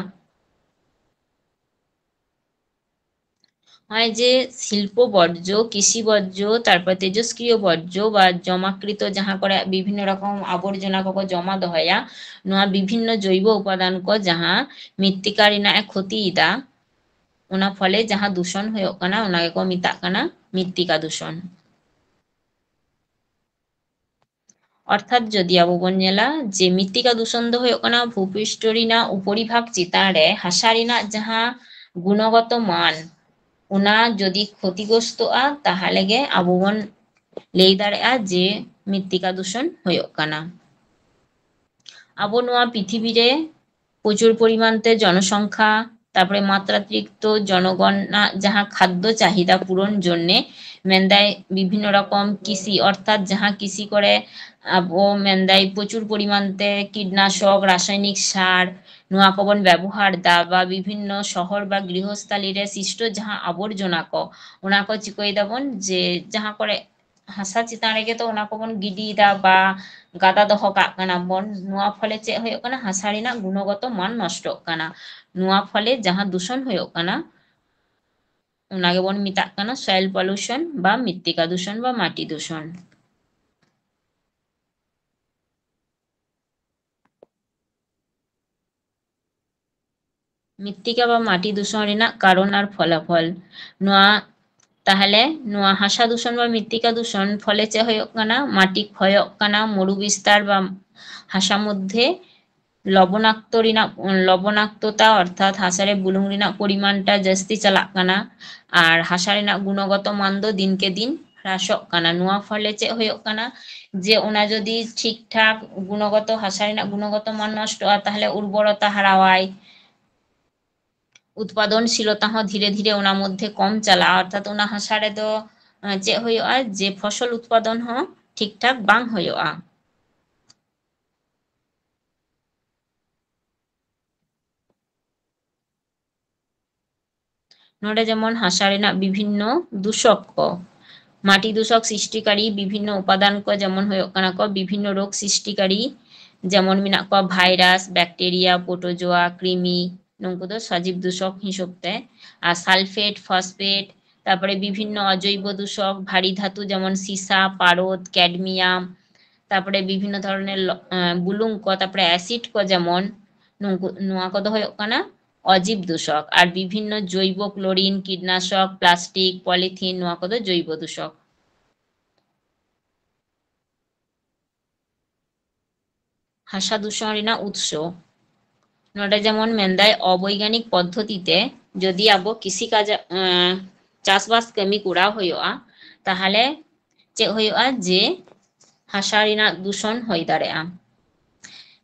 ᱱᱚᱜᱼᱚᱭ ᱡᱮ ᱥᱤᱞᱯᱚ ᱵᱚᱨᱡᱚ, ᱠᱨᱤᱥᱤ ᱵᱚᱨᱡᱚ, ᱛᱟᱨᱯᱚᱨ ᱛᱮᱡᱚᱥᱠᱨᱤᱭᱚ ᱵᱚᱨᱡᱚ ᱵᱟ ᱡᱚᱢᱟᱠᱨᱤᱛᱚ, ᱡᱟᱦᱟᱸ ᱠᱚᱨᱮ ᱵᱤᱵᱷᱤᱱᱱᱚ ᱨᱚᱠᱚᱢ ᱟᱵᱚᱨᱡᱚᱱᱟ ᱠᱚᱠᱚ ᱡᱚᱢᱟ ᱫᱚᱦᱚᱭᱟ, ᱱᱚᱣᱟ ᱵᱤᱵᱷᱤᱱᱱᱚ ᱡᱚᱭᱵᱚ ᱩᱯᱟᱫᱟᱱ ᱠᱚ ᱡᱟᱦᱟᱸ ᱢᱤᱛᱛᱤᱠᱟ ᱨᱮᱱᱟᱜ ᱮ ᱠᱷᱚᱛᱤᱭᱮᱫᱟ, ᱚᱱᱟ ᱯᱷᱚᱞᱮ ᱡᱟᱦᱟᱸ ᱫᱩᱥᱚᱱ ᱦᱩᱭᱩᱜ ᱠᱟᱱᱟ, ᱚᱱᱟ ᱜᱮᱠᱚ ᱢᱮᱛᱟᱜ ᱠᱟᱱᱟ ᱢᱤᱛᱛᱤᱠᱟ ᱫᱩᱥᱚᱱ᱾ ᱚᱨᱛᱷᱟᱛ ᱡᱚᱫᱤ ᱟᱵᱚ ᱵᱚᱱ ᱧᱮᱞᱟ ᱡᱮ ᱢᱤᱛᱛᱤᱠᱟ ᱫᱩᱥᱚᱱ ᱫᱚ ᱦᱩᱭᱩᱜ ᱠᱟᱱᱟ ᱵᱷᱩᱯᱤᱥᱴᱚ ᱨᱮᱱᱟᱜ ᱩᱯᱚᱨᱤᱵᱷᱟᱜᱽ ᱪᱮᱛᱟᱱ ᱨᱮ ᱦᱟᱥᱟ ᱨᱮᱱᱟᱜ ᱡᱟᱦᱟᱸ ᱜᱩᱱᱚᱜᱚᱛᱚ ᱢᱟᱱ, ᱚᱱᱟ ᱡᱚᱫᱤ ᱠᱷᱚᱛᱤᱜᱨᱚᱥᱛᱚᱜᱼᱟ, ᱛᱟᱦᱚᱞᱮ ᱜᱮ ᱟᱵᱚ ᱵᱚᱱ ᱞᱟᱹᱭ ᱫᱟᱲᱮᱭᱟᱜᱼᱟ ᱡᱮ ᱢᱤᱛᱛᱤᱠᱟ ᱫᱩᱥᱚᱱ ᱦᱩᱭᱩᱜ ᱠᱟᱱᱟ᱾ ᱟᱵᱚ ᱱᱚᱣᱟ ᱯᱨᱤᱛᱷᱤᱵᱤ ᱨᱮ ᱯᱨᱚᱪᱩᱨ ᱯᱚᱨᱤᱢᱟᱱ ᱛᱮ ᱡᱚᱱᱚᱥᱚᱝᱠᱷᱟ, ᱛᱟᱨᱯᱚᱨᱮ ᱢᱟᱛᱨᱟᱛᱤᱨᱤᱠᱛᱚ ᱡᱚᱱᱚᱜᱚᱱᱟᱜ ᱡᱟᱦᱟᱸ ᱠᱷᱟᱫᱽᱫᱚ ᱪᱟᱦᱤᱫᱟ ᱯᱩᱨᱚᱱ ᱡᱚᱱᱱᱮ, ᱢᱮᱱᱫᱟᱭ ᱵᱤᱵᱷᱤᱱᱱᱚ ᱨᱚᱠᱚᱢ ᱠᱤᱥᱤ, ᱚᱨᱛᱷᱟᱛ ᱡᱟᱦᱟᱸ ᱠᱤᱥᱤ ᱠᱚᱨᱮ ᱟᱵᱚ ᱢᱮᱱᱫᱟᱭ ᱯᱨᱚᱪᱩᱨ ᱯᱚᱨᱤᱢᱟᱱ ᱛᱮ ᱠᱤᱴᱱᱟᱥᱚᱠ, ᱨᱟᱥᱟᱭᱱᱤᱠ ᱥᱟᱨ, ᱱᱚᱣᱟ ᱠᱚᱵᱚᱱ ᱵᱮᱵᱚᱦᱟᱨ ᱫᱟ ᱵᱟ ᱵᱤᱵᱷᱤᱱᱱᱚ ᱥᱚᱦᱚᱨ ᱵᱟ ᱜᱨᱤᱦᱚᱥᱛᱷᱟᱞᱤ ᱨᱮ ᱥᱤᱥᱴᱚ ᱡᱟᱦᱟᱸ ᱟᱵᱚᱨᱡᱚᱱᱟ ᱠᱚ, ᱚᱱᱟ ᱠᱚ ᱪᱤᱠᱟᱹᱭ ᱫᱟᱵᱚᱱ ᱡᱮ ᱡᱟᱦᱟᱸ ᱠᱚᱨᱮ ᱦᱟᱥᱟ ᱪᱮᱛᱟᱱ ᱨᱮᱜᱮ ᱛᱚ ᱚᱱᱟ ᱠᱚᱵᱚᱱ ᱜᱤᱰᱤᱭᱮᱫᱟ ᱵᱟ ᱜᱟᱫᱟ ᱫᱚᱦᱚ ᱠᱟᱜ ᱠᱟᱱᱟ ᱵᱚᱱ᱾ ᱱᱚᱣᱟ ᱯᱷᱚᱞᱮ ᱪᱮᱫ ᱦᱩᱭᱩᱜ ᱠᱟᱱᱟ? ᱦᱟᱥᱟ ᱨᱮᱱᱟᱜ ᱜᱩᱱᱚᱜᱚᱛᱚ ᱢᱟᱱ ᱱᱚᱥᱴᱚᱜ ᱠᱟᱱᱟ᱾ ᱱᱚᱣᱟ ᱯᱷᱚᱞᱮ ᱡᱟᱦᱟᱸ ᱫᱩᱥᱚᱱ ᱦᱩᱭᱩᱜ ᱠᱟᱱᱟ, ᱚᱱᱟ ᱜᱮᱵᱚᱱ ᱢᱮᱛᱟᱜ ᱠᱟᱱᱟ soil pollution ᱵᱟ ᱢᱨᱤᱛᱛᱤᱠᱟ ᱫᱩᱥᱚᱱ ᱵᱟ ᱢᱟᱴᱤ ᱫᱩᱥᱚᱱ᱾ ᱢᱨᱤᱛᱛᱤᱠᱟ ᱵᱟ ᱢᱟᱴᱤ ᱫᱩᱥᱚᱱ ᱨᱮᱱᱟᱜ ᱠᱟᱨᱚᱱ ᱟᱨ ᱯᱷᱚᱞᱟᱯᱷᱚᱞ᱾ ᱱᱚᱣᱟ, ᱛᱟᱦᱞᱮ ᱱᱚᱣᱟ ᱦᱟᱥᱟ ᱫᱩᱥᱚᱱ ᱵᱟ ᱢᱨᱤᱛᱛᱤᱠᱟ ᱫᱩᱥᱚᱱ ᱯᱷᱚᱞᱮ ᱪᱮᱫ ᱦᱩᱭᱩᱜ ᱠᱟᱱᱟ? ᱢᱟᱴᱤ ᱠᱷᱚᱭᱚᱜ ᱠᱟᱱᱟ, ᱢᱚᱨᱩ ᱵᱤᱥᱛᱟᱨ ᱵᱟ ᱦᱟᱥᱟ ᱢᱚᱫᱽᱫᱷᱮ ᱞᱚᱵᱚᱱᱟᱠᱛᱚ ᱨᱮᱱᱟᱜ, ᱞᱚᱵᱚᱱᱟᱠᱛᱚᱛᱟ ᱚᱨᱛᱷᱟᱛ ᱦᱟᱥᱟ ᱨᱮ ᱵᱩᱞᱩᱝ ᱨᱮᱱᱟᱜ ᱯᱚᱨᱤᱢᱟᱱᱴᱟ ᱡᱟᱹᱥᱛᱤ ᱪᱟᱞᱟᱜ ᱠᱟᱱᱟ, ᱟᱨ ᱦᱟᱥᱟ ᱨᱮᱱᱟᱜ ᱜᱩᱱᱚᱜᱚᱛᱚ ᱢᱟᱱ ᱫᱚ ᱫᱤᱱᱠᱮ ᱫᱤᱱ ᱦᱨᱟᱥᱚᱜ ᱠᱟᱱᱟ᱾ ᱱᱚᱣᱟ ᱯᱷᱚᱞᱮ ᱪᱮᱫ ᱦᱩᱭᱩᱜ ᱠᱟᱱᱟ? ᱡᱮ ᱚᱱᱟ ᱡᱩᱫᱤ ᱴᱷᱤᱠ ᱴᱷᱟᱠ ᱜᱩᱱᱚᱜᱚᱛᱚ, ᱦᱟᱥᱟ ᱨᱮᱱᱟᱜ ᱜᱩᱱᱚᱜᱚᱛᱚ ᱢᱟᱱ ᱱᱚᱥᱴᱚᱜᱼᱟ, ᱛᱟᱦᱞᱮ ᱩᱨᱵᱚᱨᱚᱛᱟ ᱦᱟᱨᱟᱣᱟᱭ, ᱩᱛᱯᱟᱫᱚᱱᱥᱤᱞᱚᱛᱟ ᱦᱚᱸ ᱫᱷᱤᱨᱮ ᱫᱷᱤᱨᱮ ᱚᱱᱟ ᱢᱚᱫᱽᱫᱷᱮ ᱠᱚᱢ ᱪᱟᱞᱟᱜᱼᱟ᱾ ᱚᱨᱛᱷᱟᱛ ᱚᱱᱟ ᱦᱟᱥᱟ ᱨᱮᱫᱚ, ᱟᱸ, ᱪᱮᱫ ᱦᱩᱭᱩᱜᱼᱟ? ᱡᱮ ᱯᱷᱚᱥᱚᱞ ᱩᱛᱯᱟᱫᱚᱱ ᱦᱚᱸ ᱴᱷᱤᱠ ᱴᱷᱟᱠ ᱵᱟᱝ ᱦᱩᱭᱩᱜᱼᱟ᱾ ᱱᱚᱰᱮ ᱡᱮᱢᱚᱱ ᱦᱟᱥᱟ ᱨᱮᱱᱟᱜ ᱵᱤᱵᱷᱤᱱᱱᱚ ᱫᱩᱥᱚᱠ ᱠᱚ, ᱢᱟᱴᱤ ᱫᱩᱥᱚᱠ ᱥᱨᱤᱥᱴᱤᱠᱟᱨᱤ ᱵᱤᱵᱷᱤᱱᱱᱚ ᱩᱯᱟᱫᱟᱱ ᱠᱚ ᱡᱮᱢᱚᱱ ᱦᱩᱭᱩᱜ ᱠᱟᱱᱟ ᱠᱚ ᱵᱤᱵᱷᱤᱱᱱᱚ ᱨᱳᱜᱽ ᱥᱨᱤᱥᱴᱤᱠᱟᱨᱤ, ᱡᱮᱢᱚᱱ ᱢᱮᱱᱟᱜ ᱠᱚᱣᱟ ᱵᱷᱟᱭᱨᱟᱥ, ᱵᱮᱠᱴᱮᱨᱤᱭᱟ, ᱯᱨᱳᱴᱳᱡᱳᱭᱟ, ᱠᱨᱤᱢᱤ, ᱱᱩᱠᱩ ᱫᱚ ᱥᱟᱡᱤᱵ ᱫᱩᱥᱚᱠ ᱦᱤᱥᱟᱹᱵ ᱛᱮ᱾ ᱟᱨ ᱥᱟᱞᱯᱷᱮᱴ, ᱯᱷᱚᱥᱯᱷᱮᱴ, ᱛᱟᱨᱯᱚᱨᱮ ᱵᱤᱵᱷᱤᱱᱱᱚ ᱚᱡᱚᱭᱵᱚ ᱫᱩᱥᱚᱠ, ᱵᱷᱟᱨᱤ ᱫᱷᱟᱛᱩ ᱡᱮᱢᱚᱱ ᱥᱤᱥᱟ, ᱯᱟᱨᱚᱫ, ᱠᱮᱰᱢᱤᱭᱟᱢ, ᱛᱟᱨᱯᱚᱨᱮ ᱵᱤᱵᱷᱤᱱᱱᱚ ᱫᱷᱚᱨᱚᱱᱮᱨ ᱞᱚ-, ᱮᱸ, ᱵᱩᱞᱩᱝ ᱠᱚ, ᱛᱟᱨᱯᱚᱨᱮ ᱮᱥᱤᱰ ᱠᱚ ᱡᱮᱢᱚᱱ, ᱱᱩᱠᱩ, ᱱᱚᱣᱟ ᱠᱚᱫᱚ ᱦᱩᱭᱩᱜ ᱠᱟᱱᱟ ᱚᱡᱤᱵ ᱫᱩᱥᱚᱠ᱾ ᱟᱨ ᱵᱤᱵᱷᱤᱱᱱᱚ ᱡᱚᱭᱵᱚ ᱠᱞᱳᱨᱤᱱ, ᱠᱤᱴᱱᱟᱥᱚᱠ, ᱯᱞᱟᱥᱴᱤᱠ, ᱯᱚᱞᱤᱛᱷᱤᱱ, ᱱᱚᱣᱟ ᱠᱚᱫᱚ ᱡᱚᱭᱵᱚ ᱫᱩᱥᱚᱠ᱾ ᱦᱟᱥᱟ ᱫᱩᱥᱚᱱ ᱨᱮᱱᱟᱜ ᱩᱛᱥᱚ᱾ ᱱᱚᱰᱮ ᱡᱮᱢᱚᱱ ᱢᱮᱱᱫᱟᱭ ᱚᱵᱳᱭᱜᱟᱱᱤᱠ ᱯᱚᱫᱽᱫᱷᱚᱛᱤ ᱛᱮ ᱡᱩᱫᱤ ᱟᱵᱚ ᱠᱤᱥᱤ ᱠᱟᱡ, ᱮᱸ, ᱪᱟᱥᱵᱟᱥ ᱠᱟᱹᱢᱤ ᱠᱚᱨᱟᱣ ᱦᱩᱭᱩᱜᱼᱟ, ᱛᱟᱦᱞᱮ ᱪᱮᱫ ᱦᱩᱭᱩᱜᱼᱟ? ᱡᱮ ᱦᱟᱥᱟ ᱨᱮᱱᱟᱜ ᱫᱩᱥᱚᱱ ᱦᱩᱭ ᱫᱟᱲᱮᱭᱟᱜᱼᱟ᱾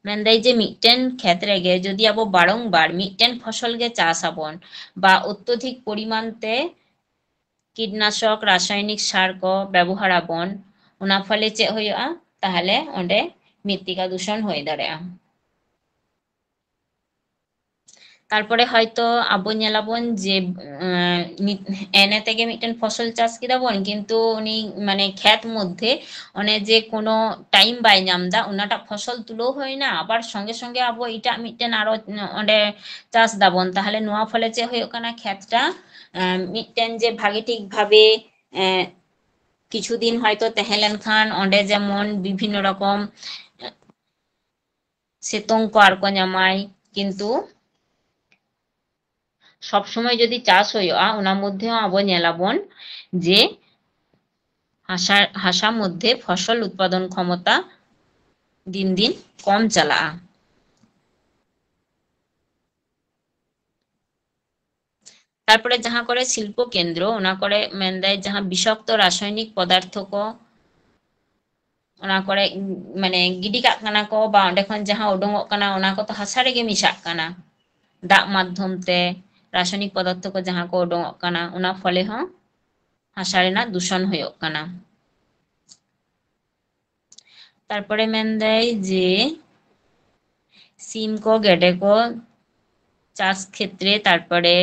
ᱢᱮᱱᱫᱟᱭ ᱡᱮ ᱢᱤᱫᱴᱮᱱ ᱠᱷᱮᱛ ᱨᱮᱜᱮ ᱡᱩᱫᱤ ᱟᱵᱚ ᱵᱟᱨᱚᱝᱵᱟᱨ ᱢᱤᱫᱴᱮᱱ ᱯᱷᱚᱥᱚᱞ ᱜᱮ ᱪᱟᱥ ᱟᱵᱚᱱ ᱵᱟ ᱚᱛᱛᱚᱫᱷᱤᱠ ᱯᱚᱨᱤᱢᱟᱱ ᱛᱮ ᱠᱤᱴᱱᱟᱥᱚᱠ, ᱨᱟᱥᱟᱭᱚᱱᱤᱠ ᱥᱟᱨ ᱠᱚ ᱵᱮᱵᱚᱦᱟᱨ ᱟᱵᱚᱱ, ᱚᱱᱟ ᱯᱷᱚᱞᱮ ᱪᱮᱫ ᱦᱩᱭᱩᱜᱼᱟ? ᱛᱟᱦᱞᱮ ᱚᱸᱰᱮ ᱢᱨᱤᱛᱛᱤᱠᱟ ᱫᱩᱥᱚᱱ ᱦᱩᱭ ᱫᱟᱲᱮᱭᱟᱜᱼᱟ᱾ ᱛᱟᱨᱯᱚᱨᱮ ᱦᱚᱭᱛᱚ ᱟᱵᱚ ᱧᱮᱞᱟᱵᱚᱱ ᱡᱮ, ᱮᱸ, ᱮᱱᱮ ᱛᱮᱜᱮ ᱢᱤᱫᱴᱮᱱ ᱯᱷᱚᱥᱚᱞ ᱪᱟᱥ ᱠᱮᱫᱟ ᱵᱚᱱ, ᱠᱤᱱᱛᱩ ᱩᱱᱤ ᱢᱟᱱᱮ ᱠᱷᱮᱛ ᱢᱚᱫᱽᱫᱷᱮ ᱚᱱᱮ ᱡᱮ ᱠᱳᱱᱳ time ᱵᱟᱭ ᱧᱟᱢ ᱮᱫᱟ, ᱚᱱᱟᱴᱟᱜ ᱯᱷᱚᱥᱚᱞ ᱛᱩᱞᱟᱹᱣ ᱦᱩᱭᱱᱟ, ᱟᱵᱟᱨ ᱥᱚᱸᱜᱮ ᱥᱚᱸᱜᱮ ᱟᱵᱚ ᱮᱴᱟᱜ ᱢᱤᱫᱴᱮᱱ ᱟᱨᱚ ᱚᱸᱰᱮ ᱪᱟᱥ ᱫᱟᱵᱚᱱ, ᱛᱟᱦᱚᱞᱮ ᱱᱚᱣᱟ ᱯᱷᱚᱞᱮ ᱪᱮᱫ ᱦᱩᱭᱩᱜ ᱠᱟᱱᱟ, ᱠᱷᱮᱛᱴᱟ ᱢᱤᱫᱴᱮᱱ ᱡᱮ ᱵᱷᱟᱜᱮ ᱴᱷᱤᱠ ᱵᱷᱟᱵᱮ ᱠᱤᱪᱷᱩ ᱫᱤᱱ ᱦᱚᱭᱛᱳ ᱛᱟᱦᱮᱸ ᱞᱮᱱᱠᱷᱟᱱ ᱚᱸᱰᱮ ᱡᱮᱢᱚᱱ ᱵᱤᱵᱷᱤᱱᱱᱚ ᱨᱚᱠᱚᱢ ᱥᱤᱛᱩᱝ ᱠᱚ ᱟᱨ ᱠᱚ ᱧᱟᱢᱟᱭ, ᱠᱤᱱᱛᱩ ᱥᱚᱵ ᱥᱚᱢᱚᱭ ᱡᱩᱫᱤ ᱪᱟᱥ ᱦᱩᱭᱩᱜᱼᱟ, ᱚᱱᱟ ᱢᱚᱫᱽᱫᱷᱮ ᱦᱚᱸ ᱟᱵᱚ ᱧᱮᱞᱟᱵᱚᱱ ᱡᱮ ᱦᱟᱥᱟ, ᱦᱟᱥᱟ ᱢᱚᱫᱽᱫᱷᱮ ᱯᱷᱚᱥᱚᱞ ᱩᱛᱯᱟᱫᱚᱱ ᱠᱷᱚᱢᱚᱛᱟ ᱫᱤᱱ ᱫᱤᱱ ᱠᱚᱢ ᱪᱟᱞᱟᱜᱼᱟ᱾ ᱛᱟᱨᱯᱚᱨᱮ ᱡᱟᱦᱟᱸ ᱠᱚᱨᱮ ᱥᱤᱞᱯᱚ ᱠᱮᱱᱫᱨᱚ, ᱚᱱᱟ ᱠᱚᱨᱮ ᱢᱮᱱᱫᱟᱭ ᱡᱟᱦᱟᱸ ᱵᱤᱥᱟᱠᱛᱚ ᱨᱟᱥᱟᱭᱚᱱᱤᱠ ᱯᱚᱫᱟᱨᱛᱷᱚ ᱠᱚ, ᱚᱱᱟ ᱠᱚᱨᱮ ᱢᱟᱱᱮ ᱜᱤᱰᱤ ᱠᱟᱜ ᱠᱟᱱᱟ ᱠᱚ, ᱵᱟ ᱚᱸᱰᱮ ᱠᱷᱚᱱ ᱡᱟᱦᱟᱸ ᱩᱰᱩᱝᱚᱜ ᱠᱟᱱᱟ, ᱚᱱᱟ ᱠᱚᱫᱚ ᱦᱟᱥᱟ ᱨᱮᱜᱮ ᱢᱮᱥᱟᱜ ᱠᱟᱱᱟ᱾ ᱫᱟᱜ ᱢᱟᱫᱽᱫᱷᱚᱢ ᱛᱮ ᱨᱟᱥᱟᱭᱚᱱᱤᱠ ᱯᱚᱫᱟᱨᱛᱷᱚ ᱠᱚ ᱡᱟᱦᱟᱸ ᱠᱚ ᱩᱰᱩᱝᱚᱜ ᱠᱟᱱᱟ, ᱚᱱᱟ ᱯᱷᱚᱞᱮ ᱦᱚᱸ ᱦᱟᱥᱟ ᱨᱮᱱᱟᱜ ᱫᱩᱥᱚᱱ ᱦᱩᱭᱩᱜ ᱠᱟᱱᱟ᱾ ᱛᱟᱨᱯᱚᱨᱮ ᱢᱮᱱᱫᱟᱭ ᱡᱮ ᱥᱤᱢ ᱠᱚ, ᱜᱮᱰᱮ ᱠᱚ ᱪᱟᱥ ᱠᱷᱮᱛᱨᱮ, ᱛᱟᱨᱯᱚᱨᱮ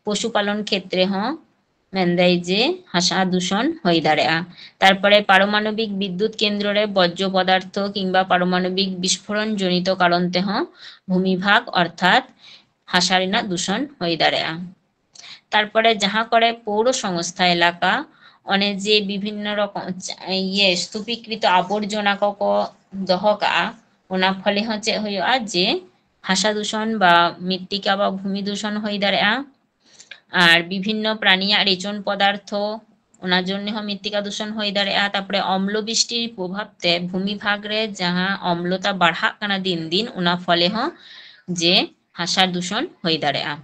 ᱯᱚᱥᱩ ᱯᱟᱞᱚᱱ ᱠᱷᱮᱛᱨᱮ ᱦᱚᱸ ᱢᱮᱱᱫᱟᱭ ᱡᱮ ᱦᱟᱥᱟ ᱫᱩᱥᱚᱱ ᱦᱩᱭ ᱫᱟᱲᱮᱭᱟᱜᱼᱟ᱾ ᱛᱟᱨᱯᱚᱨᱮ ᱯᱟᱨᱚᱢᱟᱱᱚᱵᱤᱠ ᱵᱤᱫᱽᱭᱩᱛ ᱠᱮᱱᱫᱨᱚ ᱨᱮ ᱵᱚᱨᱡᱚ ᱯᱚᱫᱟᱨᱛᱷᱚ ᱠᱤᱝᱵᱟ ᱯᱟᱨᱚᱢᱟᱱᱚᱵᱤᱠ ᱵᱤᱥᱯᱷᱳᱨᱚᱱ ᱡᱚᱱᱤᱛ ᱠᱟᱨᱚᱱ ᱛᱮᱦᱚᱸ ᱵᱷᱩᱢᱤ ᱵᱷᱟᱜᱽ ᱚᱨᱛᱷᱟᱛ ᱦᱟᱥᱟ ᱨᱮᱱᱟᱜ ᱫᱩᱥᱚᱱ ᱦᱩᱭ ᱫᱟᱲᱮᱭᱟᱜᱼᱟ᱾ ᱛᱟᱨᱯᱚᱨᱮ ᱡᱟᱦᱟᱸ ᱠᱚᱨᱮ ᱯᱳᱣᱨᱚ ᱥᱚᱝᱥᱛᱷᱟ ᱮᱞᱟᱠᱟ ᱚᱱᱮ ᱡᱮ ᱵᱤᱵᱷᱤᱱᱱᱚ ᱨᱚᱠᱚᱢ ᱪᱟ-, ᱤᱭᱟᱹ ᱥᱛᱩᱯᱤᱠᱨᱤᱛᱚ ᱟᱵᱚᱨᱡᱚᱱᱟ ᱠᱚᱠᱚ ᱫᱚᱦᱚ ᱠᱟᱜᱼᱟ, ᱚᱱᱟ ᱯᱷᱚᱞᱮ ᱦᱚᱸ ᱪᱮᱫ ᱦᱩᱭᱩᱜᱼᱟ, ᱡᱮ ᱦᱟᱥᱟ ᱫᱩᱥᱚᱱ ᱵᱟ ᱢᱤᱛᱛᱤᱠᱟ ᱵᱟ ᱵᱷᱩᱢᱤ ᱫᱩᱥᱚᱱ ᱦᱩᱭ ᱫᱟᱲᱮᱭᱟᱜᱼᱟ᱾ ᱟᱨ ᱵᱤᱵᱷᱤᱱᱱᱚ ᱯᱨᱟᱱᱤᱭᱟᱜ ᱨᱮᱪᱚᱱ ᱯᱚᱫᱟᱨᱛᱷᱚ, ᱚᱱᱟ ᱡᱚᱱᱱᱮ ᱦᱚᱸ ᱢᱤᱛᱛᱤᱠᱟ ᱫᱩᱥᱚᱱ ᱦᱩᱭ ᱫᱟᱲᱮᱭᱟᱜᱼᱟ᱾ ᱛᱟᱨᱯᱚᱨᱮ ᱚᱢᱞᱚ ᱵᱤᱥᱴᱤ ᱯᱨᱚᱵᱷᱟᱵ ᱛᱮ ᱵᱷᱩᱢᱤ ᱵᱷᱟᱜᱽ ᱨᱮ ᱡᱟᱦᱟᱸ ᱚᱢᱞᱚᱛᱟ ᱵᱟᱲᱦᱟᱜ ᱠᱟᱱᱟ ᱫᱤᱱ ᱫᱤᱱ, ᱚᱱᱟ ᱯᱷᱚᱞᱮ ᱦᱚᱸ ᱡᱮ ᱦᱟᱥᱟ ᱫᱩᱥᱚᱱ ᱦᱩᱭ ᱫᱟᱲᱮᱭᱟᱜᱼᱟ᱾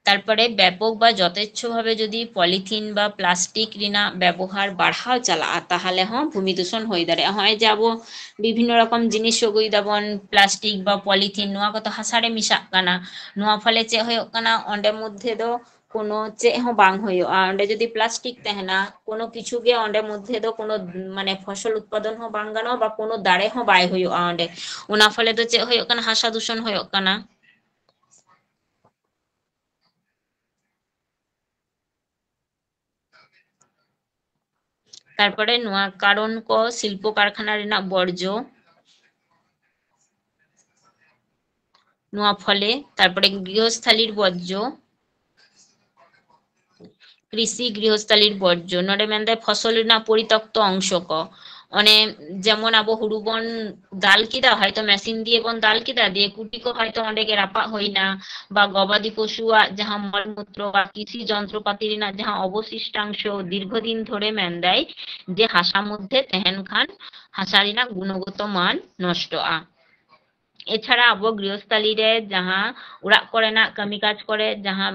ᱛᱟᱨᱯᱚᱨᱮ ᱵᱮᱯᱚᱠ ᱵᱟ ᱡᱚᱛᱮᱪᱷᱚ ᱵᱷᱟᱵᱮ ᱡᱩᱫᱤ ᱯᱚᱞᱤᱛᱷᱤᱱ ᱵᱟ ᱯᱞᱟᱥᱴᱤᱠ ᱨᱮᱱᱟᱜ ᱵᱮᱵᱚᱦᱟᱨ ᱵᱟᱲᱦᱟᱣ ᱪᱟᱞᱟᱜᱼᱟ, ᱛᱟᱦᱚᱞᱮ ᱦᱚᱸ ᱵᱷᱩᱢᱤ ᱫᱩᱥᱚᱱ ᱦᱩᱭ ᱫᱟᱲᱮᱭᱟᱜᱼᱟ᱾ ᱦᱚᱸᱜᱼᱚᱭ ᱡᱮ ᱟᱵᱚ ᱵᱤᱵᱷᱤᱱᱱᱚ ᱨᱚᱠᱚᱢ ᱡᱤᱱᱤᱥ ᱟᱹᱜᱩᱭ ᱫᱟᱵᱚᱱ, ᱯᱞᱟᱥᱴᱤᱠ ᱵᱟ ᱯᱚᱞᱤᱛᱷᱤᱱ, ᱱᱚᱣᱟ ᱠᱚᱫᱚ ᱦᱟᱥᱟ ᱨᱮ ᱢᱮᱥᱟᱜ ᱠᱟᱱᱟ᱾ ᱱᱚᱣᱟ ᱯᱷᱚᱞᱮ ᱪᱮᱫ ᱦᱩᱭᱩᱜ ᱠᱟᱱᱟ, ᱚᱸᱰᱮ ᱢᱚᱫᱽᱫᱷᱮ ᱫᱚ ᱠᱳᱱᱳ ᱪᱮᱫ ᱦᱚᱸ ᱵᱟᱝ ᱦᱩᱭᱩᱜᱼᱟ᱾ ᱚᱸᱰᱮ ᱡᱩᱫᱤ ᱯᱞᱟᱥᱴᱤᱠ ᱛᱟᱦᱮᱱᱟ, ᱠᱳᱱᱳ ᱠᱤᱪᱷᱩ ᱜᱮ ᱚᱸᱰᱮ ᱢᱚᱫᱽᱫᱷᱮ ᱫᱚ ᱠᱳᱱᱳ ᱢᱟᱱᱮ ᱯᱷᱚᱥᱚᱞ ᱩᱛᱯᱟᱫᱚᱱ ᱦᱚᱸ ᱵᱟᱝ ᱜᱟᱱᱚᱜᱼᱟ ᱵᱟ ᱠᱳᱱᱳ ᱫᱟᱨᱮ ᱦᱚᱸ ᱵᱟᱭ ᱦᱩᱭᱩᱜᱼᱟ ᱚᱸᱰᱮ᱾ ᱚᱱᱟ ᱯᱷᱚᱞᱮ ᱫᱚ ᱪᱮᱫ ᱦᱩᱭᱩᱜ ᱠᱟᱱᱟ, ᱦᱟᱥᱟ ᱫᱩᱥᱚᱱ ᱦᱩᱭᱩᱜ ᱠᱟᱱᱟ᱾ ᱛᱟᱨᱯᱚᱨᱮ ᱱᱚᱣᱟ ᱠᱟᱨᱚᱱ ᱠᱚ, ᱥᱤᱞᱯᱚ ᱠᱟᱨᱠᱷᱟᱱᱟ ᱨᱮᱱᱟᱜ ᱵᱚᱨᱡᱚ, ᱱᱚᱣᱟ ᱯᱷᱚᱞᱮ, ᱛᱟᱨᱯᱚᱨᱮ ᱜᱨᱤᱦᱚᱥᱛᱷᱟᱞᱤᱨ ᱵᱚᱨᱡᱚ, ᱠᱨᱤᱥᱤ ᱜᱨᱤᱦᱚᱥᱛᱷᱟᱞᱤᱨ ᱵᱚᱨᱡᱚ, ᱱᱚᱰᱮ ᱢᱮᱱᱫᱟᱭ ᱯᱷᱚᱥᱚᱞ ᱨᱮᱱᱟᱜ ᱯᱚᱨᱤᱛᱚᱠᱛᱚ ᱚᱝᱥᱚ ᱠᱚ, ᱚᱱᱮ ᱡᱮᱢᱚᱱ ᱟᱵᱚ ᱦᱩᱲᱩ ᱵᱚᱱ ᱫᱟᱞ ᱠᱮᱫᱟ, ᱦᱚᱭᱛᱚ ᱢᱮᱥᱤᱱ ᱫᱤᱭᱮ ᱵᱚᱱ ᱫᱟᱞ ᱠᱮᱫᱟ, ᱫᱤᱭᱮ ᱠᱩᱴᱤ ᱠᱚ ᱦᱚᱭᱛᱚ ᱚᱸᱰᱮ ᱜᱮ ᱨᱟᱯᱟᱜ ᱦᱩᱭᱱᱟ, ᱵᱟ ᱜᱚᱵᱟᱫᱤ ᱯᱚᱥᱩᱣᱟᱜ ᱡᱟᱦᱟᱸ ᱢᱚᱞ ᱢᱩᱛᱨᱚ ᱵᱟ ᱠᱨᱤᱥᱤ ᱡᱚᱱᱛᱨᱚᱯᱟᱛᱤ ᱨᱮᱱᱟᱜ ᱡᱟᱦᱟᱸ ᱚᱵᱚᱥᱤᱥᱴᱟᱝᱥᱚ ᱫᱤᱨᱜᱷᱚ ᱫᱤᱱ ᱫᱷᱚᱨᱮ ᱢᱮᱱᱫᱟᱭ ᱡᱮ ᱦᱟᱥᱟ ᱢᱚᱫᱽᱫᱷᱮ ᱛᱟᱦᱮᱱ ᱠᱷᱟᱱ ᱦᱟᱥᱟ ᱨᱮᱱᱟᱜ ᱜᱩᱱᱚᱜᱚᱛᱚ ᱢᱟᱱ ᱱᱚᱥᱴᱚᱜᱼᱟ᱾ ᱮᱪᱷᱟᱲᱟ ᱟᱵᱚ ᱜᱨᱤᱦᱚᱥᱛᱷᱟᱞᱤ ᱨᱮ ᱡᱟᱦᱟᱸ ᱚᱲᱟᱜ ᱠᱚᱨᱮᱱᱟᱜ ᱠᱟᱹᱢᱤ ᱠᱟᱡᱽ ᱠᱚᱨᱮ ᱡᱟᱦᱟᱸ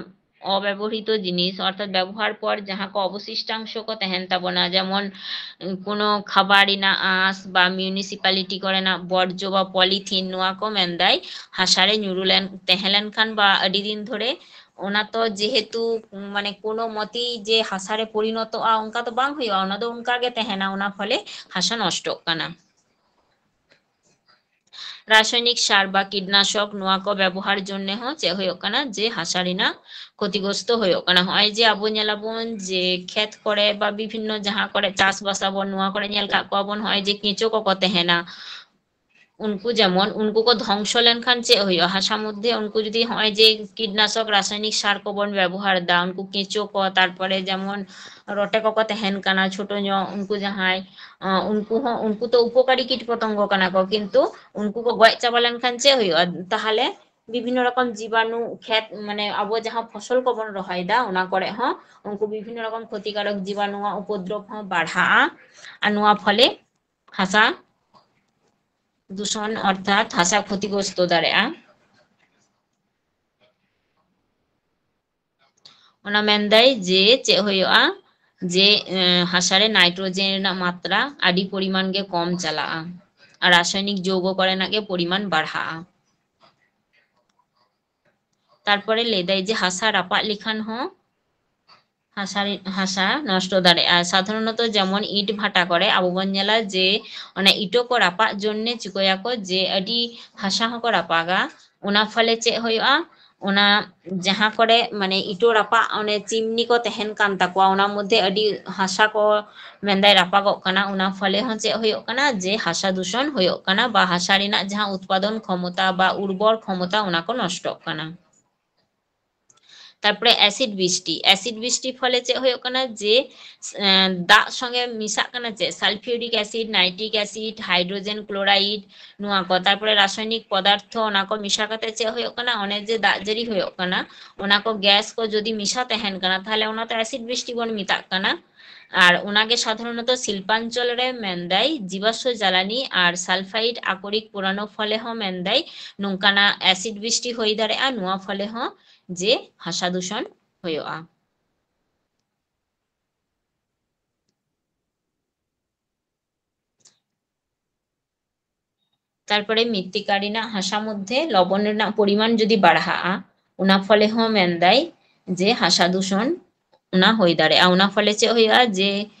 ᱚᱵᱮᱵᱚᱦᱨᱤᱛᱚ ᱡᱤᱱᱤᱥ ᱚᱨᱛᱷᱟᱛ ᱵᱮᱵᱚᱦᱟᱨ ᱯᱚᱨ ᱡᱟᱦᱟᱸ ᱠᱚ ᱚᱵᱚᱥᱤᱥᱴᱟᱝᱥᱚ ᱠᱚ ᱛᱟᱦᱮᱱ ᱛᱟᱵᱚᱱᱟ, ᱡᱮᱢᱚᱱ ᱠᱳᱱᱳ ᱠᱷᱟᱵᱟᱨ ᱨᱮᱱᱟᱜ ᱟᱸᱥ ᱵᱟ ᱢᱤᱭᱩᱱᱤᱥᱤᱯᱟᱞᱤᱴᱤ ᱠᱚᱨᱮᱱᱟᱜ ᱵᱚᱨᱡᱚ ᱵᱟ ᱯᱚᱞᱤᱛᱷᱤᱱ, ᱱᱚᱣᱟ ᱠᱚ ᱢᱮᱱᱫᱟᱭ ᱦᱟᱥᱟᱨᱮ ᱧᱩᱨᱩ ᱞᱮᱱ ᱛᱟᱦᱮᱸ ᱞᱮᱱᱠᱷᱟᱱ ᱵᱟ ᱟᱹᱰᱤ ᱫᱤᱱ ᱫᱷᱚᱨᱮ, ᱚᱱᱟ ᱛᱚ ᱡᱮᱦᱮᱛᱩ ᱢᱟᱱᱮ ᱠᱳᱱᱳ ᱢᱚᱛᱤ ᱡᱮ ᱦᱟᱥᱟᱨᱮ ᱯᱚᱨᱤᱱᱚᱛᱚᱜᱼᱟ ᱚᱱᱠᱟ ᱫᱚ ᱵᱟᱝ ᱦᱩᱭᱩᱜᱼᱟ, ᱚᱱᱟ ᱫᱚ ᱚᱱᱠᱟ ᱜᱮ ᱛᱟᱦᱮᱱᱟ, ᱚᱱᱟ ᱯᱷᱚᱞᱮ ᱦᱟᱥᱟ ᱱᱚᱥᱴᱚᱜ ᱠᱟᱱᱟ᱾ ᱨᱟᱥᱟᱭᱱᱤᱠ ᱥᱟᱨ ᱵᱟ ᱠᱤᱴᱱᱟᱥᱚᱠ ᱱᱚᱣᱟ ᱠᱚ ᱵᱮᱵᱚᱦᱟᱨ ᱡᱚᱱᱱᱮ ᱦᱚᱸ ᱪᱮᱫ ᱦᱩᱭᱩᱜ ᱠᱟᱱᱟ ᱡᱮ ᱦᱟᱥᱟ ᱨᱮᱱᱟᱜ ᱠᱷᱚᱛᱤᱜᱨᱚᱥᱛᱚ ᱦᱩᱭᱩᱜ ᱠᱟᱱᱟ᱾ ᱦᱚᱸᱜᱼᱚᱭ ᱡᱮ ᱟᱵᱚ ᱧᱮᱞᱟᱵᱚᱱ ᱡᱮ ᱠᱷᱮᱛ ᱠᱚᱨᱮ ᱵᱟ ᱵᱤᱵᱷᱤᱱᱱᱚ ᱡᱟᱦᱟᱸ ᱠᱚᱨᱮ ᱪᱟᱥᱵᱟᱥ ᱟᱵᱚᱱ, ᱱᱚᱣᱟ ᱠᱚᱨᱮ ᱧᱮᱞ ᱠᱟᱜ ᱠᱚᱣᱟ ᱵᱚᱱ ᱦᱚᱸᱜᱼᱚᱭ ᱡᱮ ᱠᱮᱸᱪᱳ ᱠᱚᱠᱚ ᱛᱟᱦᱮᱱᱟ, ᱩᱱᱠᱩ ᱡᱮᱢᱚᱱ ᱩᱱᱠᱩ ᱠᱚ ᱫᱷᱚᱝᱥᱚ ᱞᱮᱱᱠᱷᱟᱱ ᱪᱮᱫ ᱦᱩᱭᱩᱜᱼᱟ? ᱦᱟᱥᱟ ᱢᱚᱫᱽᱫᱷᱮ ᱩᱱᱠᱩ ᱡᱩᱫᱤ ᱦᱚᱸᱜᱼᱚᱭ ᱡᱮ ᱠᱤᱴᱱᱟᱥᱚᱠ ᱨᱟᱥᱟᱭᱱᱤᱠ ᱥᱟᱨ ᱠᱚᱵᱚᱱ ᱵᱮᱵᱚᱦᱟᱨ ᱮᱫᱟ, ᱩᱱᱠᱩ ᱠᱮᱸᱪᱳ ᱠᱚ, ᱛᱟᱨᱯᱚᱨᱮ ᱡᱮᱢᱚᱱ ᱨᱚᱴᱮ ᱠᱚᱠᱚ ᱛᱟᱦᱮᱱ ᱠᱟᱱᱟ ᱪᱷᱳᱴᱳ ᱧᱚᱜ, ᱩᱱᱠᱩ ᱡᱟᱦᱟᱸᱭ, ᱟᱸ, ᱩᱱᱠᱩ ᱦᱚᱸ, ᱩᱱᱠᱩ ᱛᱚ ᱩᱯᱚᱠᱟᱨᱤ ᱠᱤᱴ ᱯᱚᱛᱚᱝᱜᱚ ᱠᱟᱱᱟ ᱠᱚ, ᱠᱤᱱᱛᱩ ᱩᱱᱠᱩ ᱠᱚ ᱜᱚᱡ ᱪᱟᱵᱟ ᱞᱮᱱᱠᱷᱟᱱ ᱪᱮᱫ ᱦᱩᱭᱩᱜᱼᱟ? ᱛᱟᱦᱚᱞᱮ ᱵᱤᱵᱷᱤᱱᱱᱚ ᱨᱚᱠᱚᱢ ᱡᱤᱵᱟᱱᱩ ᱠᱷᱮᱛ, ᱢᱟᱱᱮ ᱟᱵᱚ ᱡᱟᱦᱟᱸ ᱯᱷᱚᱥᱚᱞ ᱠᱚᱵᱚᱱ ᱨᱚᱦᱚᱭ ᱮᱫᱟ, ᱚᱱᱟ ᱠᱚᱨᱮ ᱦᱚᱸ ᱩᱱᱠᱩ ᱵᱤᱵᱷᱤᱱᱱᱚ ᱨᱚᱠᱚᱢ ᱠᱷᱚᱛᱤᱠᱟᱨᱚᱠ ᱡᱤᱵᱟᱱᱩᱣᱟᱜ ᱩᱯᱚᱫᱨᱚᱵ ᱦᱚᱸ ᱵᱟᱲᱦᱟᱜᱼᱟ᱾ ᱟᱨ ᱱᱚᱣᱟ ᱯᱷᱚᱞᱮ ᱦᱟᱥᱟ ᱫᱩᱥᱚᱱ ᱚᱨᱛᱷᱟᱛ ᱦᱟᱥᱟ ᱠᱷᱚᱛᱤᱜᱨᱚᱥᱛᱚ ᱫᱟᱲᱮᱭᱟᱜᱼᱟ᱾ ᱚᱱᱟ ᱢᱮᱱᱫᱟᱭ ᱡᱮ ᱪᱮᱫ ᱦᱩᱭᱩᱜᱼᱟ, ᱡᱮ, ᱮᱸ, ᱦᱟᱥᱟᱨᱮ ᱱᱟᱭᱴᱨᱳᱡᱮᱱ ᱨᱮᱱᱟᱜ ᱢᱟᱛᱨᱟ ᱟᱹᱰᱤ ᱯᱚᱨᱤᱢᱟᱱ ᱜᱮ ᱠᱚᱢ ᱪᱟᱞᱟᱜᱼᱟ ᱟᱨ ᱨᱟᱥᱟᱭᱱᱤᱠ ᱡᱳᱣᱜᱚ ᱠᱚᱨᱮᱱᱟᱜ ᱜᱮ ᱯᱚᱨᱤᱢᱟᱱ ᱵᱟᱲᱦᱟᱜᱼᱟ᱾ ᱛᱟᱨᱯᱚᱨᱮ ᱞᱟᱹᱭᱫᱟᱭ ᱡᱮ ᱦᱟᱥᱟ ᱨᱟᱯᱟᱜ ᱞᱮᱠᱷᱟᱱ ᱦᱚᱸ ᱦᱟᱥᱟ ᱨᱮ, ᱦᱟᱥᱟ ᱱᱚᱥᱴᱚ ᱫᱟᱲᱮᱭᱟᱜᱼᱟ᱾ ᱥᱟᱫᱷᱟᱨᱚᱱᱚᱛᱚ ᱡᱮᱢᱚᱱ ᱤᱴ ᱵᱷᱟᱴᱟ ᱠᱚᱨᱮ ᱟᱵᱚ ᱵᱚᱱ ᱧᱮᱞᱟ ᱡᱮ ᱚᱱᱟ ᱤᱴᱟᱹ ᱠᱚ ᱨᱟᱯᱟᱜ ᱡᱚᱱᱱᱮ ᱪᱤᱠᱟᱹᱭᱟᱠᱚ ᱡᱮ ᱟᱹᱰᱤ ᱦᱟᱥᱟ ᱦᱚᱸᱠᱚ ᱨᱟᱯᱟᱜᱟ᱾ ᱚᱱᱟ ᱯᱷᱚᱞᱮ ᱪᱮᱫ ᱦᱩᱭᱩᱜᱼᱟ? ᱚᱱᱟ ᱡᱟᱦᱟᱸ ᱠᱚᱨᱮ ᱢᱟᱱᱮ ᱤᱴᱳ ᱨᱟᱯᱟᱜ ᱚᱱᱮ ᱪᱤᱢᱱᱤ ᱠᱚ ᱛᱟᱦᱮᱱ ᱠᱟᱱ ᱛᱟᱠᱚᱣᱟ, ᱚᱱᱟ ᱢᱚᱫᱽᱫᱷᱮ ᱟᱹᱰᱤ ᱦᱟᱥᱟ ᱠᱚ ᱢᱮᱱᱫᱟᱭ ᱨᱟᱯᱟᱜᱚᱜ ᱠᱟᱱᱟ, ᱚᱱᱟ ᱯᱷᱚᱞᱮ ᱦᱚᱸ ᱪᱮᱫ ᱦᱩᱭᱩᱜ ᱠᱟᱱᱟ ᱡᱮ ᱦᱟᱥᱟ ᱫᱩᱥᱚᱱ ᱦᱩᱭᱩᱜ ᱠᱟᱱᱟ ᱵᱟ ᱦᱟᱥᱟ ᱨᱮᱱᱟᱜ ᱡᱟᱦᱟᱸ ᱩᱛᱯᱟᱫᱚᱱ ᱠᱷᱚᱢᱚᱛᱟ ᱵᱟ ᱩᱨᱵᱚᱨ ᱠᱷᱚᱢᱚᱛᱟ ᱚᱱᱟ ᱠᱚ ᱱᱚᱥᱴᱚᱜ ᱠᱟᱱᱟ᱾ ᱛᱟᱨᱯᱚᱨᱮ ᱮᱥᱤᱰ ᱵᱤᱥᱴᱤ, ᱮᱥᱤᱰ ᱵᱤᱥᱴᱤ ᱯᱷᱚᱞᱮ ᱪᱮᱫ ᱦᱩᱭᱩᱜ ᱠᱟᱱᱟ ᱡᱮ ᱮᱸ, ᱫᱟᱜ ᱥᱚᱸᱜᱮ ᱢᱮᱥᱟᱜ ᱠᱟᱱᱟ ᱪᱮᱫ sulfuric acid, nitric acid, hydrogen chloride, ᱱᱚᱣᱟ ᱠᱚ, ᱛᱟᱨᱯᱚᱨᱮ ᱨᱟᱥᱟᱭᱱᱤᱠ ᱯᱚᱫᱟᱨᱛᱷᱚ ᱚᱱᱟ ᱠᱚ ᱢᱮᱥᱟ ᱠᱟᱛᱮ ᱪᱮᱫ ᱦᱩᱭᱩᱜ ᱠᱟᱱᱟ, ᱚᱱᱮ ᱡᱮ ᱫᱟᱜ ᱡᱟᱹᱲᱤ ᱦᱩᱭᱩᱜ ᱠᱟᱱᱟ, ᱚᱱᱟ ᱠᱚ ᱜᱮᱥ ᱠᱚ ᱡᱩᱫᱤ ᱢᱮᱥᱟ ᱛᱟᱦᱮᱱ ᱠᱟᱱᱟ ᱛᱟᱦᱞᱮ ᱚᱱᱟ ᱫᱚ ᱮᱥᱤᱰ ᱵᱤᱥᱴᱤ ᱵᱚᱱ ᱢᱮᱛᱟᱜ ᱠᱟᱱᱟ᱾ ᱟᱨ ᱚᱱᱟᱜᱮ ᱥᱟᱫᱷᱟᱨᱚᱱᱚᱛᱚ ᱥᱤᱞᱯᱟᱧᱪᱚᱞ ᱨᱮ ᱢᱮᱱᱫᱟᱭ ᱡᱤᱵᱟᱥᱥᱚ ᱡᱟᱞᱟᱱᱤ ᱟᱨ ᱥᱟᱞᱯᱷᱟᱭᱤᱰ ᱟᱠᱚᱨᱤᱠ ᱯᱳᱲᱟᱱᱚ ᱯᱷᱚᱞᱮ ᱦᱚᱸ ᱢᱮᱱᱫᱟᱭ ᱱᱚᱝᱠᱟᱱᱟᱜ ᱮᱥᱤᱰ ᱵᱤᱥᱴᱤ ᱦᱩᱭ ᱫᱟᱲᱮᱭᱟᱜᱼᱟ, ᱱᱚᱣᱟ ᱯᱷᱚᱞᱮ ᱦᱚᱸ ᱡᱮ ᱦᱟᱥᱟ ᱫᱩᱥᱚᱱ ᱦᱩᱭᱩᱜᱼᱟ᱾ ᱛᱟᱨᱯᱚᱨᱮ ᱢৃত্তিকা ᱨᱮᱱᱟᱜ ᱦᱟᱥᱟ ᱢᱚᱫᱽᱫᱷᱮ ᱞᱚᱵᱚᱱ ᱨᱮᱱᱟᱜ ᱯᱚᱨᱤᱢᱟᱱ ᱡᱩᱫᱤ ᱵᱟᱲᱦᱟᱜᱼᱟ, ᱚᱱᱟ ᱯᱷᱚᱞᱮ ᱦᱚᱸ ᱢᱮᱱᱫᱟᱭ ᱡᱮ ᱦᱟᱥᱟ ᱫᱩᱥᱚᱱ ᱚᱱᱟ ᱦᱩᱭ ᱫᱟᱲᱮᱭᱟᱜᱼᱟ᱾ ᱚᱱᱟ ᱯᱷᱚᱞᱮ ᱪᱮᱫ ᱦᱩᱭᱩᱜᱼᱟ ᱡᱮ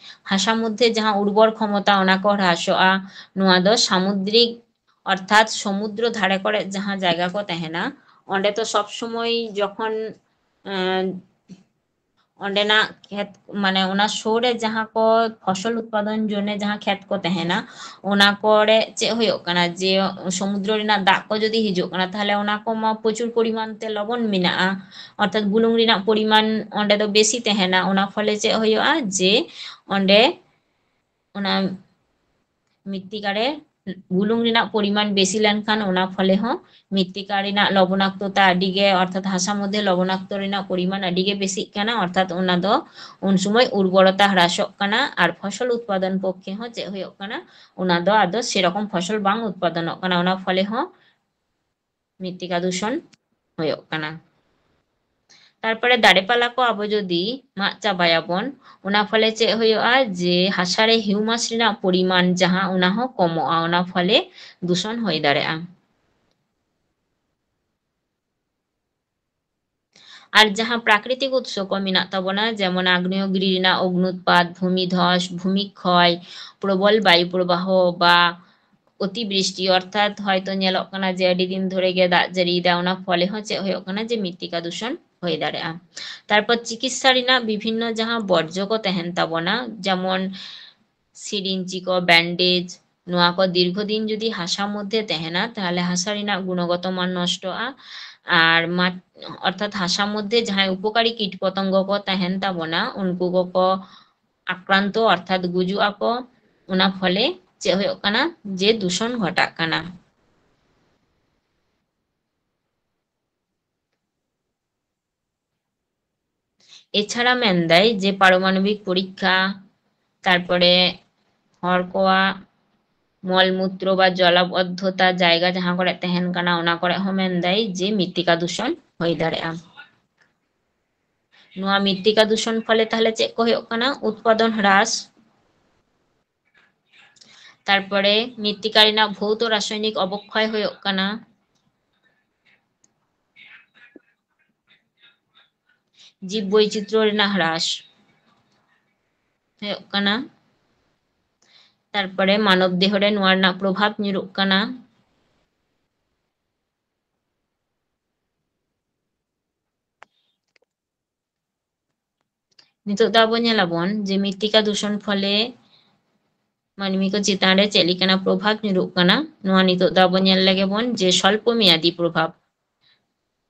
ᱦᱟᱥᱟ ᱢᱚᱫᱽᱫᱷᱮ ᱡᱟᱦᱟᱸ ᱩᱨᱵᱚᱨ ᱠᱷᱚᱢᱚᱛᱟ ᱚᱱᱟ ᱠᱚ ᱦᱨᱟᱥᱚᱜᱼᱟ᱾ ᱱᱚᱣᱟ ᱫᱚ ᱥᱟᱢᱩᱫᱽᱨᱤᱠ ᱚᱨᱛᱷᱟᱛ ᱥᱚᱢᱩᱫᱨᱚ ᱫᱷᱟᱨᱮ ᱠᱚᱨᱮ ᱡᱟᱦᱟᱸ ᱡᱟᱭᱜᱟ ᱠᱚ ᱛᱟᱦᱮᱱᱟ, ᱚᱸᱰᱮ ᱛᱚ ᱥᱚᱵ ᱥᱚᱢᱚᱭ ᱡᱚᱠᱷᱚᱱ, ᱮᱸ, ᱚᱸᱰᱮᱱᱟᱜ ᱠᱷᱮᱛ, ᱢᱟᱱᱮ ᱚᱱᱟ ᱥᱩᱨ ᱨᱮ ᱡᱟᱦᱟᱸ ᱠᱚ ᱯᱷᱚᱥᱚᱞ ᱩᱛᱯᱟᱫᱚᱱ ᱡᱚᱱᱱᱮ ᱡᱟᱦᱟᱸ ᱠᱷᱮᱛ ᱠᱚ ᱛᱟᱦᱮᱱᱟ, ᱚᱱᱟ ᱠᱚᱨᱮ ᱪᱮᱫ ᱦᱩᱭᱩᱜ ᱠᱟᱱᱟ ᱡᱮ ᱥᱚᱢᱩᱫᱨᱚ ᱨᱮᱱᱟᱜ ᱫᱟᱜ ᱠᱚ ᱡᱩᱫᱤ ᱦᱤᱡᱩᱜ ᱠᱟᱱᱟ, ᱛᱟᱦᱞᱮ ᱚᱱᱟ ᱠᱚᱢᱟ ᱯᱨᱚᱪᱩᱨ ᱯᱚᱨᱤᱢᱟᱱ ᱛᱮ ᱞᱚᱵᱚᱱ ᱢᱮᱱᱟᱜᱼᱟ, ᱚᱨᱛᱷᱟᱛ ᱵᱩᱞᱩᱝ ᱨᱮᱱᱟᱜ ᱯᱚᱨᱤᱢᱟᱱ ᱚᱸᱰᱮ ᱫᱚ ᱵᱮᱥᱤ ᱛᱟᱦᱮᱱᱟ᱾ ᱚᱱᱟ ᱯᱷᱚᱞᱮ ᱪᱮᱫ ᱦᱩᱭᱩᱜᱼᱟ ᱡᱮ ᱚᱸᱰᱮ ᱚᱱᱟ ᱢᱨᱤᱛᱛᱤᱠᱟ ᱨᱮ ᱵᱩᱞᱩᱝ ᱨᱮᱱᱟᱜ ᱯᱚᱨᱤᱢᱟᱱ ᱵᱮᱥᱤ ᱞᱮᱱᱠᱷᱟᱱ ᱚᱱᱟ ᱯᱷᱚᱞᱮ ᱦᱚᱸ ᱢᱨᱤᱛᱛᱤᱠᱟ ᱨᱮᱱᱟᱜ ᱞᱚᱵᱚᱱᱟᱠᱛᱚᱛᱟ ᱟᱹᱰᱤ ᱜᱮ, ᱚᱨᱛᱷᱟᱛ ᱦᱟᱥᱟ ᱢᱚᱫᱽᱫᱷᱮ ᱞᱚᱵᱚᱱᱟᱠᱛᱚ ᱨᱮᱱᱟᱜ ᱯᱚᱨᱤᱢᱟᱱ ᱟᱹᱰᱤ ᱜᱮ ᱵᱮᱥᱤᱜ ᱠᱟᱱᱟ, ᱚᱨᱛᱷᱟᱛ ᱚᱱᱟ ᱫᱚ ᱩᱱ ᱥᱚᱢᱚᱭ ᱩᱨᱵᱚᱨᱚᱛᱟ ᱦᱨᱟᱥᱚᱜ ᱠᱟᱱᱟ ᱟᱨ ᱯᱷᱚᱥᱚᱞ ᱩᱛᱯᱟᱫᱚᱱ ᱯᱚᱠᱠᱷᱮ ᱦᱚᱸ ᱪᱮᱫ ᱦᱩᱭᱩᱜ ᱠᱟᱱᱟ, ᱚᱱᱟ ᱫᱚ ᱟᱫᱚ ᱥᱮᱨᱚᱠᱚᱢ ᱯᱷᱚᱥᱚᱞ ᱵᱟᱝ ᱩᱛᱯᱟᱫᱚᱱᱚᱜ ᱠᱟᱱᱟ, ᱚᱱᱟ ᱯᱷᱚᱞᱮ ᱦᱚᱸ ᱢᱨᱤᱛᱛᱤᱠᱟ ᱫᱩᱥᱚᱱ ᱦᱩᱭᱩᱜ ᱠᱟᱱᱟ᱾ ᱛᱟᱨᱯᱚᱨᱮ ᱫᱟᱨᱮ ᱯᱟᱞᱟ ᱠᱚ ᱟᱵᱚ ᱡᱩᱫᱤ ᱢᱟᱜ ᱪᱟᱵᱟᱭᱟᱵᱚᱱ, ᱚᱱᱟ ᱯᱷᱚᱞᱮ ᱪᱮᱫ ᱦᱩᱭᱩᱜᱼᱟ ᱡᱮ ᱦᱟᱥᱟ ᱨᱮ ᱦᱤᱭᱩᱢᱟᱥ ᱨᱮᱱᱟᱜ ᱯᱚᱨᱤᱢᱟᱱ ᱡᱟᱦᱟᱸ, ᱚᱱᱟ ᱦᱚᱸ ᱠᱚᱢᱚᱜᱼᱟ, ᱚᱱᱟ ᱯᱷᱚᱞᱮ ᱫᱩᱥᱚᱱ ᱦᱩᱭ ᱫᱟᱲᱮᱭᱟᱜᱼᱟ᱾ ᱟᱨ ᱡᱟᱦᱟᱸ ᱯᱨᱟᱠᱨᱤᱛᱤᱠ ᱩᱛᱥᱚ ᱠᱚ ᱢᱮᱱᱟᱜ ᱛᱟᱵᱚᱱᱟ, ᱡᱮᱢᱚᱱ ᱟᱜᱽᱱᱮᱭᱚᱜᱤᱨᱤ ᱨᱮᱱᱟᱜ ᱚᱜᱽᱱᱩᱛᱯᱟᱛ, ᱵᱷᱩᱢᱤᱫᱷᱚᱥ, ᱵᱷᱩᱢᱤᱠᱠᱷᱚᱭ, ᱯᱨᱚᱵᱚᱞ ᱵᱟᱭᱩ ᱯᱨᱚᱵᱟᱦᱚ ᱵᱟ ᱚᱛᱤᱵᱨᱤᱥᱴᱤ, ᱚᱨᱛᱷᱟᱛ ᱦᱚᱭᱛᱚ ᱧᱮᱞᱚᱜ ᱠᱟᱱᱟ ᱡᱮ ᱟᱹᱰᱤ ᱫᱤᱱ ᱫᱷᱚᱨᱮ ᱜᱮ ᱫᱟᱜ ᱡᱟᱹᱲᱤᱭᱮᱫᱟ, ᱚᱱᱟ ᱯᱷᱚᱞᱮ ᱦᱚᱸ ᱪᱮᱫ ᱦᱩᱭᱩᱜ ᱠᱟᱱᱟ, ᱡᱮ ᱢᱨᱤᱛᱛᱤᱠᱟ ᱫᱩᱥᱚᱱ ᱦᱩᱭ ᱫᱟᱲᱮᱭᱟᱜᱼᱟ᱾ ᱛᱟᱨᱯᱚᱨ ᱪᱤᱠᱤᱛᱥᱟ ᱨᱮᱱᱟᱜ ᱵᱤᱵᱷᱤᱱᱱᱚ ᱡᱟᱦᱟᱸ ᱵᱚᱨᱡᱚ ᱠᱚ ᱛᱟᱦᱮᱱ ᱛᱟᱵᱚᱱᱟ, ᱡᱮᱢᱚᱱ ᱥᱤᱨᱤᱧᱡᱤ ᱠᱚ, ᱵᱮᱱᱰᱮᱡᱽ, ᱱᱚᱣᱟ ᱠᱚ ᱫᱤᱨᱜᱷᱚ ᱫᱤᱱ ᱡᱩᱫᱤ ᱦᱟᱥᱟ ᱢᱚᱫᱽᱫᱷᱮ ᱛᱟᱦᱮᱱᱟ, ᱛᱟᱦᱚᱞᱮ ᱦᱟᱥᱟ ᱨᱮᱱᱟᱜ ᱜᱩᱱᱚᱜᱚᱛᱚ ᱢᱟᱱ ᱱᱚᱥᱴᱚᱜᱼᱟ᱾ ᱟᱨ ᱢᱟ-, ᱚᱨᱛᱷᱟᱛ ᱦᱟᱥᱟ ᱢᱚᱫᱽᱫᱷᱮ ᱡᱟᱦᱟᱸᱭ ᱩᱯᱚᱠᱟᱨᱤ ᱠᱤᱴ ᱯᱚᱛᱚᱝᱜᱚ ᱠᱚ ᱛᱟᱦᱮᱱ ᱛᱟᱵᱚᱱᱟ, ᱩᱱᱠᱩ ᱠᱚᱠᱚ ᱟᱠᱨᱟᱱᱛᱚ, ᱚᱨᱛᱷᱟᱛ ᱜᱩᱡᱩᱜ ᱟᱠᱚ᱾ ᱚᱱᱟ ᱯᱷᱚᱞᱮ ᱪᱮᱫ ᱦᱩᱭᱩᱜ ᱠᱟᱱᱟ, ᱡᱮ ᱫᱩᱥᱚᱱ ᱜᱷᱚᱴᱟᱜ ᱠᱟᱱᱟ᱾ ᱮᱪᱷᱟᱲᱟ ᱢᱮᱱᱫᱟᱭ ᱡᱮ ᱯᱟᱨᱚᱢᱟᱱᱚᱵᱤᱠ ᱯᱚᱨᱤᱠᱠᱷᱟ, ᱛᱟᱨᱯᱚᱨᱮ ᱦᱚᱲ ᱠᱚᱣᱟᱜ ᱢᱚᱞ ᱢᱩᱛᱨᱚ ᱵᱟ ᱡᱚᱞᱟᱵᱚᱫᱽᱫᱷᱚᱛᱟ ᱡᱟᱭᱜᱟ ᱡᱟᱦᱟᱸ ᱠᱚᱨᱮ ᱛᱟᱦᱮᱱ ᱠᱟᱱᱟ, ᱚᱱᱟ ᱠᱚᱨᱮ ᱦᱚᱸ ᱢᱮᱱᱫᱟᱭ ᱡᱮ ᱢᱨᱤᱛᱛᱤᱠᱟ ᱫᱩᱥᱚᱱ ᱦᱩᱭ ᱫᱟᱲᱮᱭᱟᱜᱼᱟ᱾ ᱱᱚᱣᱟ ᱢᱨᱤᱛᱛᱤᱠᱟ ᱫᱩᱥᱚᱱ ᱯᱷᱚᱞᱮ ᱛᱟᱦᱞᱮ ᱪᱮᱫ ᱠᱚ ᱦᱩᱭᱩᱜ ᱠᱟᱱᱟ? ᱩᱛᱯᱟᱫᱚᱱ ᱦᱨᱟᱥ, ᱛᱟᱨᱯᱚᱨᱮ ᱢᱨᱤᱛᱛᱤᱠᱟ ᱨᱮᱱᱟᱜ ᱵᱷᱳᱣᱛᱚ ᱨᱟᱥᱟᱭᱚᱱᱤᱠ ᱚᱵᱚᱠᱠᱷᱚᱭ ᱦᱩᱭᱩᱜ ᱠᱟᱱᱟ, ᱡᱤᱵᱽ ᱵᱳᱭᱪᱤᱛᱨᱚ ᱨᱮᱱᱟᱜ ᱦᱨᱟᱥ ᱦᱩᱭᱩᱜ ᱠᱟᱱᱟ, ᱛᱟᱨᱯᱚᱨᱮ ᱢᱟᱱᱚᱵ ᱫᱮᱦᱚ ᱨᱮ ᱱᱚᱣᱟ ᱨᱮᱱᱟᱜ ᱯᱨᱚᱵᱷᱟᱵᱽ ᱧᱩᱨᱩᱜ ᱠᱟᱱᱟ᱾ ᱱᱤᱛᱚᱜ ᱫᱚ ᱟᱵᱚ ᱧᱮᱞᱟᱵᱚᱱ ᱡᱮ ᱢᱨᱤᱛᱛᱤᱠᱟ ᱫᱩᱥᱚᱱ ᱯᱷᱚᱞᱮ ᱢᱟᱹᱱᱢᱤ ᱠᱚ ᱪᱮᱛᱟᱱ ᱨᱮ ᱪᱮᱫ ᱞᱮᱠᱟᱱᱟᱜ ᱯᱨᱚᱵᱷᱟᱵᱽ ᱧᱩᱨᱩᱜ ᱠᱟᱱᱟ᱾ ᱱᱚᱣᱟ ᱱᱤᱛᱚᱜ ᱫᱚ ᱟᱵᱚ ᱧᱮᱞ ᱞᱮᱜᱮ ᱵᱚᱱ ᱡᱮ ᱥᱚᱞᱯᱚ ᱢᱮᱭᱟᱫᱤ ᱯᱨᱚᱵᱷᱟᱵᱽ᱾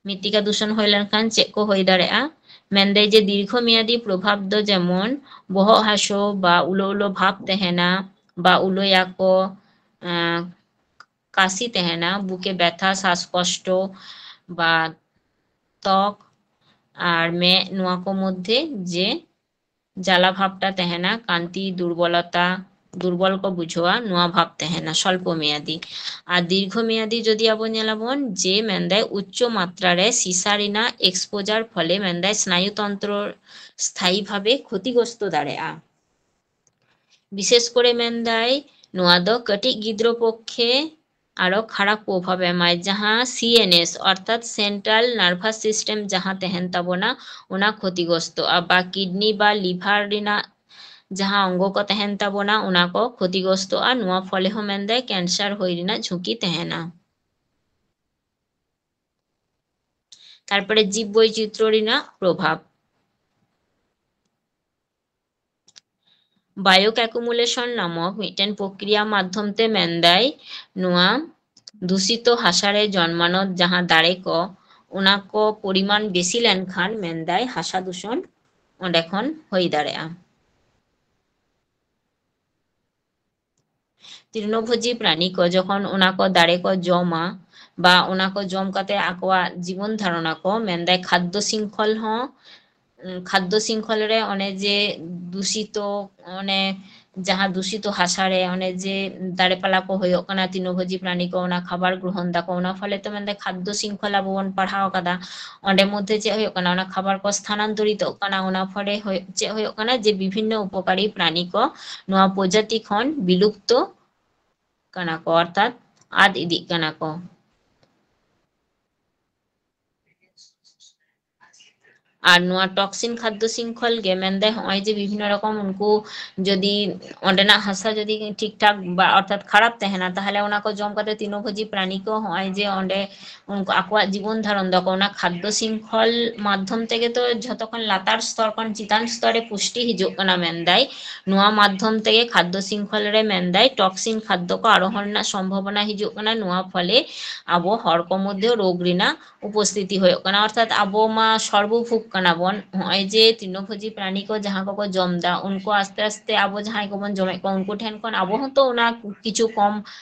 ᱢᱨᱤᱛᱛᱤᱠᱟ ᱫᱩᱥᱚᱱ ᱦᱩᱭ ᱞᱮᱱᱠᱷᱟᱱ ᱪᱮᱫ ᱠᱚ ᱦᱩᱭ ᱫᱟᱲᱮᱭᱟᱜᱼᱟ? ᱢᱮᱱᱫᱟᱭ ᱡᱮ ᱫᱤᱨᱜᱷᱚ ᱢᱮᱭᱟᱫᱤ ᱯᱨᱚᱵᱷᱟᱵᱽ ᱫᱚ ᱡᱮᱢᱚᱱ ᱵᱚᱦᱚᱜ ᱦᱟᱹᱥᱩ ᱵᱟ ᱩᱞᱟᱹ ᱩᱞᱟᱹ ᱵᱷᱟᱵᱽ ᱛᱟᱦᱮᱱᱟ, ᱵᱟ ᱩᱞᱟᱹᱭᱟᱠᱚ, ᱟᱸ, ᱠᱟᱥᱤ ᱛᱟᱦᱮᱱᱟ, ᱵᱩᱠᱮ ᱵᱮᱛᱷᱟ, ᱥᱟᱥᱠᱚᱥᱴᱚ ᱵᱟ ᱛᱚᱠ ᱟᱨ ᱢᱮᱫ, ᱱᱚᱣᱟ ᱠᱚ ᱢᱚᱫᱽᱫᱷᱮ ᱡᱮ ᱡᱟᱞᱟ ᱵᱷᱟᱵᱽᱴᱟ ᱛᱟᱦᱮᱱᱟ, ᱠᱟᱱᱛᱤ ᱫᱩᱨᱵᱚᱞᱚᱛᱟ, ᱫᱩᱨᱵᱚᱞ ᱠᱚ ᱵᱩᱡᱷᱟᱹᱣᱟ, ᱱᱚᱣᱟ ᱵᱷᱟᱵᱽ ᱛᱟᱦᱮᱱᱟ ᱥᱚᱞᱯᱚ ᱢᱮᱭᱟᱫᱤ᱾ ᱟᱨ ᱫᱤᱨᱜᱷᱚ ᱢᱮᱭᱟᱫᱤ ᱡᱩᱫᱤ ᱟᱵᱚ ᱧᱮᱞᱟᱵᱚᱱ, ᱡᱮ ᱢᱮᱱᱫᱟᱭ ᱩᱪᱪᱚ ᱢᱟᱛᱨᱟ ᱨᱮ ᱥᱤᱥᱟ ᱨᱮᱱᱟᱜ exposure ᱯᱷᱚᱞᱮ ᱢᱮᱱᱫᱟᱭ ᱥᱱᱟᱭᱩ ᱛᱚᱱᱛᱨᱚ ᱥᱛᱷᱟᱭᱤ ᱵᱷᱟᱵᱮ ᱠᱷᱚᱛᱤᱜᱨᱚᱥᱛᱚ ᱫᱟᱲᱮᱭᱟᱜᱼᱟ᱾ ᱵᱤᱥᱮᱥ ᱠᱚᱨᱮ ᱢᱮᱱᱫᱟᱭ ᱱᱚᱣᱟ ᱫᱚ ᱠᱟᱹᱴᱤᱡ ᱜᱤᱫᱽᱨᱟᱹ ᱯᱚᱠᱠᱷᱮ ᱟᱨᱚ ᱠᱷᱟᱨᱟᱯ ᱯᱨᱚᱵᱷᱟᱵᱽ ᱮᱢᱟᱭ, ᱡᱟᱦᱟᱸ C N S ᱚᱨᱛᱷᱟᱛ central nervous system ᱡᱟᱦᱟᱸ ᱛᱟᱦᱮᱱ ᱛᱟᱵᱚᱱᱟ, ᱚᱱᱟ ᱠᱷᱚᱛᱤᱜᱨᱚᱥᱛᱚᱜᱼᱟ ᱵᱟ ᱠᱤᱰᱱᱤ ᱵᱟ ᱞᱤᱵᱷᱟᱨ ᱨᱮᱱᱟᱜ ᱡᱟᱦᱟᱸ ᱚᱝᱜᱚ ᱠᱚ ᱛᱟᱦᱮᱱ ᱛᱟᱵᱚᱱᱟ, ᱚᱱᱟ ᱠᱚ ᱠᱷᱚᱛᱤᱜᱨᱚᱥᱛᱚᱜᱼᱟ᱾ ᱱᱚᱣᱟ ᱯᱷᱚᱞᱮ ᱦᱚᱸ ᱢᱮᱱᱫᱟᱭ cancer ᱦᱩᱭ ᱨᱮᱱᱟᱜ ᱡᱷᱩᱸᱠᱤ ᱛᱟᱦᱮᱱᱟ᱾ ᱛᱟᱨᱯᱚᱨᱮ ᱡᱤᱵᱽ ᱵᱳᱭᱪᱤᱛᱨᱚ ᱨᱮᱱᱟᱜ ᱯᱨᱚᱵᱷᱟᱵᱽ᱾ Bioaccumulation ᱱᱟᱢᱚᱠ ᱢᱤᱫᱴᱮᱱ ᱯᱨᱚᱠᱨᱤᱭᱟ ᱢᱟᱫᱽᱫᱷᱚᱢ ᱛᱮ ᱢᱮᱱᱫᱟᱭ, ᱱᱚᱣᱟ ᱫᱩᱥᱤᱛᱚ ᱦᱟᱥᱟ ᱨᱮ ᱡᱚᱱᱢᱟᱱᱚᱛ ᱡᱟᱦᱟᱸ ᱫᱟᱲᱮ ᱠᱚ, ᱚᱱᱟ ᱠᱚ ᱯᱚᱨᱤᱢᱟᱱ ᱵᱮᱥᱤ ᱞᱮᱱᱠᱷᱟᱱ ᱢᱮᱱᱫᱟᱭ ᱦᱟᱥᱟ ᱫᱩᱥᱚᱱ ᱚᱸᱰᱮ ᱠᱷᱚᱱ ᱦᱩᱭ ᱫᱟᱲᱮᱭᱟᱜᱼᱟ᱾ ᱛᱨᱤᱱᱚᱵᱷᱳᱡᱤ ᱯᱨᱟᱱᱤ ᱠᱚ ᱡᱚᱠᱷᱚᱱ ᱚᱱᱟ ᱠᱚ ᱫᱟᱨᱮ ᱠᱚ ᱡᱚᱢᱟ, ᱵᱟ ᱚᱱᱟ ᱠᱚ ᱡᱚᱢ ᱠᱟᱛᱮ ᱟᱠᱚᱣᱟᱜ ᱡᱤᱵᱚᱱ ᱫᱷᱟᱨᱚᱱᱟ ᱠᱚ, ᱢᱮᱱᱫᱟᱭ ᱠᱷᱟᱫᱽᱫᱚ ᱥᱤᱝᱠᱷᱚᱞ ᱦᱚᱸ, ᱩᱸ, ᱠᱷᱟᱫᱽᱫᱚ ᱥᱤᱝᱠᱷᱚᱞ ᱨᱮ ᱚᱱᱮ ᱡᱮ ᱫᱩᱥᱤᱛᱚ, ᱚᱱᱮ ᱡᱟᱦᱟᱸ ᱫᱩᱥᱤᱛᱚ ᱦᱟᱥᱟ ᱨᱮ ᱚᱱᱮ ᱡᱮ ᱫᱟᱨᱮ ᱯᱟᱞᱟ ᱠᱚ ᱦᱩᱭᱩᱜ ᱠᱟᱱᱟ, ᱛᱨᱤᱱᱚᱵᱷᱳᱡᱤ ᱯᱨᱟᱱᱤ ᱠᱚ ᱚᱱᱟ ᱠᱷᱟᱵᱟᱨ ᱜᱨᱚᱦᱚᱱ ᱫᱟᱠᱚ, ᱚᱱᱟ ᱯᱷᱚᱞᱮ ᱛᱚ ᱢᱮᱱᱫᱟᱭ ᱠᱷᱟᱫᱽᱫᱚ ᱥᱤᱝᱠᱷᱚᱞ ᱟᱵᱚ ᱵᱚᱱ ᱯᱟᱲᱦᱟᱣ ᱠᱟᱫᱟ᱾ ᱚᱸᱰᱮ ᱢᱚᱫᱽᱫᱷᱮ ᱪᱮᱫ ᱦᱩᱭᱩᱜ ᱠᱟᱱᱟ? ᱚᱱᱟ ᱠᱷᱟᱵᱟᱨ ᱠᱚ ᱥᱛᱷᱟᱱᱟᱱᱛᱚᱨᱤᱛᱚᱜ ᱠᱟᱱᱟ᱾ ᱚᱱᱟ ᱯᱷᱚᱞᱮ ᱦᱩᱭ-, ᱪᱮᱫ ᱦᱩᱭᱩᱜ ᱠᱟᱱᱟ? ᱡᱮ ᱵᱤᱵᱷᱤᱱᱱᱚ ᱩᱯᱚᱠᱟᱨᱤ ᱯᱨᱟᱱᱤ ᱠᱚ ᱱᱚᱣᱟ ᱯᱨᱚᱡᱟᱛᱤ ᱠᱷᱚᱱ ᱵᱤᱞᱩᱯᱛᱚ ᱠᱟᱱᱟ ᱠᱚ, ᱚᱨᱛᱷᱟᱛ ᱟᱫ ᱤᱫᱤᱜ ᱠᱟᱱᱟ ᱠᱚ᱾ ᱟᱨ ᱱᱚᱣᱟ ᱴᱚᱠᱥᱤᱱ ᱠᱷᱟᱫᱽᱫᱚ ᱥᱤᱝᱠᱷᱚᱞ ᱜᱮ ᱢᱮᱱᱫᱟᱭ, ᱦᱚᱸᱜᱼᱚᱭ ᱡᱮ ᱵᱤᱵᱷᱤᱱᱱᱚ ᱨᱚᱠᱚᱢ ᱩᱱᱠᱩ ᱡᱩᱫᱤ ᱚᱸᱰᱮᱱᱟᱜ ᱦᱟᱥᱟ ᱡᱩᱫᱤ ᱴᱷᱤᱠ ᱴᱷᱟᱠ ᱵᱟ ᱚᱨᱛᱷᱟᱛ ᱠᱷᱟᱨᱟᱯ ᱛᱟᱦᱮᱱᱟ, ᱛᱟᱦᱞᱮ ᱚᱱᱟ ᱠᱚ ᱡᱚᱢ ᱠᱟᱛᱮ ᱛᱤᱱᱚᱵᱷᱳᱡᱤ ᱯᱨᱟᱱᱤ ᱠᱚ ᱦᱚᱸᱜᱼᱚᱭ ᱡᱮ ᱚᱸᱰᱮ ᱩᱱᱠᱩ ᱟᱠᱚᱣᱟᱜ ᱡᱤᱵᱚᱱ ᱫᱷᱟᱨᱚᱱ ᱫᱚᱠᱚ ᱚᱱᱟ ᱠᱷᱟᱫᱽᱫᱚ ᱥᱤᱝᱠᱷᱚᱞ ᱢᱟᱫᱽᱫᱷᱚᱢ ᱛᱮᱜᱮ ᱛᱚ ᱡᱷᱚᱛᱚ ᱠᱷᱚᱱ ᱞᱟᱛᱟᱨ ᱥᱛᱚᱨ ᱠᱷᱚᱱ ᱪᱮᱛᱟᱱ ᱥᱛᱚᱨ ᱨᱮ ᱯᱩᱥᱴᱤ ᱦᱤᱡᱩᱜ ᱠᱟᱱᱟ ᱢᱮᱱᱫᱟᱭ᱾ ᱱᱚᱣᱟ ᱢᱟᱫᱽᱫᱷᱚᱢ ᱛᱮᱜᱮ ᱠᱷᱟᱫᱽᱫᱚ ᱥᱤᱝᱠᱷᱚᱞ ᱨᱮ ᱢᱮᱱᱫᱟᱭ ᱴᱚᱠᱥᱤᱱ ᱠᱷᱟᱫᱽᱫᱚ ᱠᱚ ᱟᱨᱳᱦᱚᱱ ᱨᱮᱱᱟᱜ ᱥᱚᱢᱵᱷᱚᱵᱚᱱᱟ ᱦᱤᱡᱩᱜ ᱠᱟᱱᱟ᱾ ᱱᱚᱣᱟ ᱯᱷᱚᱞᱮ ᱟᱵᱚ ᱦᱚᱲᱢᱚ ᱢᱚᱫᱽᱫᱷᱮ ᱨᱳᱜᱽ ᱨᱮᱱᱟᱜ ᱩᱯᱚᱥᱛᱷᱤᱛᱤ ᱦᱩᱭᱩᱜ ᱠᱟᱱᱟ᱾ ᱚᱨᱛᱷᱟᱛ ᱟᱵᱚ ᱢᱟ ᱥᱚᱨᱵᱚᱵᱷᱳᱜᱽ ᱠᱟᱱᱟ ᱵᱚᱱ᱾ ᱱᱚᱜᱼᱚᱭ ᱡᱮ ᱛᱨᱤᱱᱚᱵᱷᱳᱡᱤ ᱯᱨᱟᱱᱤ ᱠᱚ ᱡᱟᱦᱟᱸ ᱠᱚᱠᱚ ᱡᱚᱢ ᱮᱫᱟ, ᱩᱱᱠᱩ ᱟᱥᱛᱮ ᱟᱥᱛᱮ ᱟᱵᱚ ᱡᱟᱦᱟᱸᱭ ᱠᱚᱵᱚᱱ ᱡᱚᱢᱮᱫ ᱠᱚᱣᱟ, ᱩᱱᱠᱩ ᱴᱷᱮᱱ ᱠᱷᱚᱱ ᱟᱵᱚ ᱦᱚᱸᱛᱚ ᱚᱱᱟ ᱠᱤᱪᱷᱩ ᱠᱚᱢ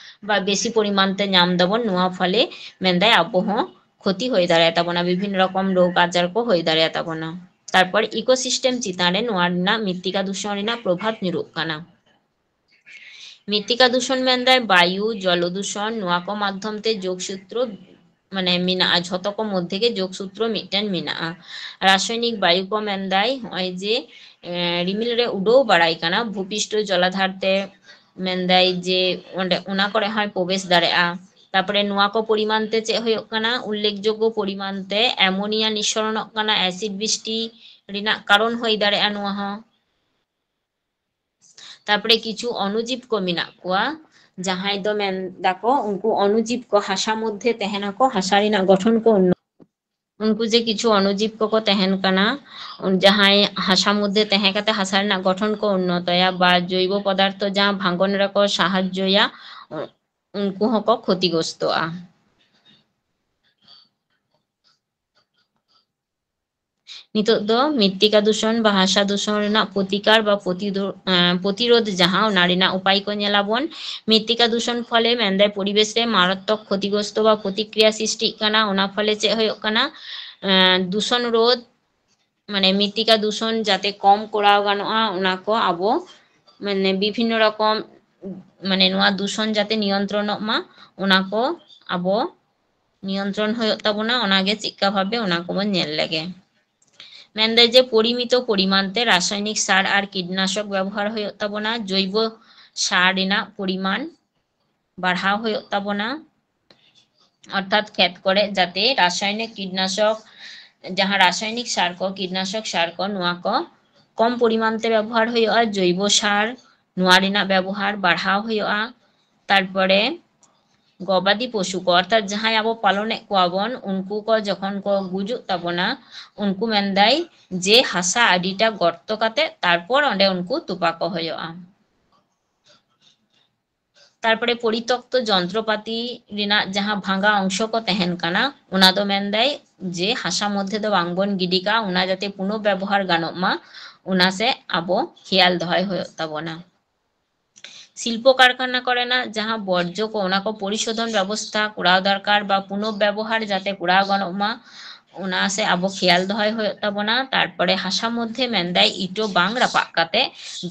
ᱵᱟ ᱵᱮᱥᱤ ᱯᱚᱨᱤᱢᱟᱱ ᱛᱮ ᱧᱟᱢ ᱫᱟᱵᱚᱱ᱾ ᱱᱚᱣᱟ ᱯᱷᱚᱞᱮ ᱢᱮᱱᱫᱟᱭ ᱟᱵᱚ ᱦᱚᱸ ᱠᱷᱚᱛᱤ ᱦᱩᱭ ᱫᱟᱲᱮᱭᱟᱛᱟᱵᱚᱱᱟ, ᱵᱤᱵᱷᱤᱱᱱᱚ ᱨᱚᱠᱚᱢ ᱨᱳᱜᱽ ᱟᱡᱟᱨ ᱠᱚ ᱦᱩᱭ ᱫᱟᱲᱮᱭᱟᱛᱟᱵᱚᱱᱟ᱾ ᱛᱟᱨᱯᱚᱨ ecosystem ᱪᱮᱛᱟᱱ ᱨᱮ ᱱᱚᱣᱟ ᱨᱮᱱᱟᱜ ᱢᱨᱤᱛᱛᱤᱠᱟ ᱫᱩᱥᱚᱱ ᱨᱮᱱᱟᱜ ᱯᱨᱚᱵᱷᱟᱵᱽ ᱧᱩᱨᱩᱜ ᱠᱟᱱᱟ᱾ ᱢᱨᱤᱛᱛᱤᱠᱟ ᱫᱩᱥᱚᱱ ᱢᱮᱱᱫᱟᱭ ᱵᱟᱭᱩ, ᱡᱚᱞᱚ ᱫᱩᱥᱚᱱ, ᱱᱚᱣᱟ ᱠᱚ ᱢᱟᱫᱽᱫᱷᱚᱢ ᱛᱮ ᱡᱳᱜᱽ ᱥᱩᱛᱨᱚ ᱢᱟᱱᱮ ᱢᱮᱱᱟᱜᱼᱟ, ᱡᱷᱚᱛᱚ ᱠᱚ ᱢᱚᱫᱽᱫᱷᱮ ᱜᱮ ᱡᱳᱜᱽ ᱥᱩᱛᱨᱚ ᱢᱤᱫᱴᱮᱱ ᱢᱮᱱᱟᱜᱼᱟ᱾ ᱨᱟᱥᱟᱭᱚᱱᱤᱠ ᱵᱟᱭᱩ ᱠᱚ ᱢᱮᱱᱫᱟᱭ ᱦᱚᱸᱜᱼᱚᱭ ᱡᱮ, ᱮ, ᱨᱤᱢᱤᱞ ᱨᱮ ᱩᱰᱟᱹᱣ ᱵᱟᱲᱟᱭ ᱠᱟᱱᱟ, ᱵᱷᱩᱯᱤᱥᱴᱚ ᱡᱚᱞᱟᱫᱷᱟᱨ ᱛᱮ ᱢᱮᱱᱫᱟᱭ ᱡᱮ ᱚᱸᱰᱮ ᱚᱱᱟ ᱠᱚᱨᱮ ᱦᱚᱸᱭ ᱯᱨᱚᱵᱮᱥ ᱫᱟᱲᱮᱭᱟᱜᱼᱟ᱾ ᱛᱟᱨᱯᱚᱨᱮ ᱱᱚᱣᱟ ᱠᱚ ᱯᱚᱨᱤᱢᱟᱱ ᱛᱮ ᱪᱮᱫ ᱦᱩᱭᱩᱜ ᱠᱟᱱᱟ? ᱩᱞᱞᱮᱠᱷᱡᱳᱜᱽᱜᱚ ᱯᱚᱨᱤᱢᱟᱱ ᱛᱮ ᱚᱢᱳᱱᱤᱭᱟ ᱱᱤᱥᱥᱚᱨᱚᱱᱚᱜ ᱠᱟᱱᱟ, ᱮᱥᱤᱰ ᱵᱤᱥᱴᱤ ᱨᱮᱱᱟᱜ ᱠᱟᱨᱚᱱ ᱦᱩᱭ ᱫᱟᱲᱮᱭᱟᱜᱼᱟ ᱱᱚᱣᱟ ᱦᱚᱸ᱾ ᱛᱟᱨᱯᱚᱨᱮ ᱠᱤᱪᱷᱩ ᱚᱱᱩᱡᱤᱵ ᱠᱚ ᱢᱮᱱᱟᱜ ᱠᱚᱣᱟ, ᱡᱟᱦᱟᱸᱭ ᱫᱚ ᱢᱮᱱ ᱫᱟᱠᱚ ᱩᱱᱠᱩ ᱚᱱᱩᱡᱤᱵ ᱠᱚ ᱦᱟᱥᱟ ᱢᱚᱫᱽᱫᱷᱮ ᱛᱟᱦᱮᱱᱟᱠᱚ, ᱦᱟᱥᱟ ᱨᱮᱱᱟᱜ ᱜᱚᱴᱷᱚᱱ ᱠᱚ ᱩᱱᱱᱚ-, ᱩᱱᱠᱩ ᱡᱮ ᱠᱤᱪᱷᱩ ᱚᱱᱩᱡᱤᱵ ᱠᱚᱠᱚ ᱛᱟᱦᱮᱱ ᱠᱟᱱᱟ, ᱡᱟᱦᱟᱸᱭ ᱦᱟᱥᱟ ᱢᱚᱫᱽᱫᱷᱮ ᱛᱟᱦᱮᱸ ᱠᱟᱛᱮ ᱦᱟᱥᱟ ᱨᱮᱱᱟᱜ ᱜᱚᱴᱷᱚᱱ ᱠᱚ ᱩᱱᱱᱚᱛᱚᱭᱟ ᱵᱟ ᱡᱳᱭᱵᱚ ᱯᱚᱫᱟᱨᱛᱷᱚ ᱡᱟᱦᱟᱸ ᱵᱷᱟᱸᱜᱚᱱ ᱨᱮᱠᱚ ᱥᱟᱦᱟᱡᱽᱡᱚᱭᱟ, ᱩᱱᱠᱩ ᱦᱚᱸᱠᱚ ᱠᱷᱚᱛᱤᱜᱨᱚᱥᱛᱚᱜᱼᱟ᱾ ᱱᱤᱛᱚᱜ ᱫᱚ ᱢᱨᱤᱛᱛᱤᱠᱟ ᱫᱩᱥᱚᱱ ᱵᱟ ᱦᱟᱥᱟ ᱫᱩᱥᱚᱱ ᱨᱮᱱᱟᱜ ᱯᱨᱚᱛᱤᱠᱟᱨ ᱵᱟ ᱯᱨᱚᱛᱤᱫᱚ-, ᱮᱸ, ᱯᱨᱚᱛᱤᱨᱳᱫᱷ ᱡᱟᱦᱟᱸ, ᱚᱱᱟ ᱨᱮᱱᱟᱜ ᱩᱯᱟᱭ ᱠᱚ ᱧᱮᱞᱟᱵᱚᱱ᱾ ᱢᱨᱤᱛᱛᱤᱠᱟ ᱫᱩᱥᱚᱱ ᱯᱷᱚᱞᱮ ᱢᱮᱱᱫᱟᱭ ᱯᱚᱨᱤᱵᱮᱥ ᱨᱮ ᱢᱟᱨᱟᱛᱛᱚᱠ ᱠᱷᱚᱛᱤᱜᱨᱚᱥᱛᱚ ᱵᱟ ᱯᱨᱚᱛᱤᱠᱨᱤᱭᱟ ᱥᱨᱤᱥᱴᱤᱜ ᱠᱟᱱᱟ᱾ ᱚᱱᱟ ᱯᱷᱚᱞᱮ ᱪᱮᱫ ᱦᱩᱭᱩᱜ ᱠᱟᱱᱟ? ᱮᱸ, ᱫᱩᱥᱚᱱ ᱨᱳᱫᱷ, ᱢᱟᱱᱮ ᱢᱨᱤᱛᱛᱤᱠᱟ ᱫᱩᱥᱚᱱ ᱡᱟᱛᱮ ᱠᱚᱢ ᱠᱚᱨᱟᱣ ᱜᱟᱱᱚᱜᱼᱟ, ᱚᱱᱟ ᱠᱚ ᱟᱵᱚ ᱢᱟᱱᱮ ᱵᱤᱵᱷᱤᱱᱱᱚ ᱨᱚᱠᱚᱢ, ᱢᱟᱱᱮ ᱱᱚᱣᱟ ᱫᱩᱥᱚᱱ ᱡᱟᱛᱮ ᱱᱤᱭᱚᱱᱛᱨᱚᱱᱚᱜ ᱢᱟ, ᱚᱱᱟ ᱠᱚ ᱟᱵᱚ ᱱᱤᱭᱚᱱᱛᱨᱚᱱ ᱦᱩᱭᱩᱜ ᱛᱟᱵᱚᱱᱟ᱾ ᱚᱱᱟᱜᱮ ᱪᱮᱫᱠᱟ ᱵᱷᱟᱵᱮ, ᱚᱱᱟ ᱠᱚᱵᱚᱱ ᱧᱮᱞ ᱞᱮᱜᱮ᱾ ᱢᱮᱱᱫᱟᱭ ᱡᱮ ᱯᱚᱨᱤᱢᱤᱛᱚ ᱯᱚᱨᱤᱢᱟᱱ ᱛᱮ ᱨᱟᱥᱟᱭᱱᱤᱠ ᱥᱟᱨ ᱟᱨ ᱠᱤᱴᱱᱟᱥᱚᱠ ᱵᱮᱵᱚᱦᱟᱨ ᱦᱩᱭᱩᱜ ᱛᱟᱵᱚᱱᱟ, ᱡᱳᱭᱵᱚ ᱥᱟᱨ ᱨᱮᱱᱟᱜ ᱯᱚᱨᱤᱢᱟᱱ ᱵᱟᱲᱦᱟᱣ ᱦᱩᱭᱩᱜ ᱛᱟᱵᱚᱱᱟ, ᱚᱨᱛᱷᱟᱛ ᱠᱷᱮᱛ ᱠᱚᱨᱮ ᱡᱟᱛᱮ ᱨᱟᱥᱟᱭᱱᱤᱠ ᱠᱤᱴᱱᱟᱥᱚᱠ, ᱡᱟᱦᱟᱸ ᱨᱟᱥᱟᱭᱱᱤᱠ ᱥᱟᱨ ᱠᱚ, ᱠᱤᱴᱱᱟᱥᱚᱠ ᱥᱟᱨ ᱠᱚ, ᱱᱚᱣᱟ ᱠᱚ ᱠᱚᱢ ᱯᱚᱨᱤᱢᱟᱱ ᱛᱮ ᱵᱮᱵᱚᱦᱟᱨ ᱦᱩᱭᱩᱜᱼᱟ, ᱡᱳᱭᱵᱚ ᱥᱟᱨ, ᱱᱚᱣᱟ ᱨᱮᱱᱟᱜ ᱵᱮᱵᱚᱦᱟᱨ ᱵᱟᱲᱦᱟᱣ ᱦᱩᱭᱩᱜᱼᱟ᱾ ᱛᱟᱨᱯᱚᱨᱮ ᱜᱚᱵᱟᱫᱤ ᱯᱚᱥᱩ ᱠᱚ, ᱚᱨᱛᱷᱟᱛ ᱡᱟᱦᱟᱸᱭ ᱟᱵᱚ ᱯᱟᱞᱚᱱᱮᱫ ᱠᱚᱣᱟ ᱵᱚᱱ, ᱩᱱᱠᱩ ᱠᱚ ᱡᱚᱠᱷᱚᱱ ᱠᱚ ᱜᱩᱡᱩᱜ ᱛᱟᱵᱚᱱᱟ, ᱩᱱᱠᱩ ᱢᱮᱱᱫᱟᱭ ᱡᱮ ᱦᱟᱥᱟ ᱟᱹᱰᱤᱴᱟ ᱜᱚᱨᱛᱚ ᱠᱟᱛᱮ ᱛᱟᱨᱯᱚᱨ ᱚᱸᱰᱮ ᱩᱱᱠᱩ ᱛᱚᱯᱟ ᱠᱚ ᱦᱩᱭᱩᱜᱼᱟ᱾ ᱛᱟᱨᱯᱚᱨᱮ ᱯᱚᱨᱤᱛᱚᱠᱛᱚ ᱡᱚᱱᱛᱨᱚᱯᱟᱛᱤ ᱨᱮᱱᱟᱜ ᱡᱟᱦᱟᱸ ᱵᱷᱟᱸᱜᱟ ᱚᱝᱥᱚ ᱠᱚ ᱛᱟᱦᱮᱱ ᱠᱟᱱᱟ, ᱚᱱᱟ ᱫᱚ ᱢᱮᱱᱫᱟᱭ ᱡᱮ ᱦᱟᱥᱟ ᱢᱚᱫᱽᱫᱷᱮ ᱫᱚ ᱵᱟᱝᱵᱚᱱ ᱜᱤᱰᱤ ᱠᱟᱜ, ᱚᱱᱟ ᱡᱟᱛᱮ ᱯᱩᱱᱚ ᱵᱮᱵᱚᱦᱟᱨ ᱜᱟᱱᱚᱜ ᱢᱟ, ᱚᱱᱟ ᱥᱮ ᱟᱵᱚ ᱠᱷᱮᱭᱟᱞ ᱫᱚᱦᱚᱭ ᱦᱩᱭᱩᱜ ᱛᱟᱵᱚᱱᱟ᱾ ᱥᱤᱞᱯᱚ ᱠᱟᱨᱠᱷᱟᱱᱟ ᱠᱚᱨᱮᱱᱟᱜ ᱡᱟᱦᱟᱸ ᱵᱚᱨᱡᱚ ᱠᱚ, ᱚᱱᱟ ᱠᱚ ᱯᱚᱨᱤᱥᱳᱫᱷᱚᱱ ᱵᱮᱵᱚᱥᱛᱷᱟ ᱠᱚᱨᱟᱣ ᱫᱚᱨᱠᱟᱨ ᱵᱟ ᱯᱩᱱᱚᱨᱵᱮᱵᱚᱦᱟᱨ ᱡᱟᱛᱮ ᱠᱚᱨᱟᱣ ᱜᱟᱱᱚᱜ ᱢᱟ, ᱚᱱᱟ ᱥᱮ ᱟᱵᱚ ᱠᱷᱮᱭᱟᱞ ᱫᱚᱦᱚᱭ ᱦᱩᱭᱩᱜ ᱛᱟᱵᱚᱱᱟ᱾ ᱛᱟᱨᱯᱚᱨᱮ ᱦᱟᱥᱟ ᱢᱚᱫᱽᱫᱷᱮ ᱢᱮᱱᱫᱟᱭ ᱤᱴᱳ ᱵᱟᱝ ᱨᱟᱯᱟᱜ ᱠᱟᱛᱮ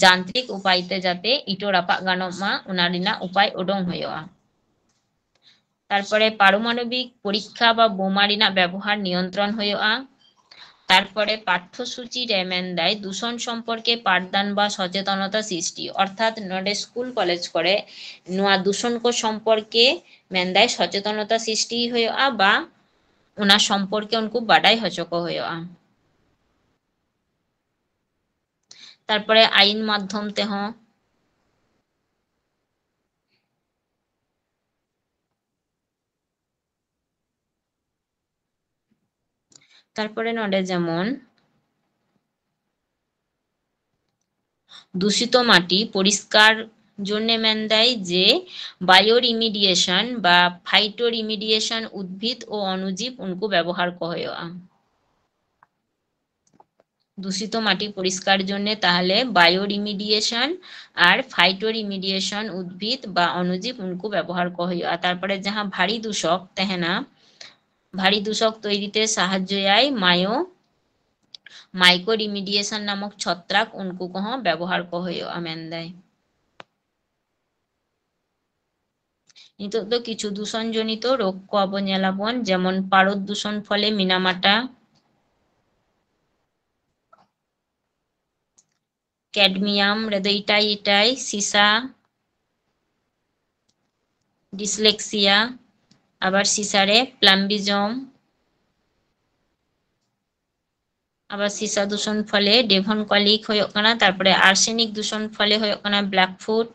ᱡᱟᱱᱛᱨᱤᱠ ᱩᱯᱟᱭ ᱛᱮ ᱡᱟᱛᱮ ᱤᱴᱳ ᱨᱟᱯᱟᱜ ᱜᱟᱱᱚᱜ ᱢᱟ, ᱚᱱᱟ ᱨᱮᱱᱟᱜ ᱩᱯᱟᱭ ᱩᱰᱩᱝ ᱦᱩᱭᱩᱜᱼᱟ᱾ ᱛᱟᱨᱯᱚᱨᱮ ᱯᱟᱨᱚᱢᱟᱱᱚᱵᱤᱠ ᱯᱚᱨᱤᱠᱠᱷᱟ ᱵᱟ ᱵᱳᱢᱟ ᱨᱮᱱᱟᱜ ᱵᱮᱵᱚᱦᱟᱨ ᱱᱤᱭᱚᱱᱛᱨᱚᱱ ᱦᱩᱭᱩᱜᱼᱟ᱾ ᱛᱟᱨᱯᱚᱨᱮ ᱯᱟᱴᱷᱚᱥᱩᱪᱤ ᱨᱮ ᱢᱮᱱᱫᱟᱭ ᱫᱩᱥᱚᱱ ᱥᱚᱢᱯᱚᱨᱠᱮ ᱯᱟঠদান ᱵᱟ ᱥᱚᱪᱮᱛᱚᱱᱚᱛᱟ ᱥᱨᱤᱥᱴᱤ, ᱚᱨᱛᱷᱟᱛ ᱱᱚᱰᱮ ᱥᱠᱩᱞ ᱠᱚᱞᱮᱡᱽ ᱠᱚᱨᱮ ᱱᱚᱣᱟ ᱫᱩᱥᱚᱱ ᱠᱚ ᱥᱚᱢᱯᱚᱨᱠᱮ ᱢᱮᱱᱫᱟᱭ ᱥᱚᱪᱮᱛᱚᱱᱚᱛᱟ ᱥᱨᱤᱥᱴᱤ ᱦᱩᱭᱩᱜᱼᱟ ᱵᱟ ᱚᱱᱟ ᱥᱚᱢᱯᱚᱨᱠᱮ ᱩᱱᱠᱩ ᱵᱟᱰᱟᱭ ᱦᱚᱪᱚ ᱠᱚ ᱦᱩᱭᱩᱜᱼᱟ᱾ ᱛᱟᱨᱯᱚᱨᱮ ᱟᱭᱤᱱ ᱢᱟᱫᱽᱫᱷᱚᱢ ᱛᱮᱦᱚᱸ ᱛᱟᱨᱯᱚᱨᱮ ᱱᱚᱰᱮ ᱡᱮᱢᱚᱱ ᱫᱩᱥᱤᱛᱚ ᱢᱟᱴᱤ ᱯᱚᱨᱤᱥᱠᱟᱨ ᱡᱚᱱᱱᱮ ᱢᱮᱱᱫᱟᱭ ᱡᱮ ᱵᱟᱭᱳ ᱨᱤᱢᱤᱰᱤᱭᱮᱥᱚᱱ ᱵᱟ ᱯᱷᱟᱭᱴᱳ ᱨᱤᱢᱤᱰᱤᱭᱮᱥᱚᱱ ᱩᱫᱽᱵᱷᱤᱫ ᱳ ᱚᱱᱩᱡᱤᱵ ᱩᱱᱠᱩ ᱵᱮᱵᱚᱦᱟᱨ ᱠᱚ ᱦᱩᱭᱩᱜᱼᱟ᱾ ᱫᱩᱥᱤᱛᱚ ᱢᱟᱴᱤ ᱯᱚᱨᱤᱥᱠᱟᱨ ᱡᱚᱱᱱᱮ ᱛᱟᱦᱞᱮ ᱵᱟᱭᱳ ᱨᱤᱢᱤᱰᱤᱭᱮᱥᱚᱱ ᱟᱨ ᱯᱷᱟᱭᱴᱳ ᱨᱤᱢᱤᱰᱤᱭᱮᱥᱚᱱ ᱩᱫᱽᱵᱷᱤᱫ ᱵᱟ ᱚᱱᱩᱡᱤᱵ ᱩᱱᱠᱩ ᱵᱮᱵᱚᱦᱟᱨ ᱠᱚ ᱦᱩᱭᱩᱜᱼᱟ᱾ ᱛᱟᱨᱯᱚᱨᱮ ᱡᱟᱦᱟᱸ ᱵᱷᱟᱨᱤ ᱫᱩᱥᱚᱠ ᱛᱟᱦᱮᱱᱟ, ᱵᱷᱟᱨᱤ ᱫᱩᱥᱚᱠ ᱛᱚᱭᱨᱤ ᱛᱮ ᱥᱟᱦᱟᱡᱽᱡᱚᱭᱟᱭ ᱢᱟᱭᱳ ᱢᱟᱭᱠᱳ ᱨᱤᱢᱤᱰᱤᱭᱮᱥᱚᱱ ᱱᱟᱢᱚᱠ ᱪᱷᱚᱛᱨᱟᱠ, ᱩᱱᱠᱩ ᱠᱚᱦᱚᱸ ᱵᱮᱵᱚᱦᱟᱨ ᱠᱚ ᱦᱩᱭᱩᱜᱼᱟ ᱢᱮᱱᱫᱟᱭ᱾ ᱱᱤᱛᱚᱜ ᱫᱚ ᱠᱤᱪᱷᱩ ᱫᱩᱥᱚᱱ ᱡᱚᱱᱤᱛᱚ ᱨᱳᱜᱽ ᱠᱚ ᱟᱵᱚ ᱧᱮᱞᱟᱵᱚᱱ, ᱡᱮᱢᱚᱱ ᱯᱟᱨᱚᱫ ᱫᱩᱥᱚᱱ ᱯᱷᱚᱞᱮ ᱢᱤᱱᱟᱢᱟᱴᱟ, ᱠᱮᱰᱢᱤᱭᱟᱢ ᱨᱮᱫᱚ ᱤᱴᱟᱭ ᱤᱴᱟᱭ, ᱥᱤᱥᱟ, ᱰᱤᱥᱞᱮᱠᱥᱤᱭᱟ, ᱟᱵᱟᱨ ᱥᱤᱥᱟ ᱨᱮ ᱯᱞᱟᱢᱵᱤᱡᱚᱢ, ᱟᱵᱟᱨ ᱥᱤᱥᱟ ᱫᱩᱥᱚᱱ ᱯᱷᱚᱞᱮ ᱰᱮᱵᱷᱚᱱ ᱠᱚᱞᱤᱠ ᱦᱩᱭᱩᱜ ᱠᱟᱱᱟ, ᱛᱟᱨᱯᱚᱨᱮ ᱟᱨᱥᱮᱱᱤᱠ ᱫᱩᱥᱚᱱ ᱯᱷᱚᱞᱮ ᱦᱩᱭᱩᱜ ᱠᱟᱱᱟ ᱵᱞᱮᱠ ᱯᱷᱩᱴ,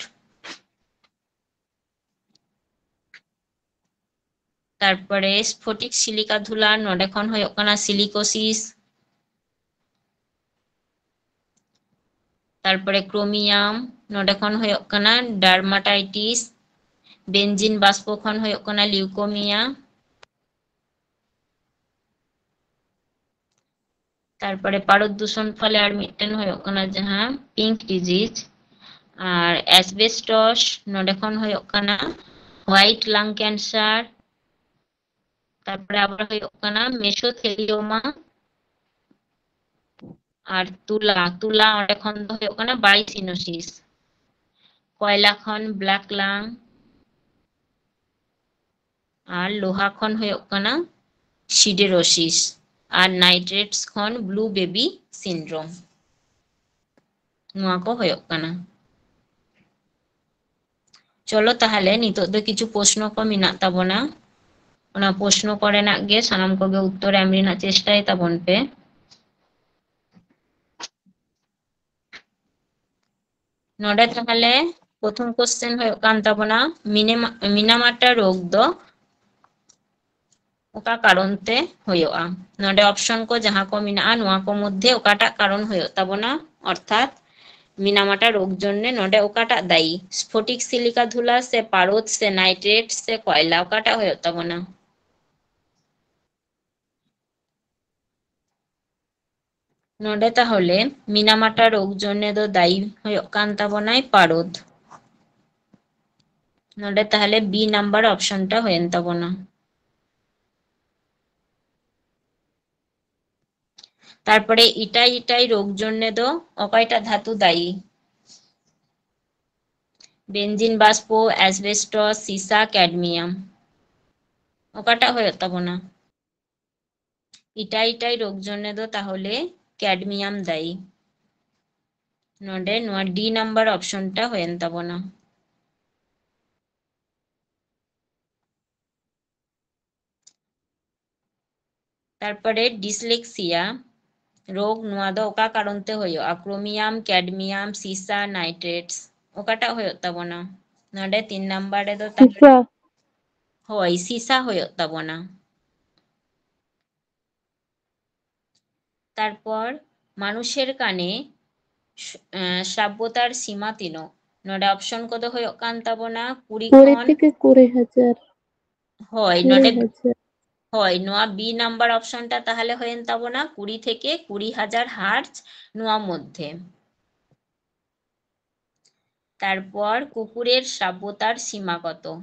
ᱛᱟᱨᱯᱚᱨᱮ ᱥᱯᱷᱚᱴᱤᱠ ᱥᱤᱞᱤᱠᱟ ᱫᱷᱩᱞᱟ, ᱱᱚᱰᱮ ᱠᱷᱚᱱ ᱦᱩᱭᱩᱜ ᱠᱟᱱᱟ ᱥᱤᱞᱤᱠᱳᱥᱤᱥ, ᱛᱟᱨᱯᱚᱨᱮ ᱠᱨᱳᱢᱤᱭᱟᱢ, ᱱᱚᱰᱮ ᱠᱷᱚᱱ ᱦᱩᱭᱩᱜ ᱠᱟᱱᱟ ᱰᱟᱨᱢᱟᱴᱟᱭᱴᱤᱥ, ᱵᱮᱱᱡᱤᱱ ᱵᱟᱥᱯᱚ ᱠᱷᱚᱱ ᱦᱩᱭᱩᱜ ᱠᱟᱱᱟ ᱞᱤᱣᱠᱳᱢᱤᱭᱟ, ᱛᱟᱨᱯᱚᱨᱮ ᱯᱟᱨᱚᱫ ᱫᱩᱥᱚᱱ ᱯᱷᱚᱞᱮ ᱟᱨ ᱢᱤᱫᱴᱮᱱ ᱦᱩᱭᱩᱜ ᱠᱟᱱᱟ ᱡᱟᱦᱟᱸ ᱯᱤᱝᱠ ᱰᱤᱡᱤᱡ, ᱟᱨ ᱮᱥᱵᱮᱥᱴᱚᱥ ᱱᱚᱰᱮ ᱠᱷᱚᱱ ᱦᱩᱭᱩᱜ ᱠᱟᱱᱟ ᱦᱳᱣᱟᱭᱤᱴ ᱞᱟᱝ ᱠᱮᱱᱥᱟᱨ, ᱛᱟᱨᱯᱚᱨᱮ ᱟᱵᱟᱨ ᱦᱩᱭᱩᱜ ᱠᱟᱱᱟ ᱢᱮᱥᱳᱛᱷᱮᱞᱤᱭᱳᱢᱟ, ᱟᱨ ᱛᱩᱞᱟ, ᱛᱩᱞᱟ ᱚᱸᱰᱮ ᱠᱷᱚᱱ ᱫᱚ ᱦᱩᱭᱩᱜ ᱠᱟᱱᱟ ᱵᱟᱭᱥᱤᱱᱳᱥᱤᱥ, ᱠᱚᱭᱞᱟ ᱠᱷᱚᱱ ᱵᱞᱮᱠ ᱞᱟᱝ, ᱟᱨ ᱞᱳᱦᱟ ᱠᱷᱚᱱ ᱦᱩᱭᱩᱜ ᱠᱟᱱᱟ ᱥᱤᱰᱮᱨᱳᱥᱤᱥ, ᱟᱨ ᱱᱟᱭᱴᱨᱮᱴᱥ ᱠᱷᱚᱱ ᱵᱞᱩ ᱵᱮᱵᱤ ᱥᱤᱱᱰᱨᱳᱢ᱾ ᱱᱚᱣᱟ ᱠᱚ ᱦᱩᱭᱩᱜ ᱠᱟᱱᱟ᱾ ᱪᱚᱞᱚ ᱛᱟᱦᱞᱮ ᱱᱤᱛᱚᱜ ᱫᱚ ᱠᱤᱪᱷᱩ ᱯᱨᱚᱥᱱᱚ ᱠᱚ ᱢᱮᱱᱟᱜ ᱛᱟᱵᱚᱱᱟ, ᱚᱱᱟ ᱯᱨᱚᱥᱱᱚ ᱠᱚᱨᱮᱱᱟᱜ ᱜᱮ ᱥᱟᱱᱟᱢ ᱠᱚᱜᱮ ᱩᱛᱛᱚᱨ ᱮᱢ ᱨᱮᱱᱟᱜ ᱪᱮᱥᱴᱟᱭ ᱛᱟᱵᱚᱱ ᱯᱮ᱾ ᱱᱚᱰᱮ ᱛᱟᱦᱞᱮ ᱯᱨᱚᱛᱷᱚᱢ ᱠᱚᱥᱪᱮᱱ ᱦᱩᱭᱩᱜ ᱠᱟᱱ ᱛᱟᱵᱚᱱᱟ, ᱢᱤᱱᱮᱢᱟ-, ᱢᱤᱱᱟᱢᱟᱴᱟ ᱨᱳᱜᱽ ᱫᱚ ᱚᱠᱟ ᱠᱟᱨᱚᱱ ᱛᱮ ᱦᱩᱭᱩᱜᱼᱟ? ᱱᱚᱰᱮ ᱚᱯᱥᱚᱱ ᱠᱚ ᱡᱟᱦᱟᱸ ᱠᱚ ᱢᱮᱱᱟᱜᱼᱟ, ᱱᱚᱣᱟ ᱠᱚ ᱢᱚᱫᱽᱫᱷᱮ ᱚᱠᱟᱴᱟᱜ ᱠᱟᱨᱚᱱ ᱦᱩᱭᱩᱜ ᱛᱟᱵᱚᱱᱟ? ᱚᱨᱛᱷᱟᱛ ᱢᱤᱱᱟᱢᱟᱴᱟ ᱨᱳᱜᱽ ᱡᱚᱱᱱᱮ ᱱᱚᱰᱮ ᱚᱠᱟᱴᱟᱜ ᱫᱟᱭᱤ? ᱥᱯᱷᱚᱴᱤᱠ ᱥᱤᱞᱤᱠᱟ ᱫᱷᱩᱞᱟ ᱥᱮ ᱯᱟᱨᱚᱫ ᱥᱮ ᱱᱟᱭᱴᱨᱮᱴ ᱥᱮ ᱠᱚᱭᱞᱟ, ᱚᱠᱟᱴᱟᱜ ᱦᱩᱭᱩᱜ ᱛᱟᱵᱚᱱᱟ? ᱱᱚᱰᱮ ᱛᱟᱦᱚᱞᱮ ᱢᱤᱱᱟᱢᱟᱴᱟ ᱨᱳᱜᱽ ᱡᱚᱱᱱᱮ ᱫᱚ ᱫᱟᱭᱤ ᱦᱩᱭᱩᱜ ᱠᱟᱱ ᱛᱟᱵᱚᱱᱟᱭ ᱯᱟᱨᱚᱫ᱾ ᱱᱚᱰᱮ ᱛᱟᱦᱚᱞᱮ B number option ᱴᱟ ᱦᱩᱭᱮᱱ ᱛᱟᱵᱚᱱᱟ᱾ ᱛᱟᱨᱯᱚᱨᱮ ᱤᱴᱟᱭ ᱤᱴᱟᱭ ᱨᱳᱜᱽ ᱡᱚᱱᱱᱮ ᱫᱚ ᱚᱠᱚᱭᱴᱟᱜ ᱫᱷᱟᱛᱩ ᱫᱟᱭᱤ? ᱵᱮᱱᱡᱤᱱ ᱵᱟᱥᱯᱚ, asbestos, ᱥᱤᱥᱟ, ᱠᱮᱰᱢᱤᱭᱟᱢ, ᱚᱠᱟᱴᱟᱜ ᱦᱩᱭᱩᱜ ᱛᱟᱵᱚᱱᱟ? ᱤᱴᱟᱭ ᱤᱴᱟᱭ ᱨᱳᱜᱽ ᱡᱚᱱᱱᱮ ᱫᱚ ᱛᱟᱦᱚᱞᱮ ᱠᱮᱰᱢᱤᱭᱟᱢ ᱫᱟᱭᱤ᱾ ᱱᱚᱰᱮ ᱱᱚᱣᱟ D number option ᱴᱟ ᱦᱩᱭᱮᱱ ᱛᱟᱵᱚᱱᱟ᱾ ᱛᱟᱨᱯᱚᱨᱮ ᱰᱤᱥᱞᱮᱠᱥᱤᱭᱟ ᱨᱳᱜᱽ, ᱱᱚᱣᱟ ᱫᱚ ᱚᱠᱟ ᱠᱟᱨᱚᱱ ᱛᱮ ᱦᱩᱭᱩᱜᱼᱟ? ᱠᱨᱳᱢᱤᱭᱟᱢ, ᱠᱮᱰᱢᱤᱭᱟᱢ, ᱥᱤᱥᱟ, ᱱᱟᱭᱴᱨᱮᱴᱥ, ᱚᱠᱟᱴᱟᱜ ᱦᱩᱭᱩᱜ ᱛᱟᱵᱚᱱᱟ? ᱱᱚᱰᱮ ᱛᱤᱱ ᱱᱟᱢᱵᱟᱨ ᱨᱮᱫᱚ ᱛᱟᱦᱚᱞᱮ, ᱥᱤᱥᱟ᱾ ᱦᱳᱭ, ᱥᱤᱥᱟ ᱦᱩᱭᱩᱜ ᱛᱟᱵᱚᱱᱟ᱾ ᱛᱟᱨᱯᱚᱨ ᱢᱟᱱᱩᱥᱮᱨ ᱠᱟᱱᱮ ᱥ-, ᱮᱸ, ᱥᱨᱟᱵᱽᱵᱚᱛᱟᱨ ᱥᱤᱢᱟ ᱛᱤᱱᱟᱹᱜ? ᱱᱚᱰᱮ ᱚᱯᱥᱚᱱ ᱠᱚᱫᱚ ᱦᱩᱭᱩᱜ ᱠᱟᱱ ᱛᱟᱵᱚᱱᱟ ᱠᱩᱲᱤ ᱠᱩᱲᱤ ᱠᱷᱚᱱ ᱛᱷᱮᱠᱮ ᱠᱩᱲᱤ ᱦᱟᱡᱟᱨ᱾ ᱦᱳᱭ, ᱠᱩᱲᱤ ᱱᱚᱰᱮ ᱦᱟᱡᱟᱨ᱾ ᱦᱳᱭ, ᱱᱚᱣᱟ B number option ᱴᱟ ᱛᱟᱦᱚᱞᱮ ᱦᱩᱭᱮᱱ ᱛᱟᱵᱚᱱᱟ ᱠᱩᱲᱤ ᱛᱷᱮᱠᱮ ᱠᱩᱲᱤ ᱦᱟᱡᱟᱨ hertz ᱱᱚᱣᱟ ᱢᱚᱫᱽᱫᱷᱮ᱾ ᱛᱟᱨᱯᱚᱨ ᱠᱩᱠᱩᱨᱮᱨ ᱥᱨᱟᱵᱽᱵᱚᱛᱟᱨ ᱥᱤᱢᱟ ᱠᱚᱛᱚ?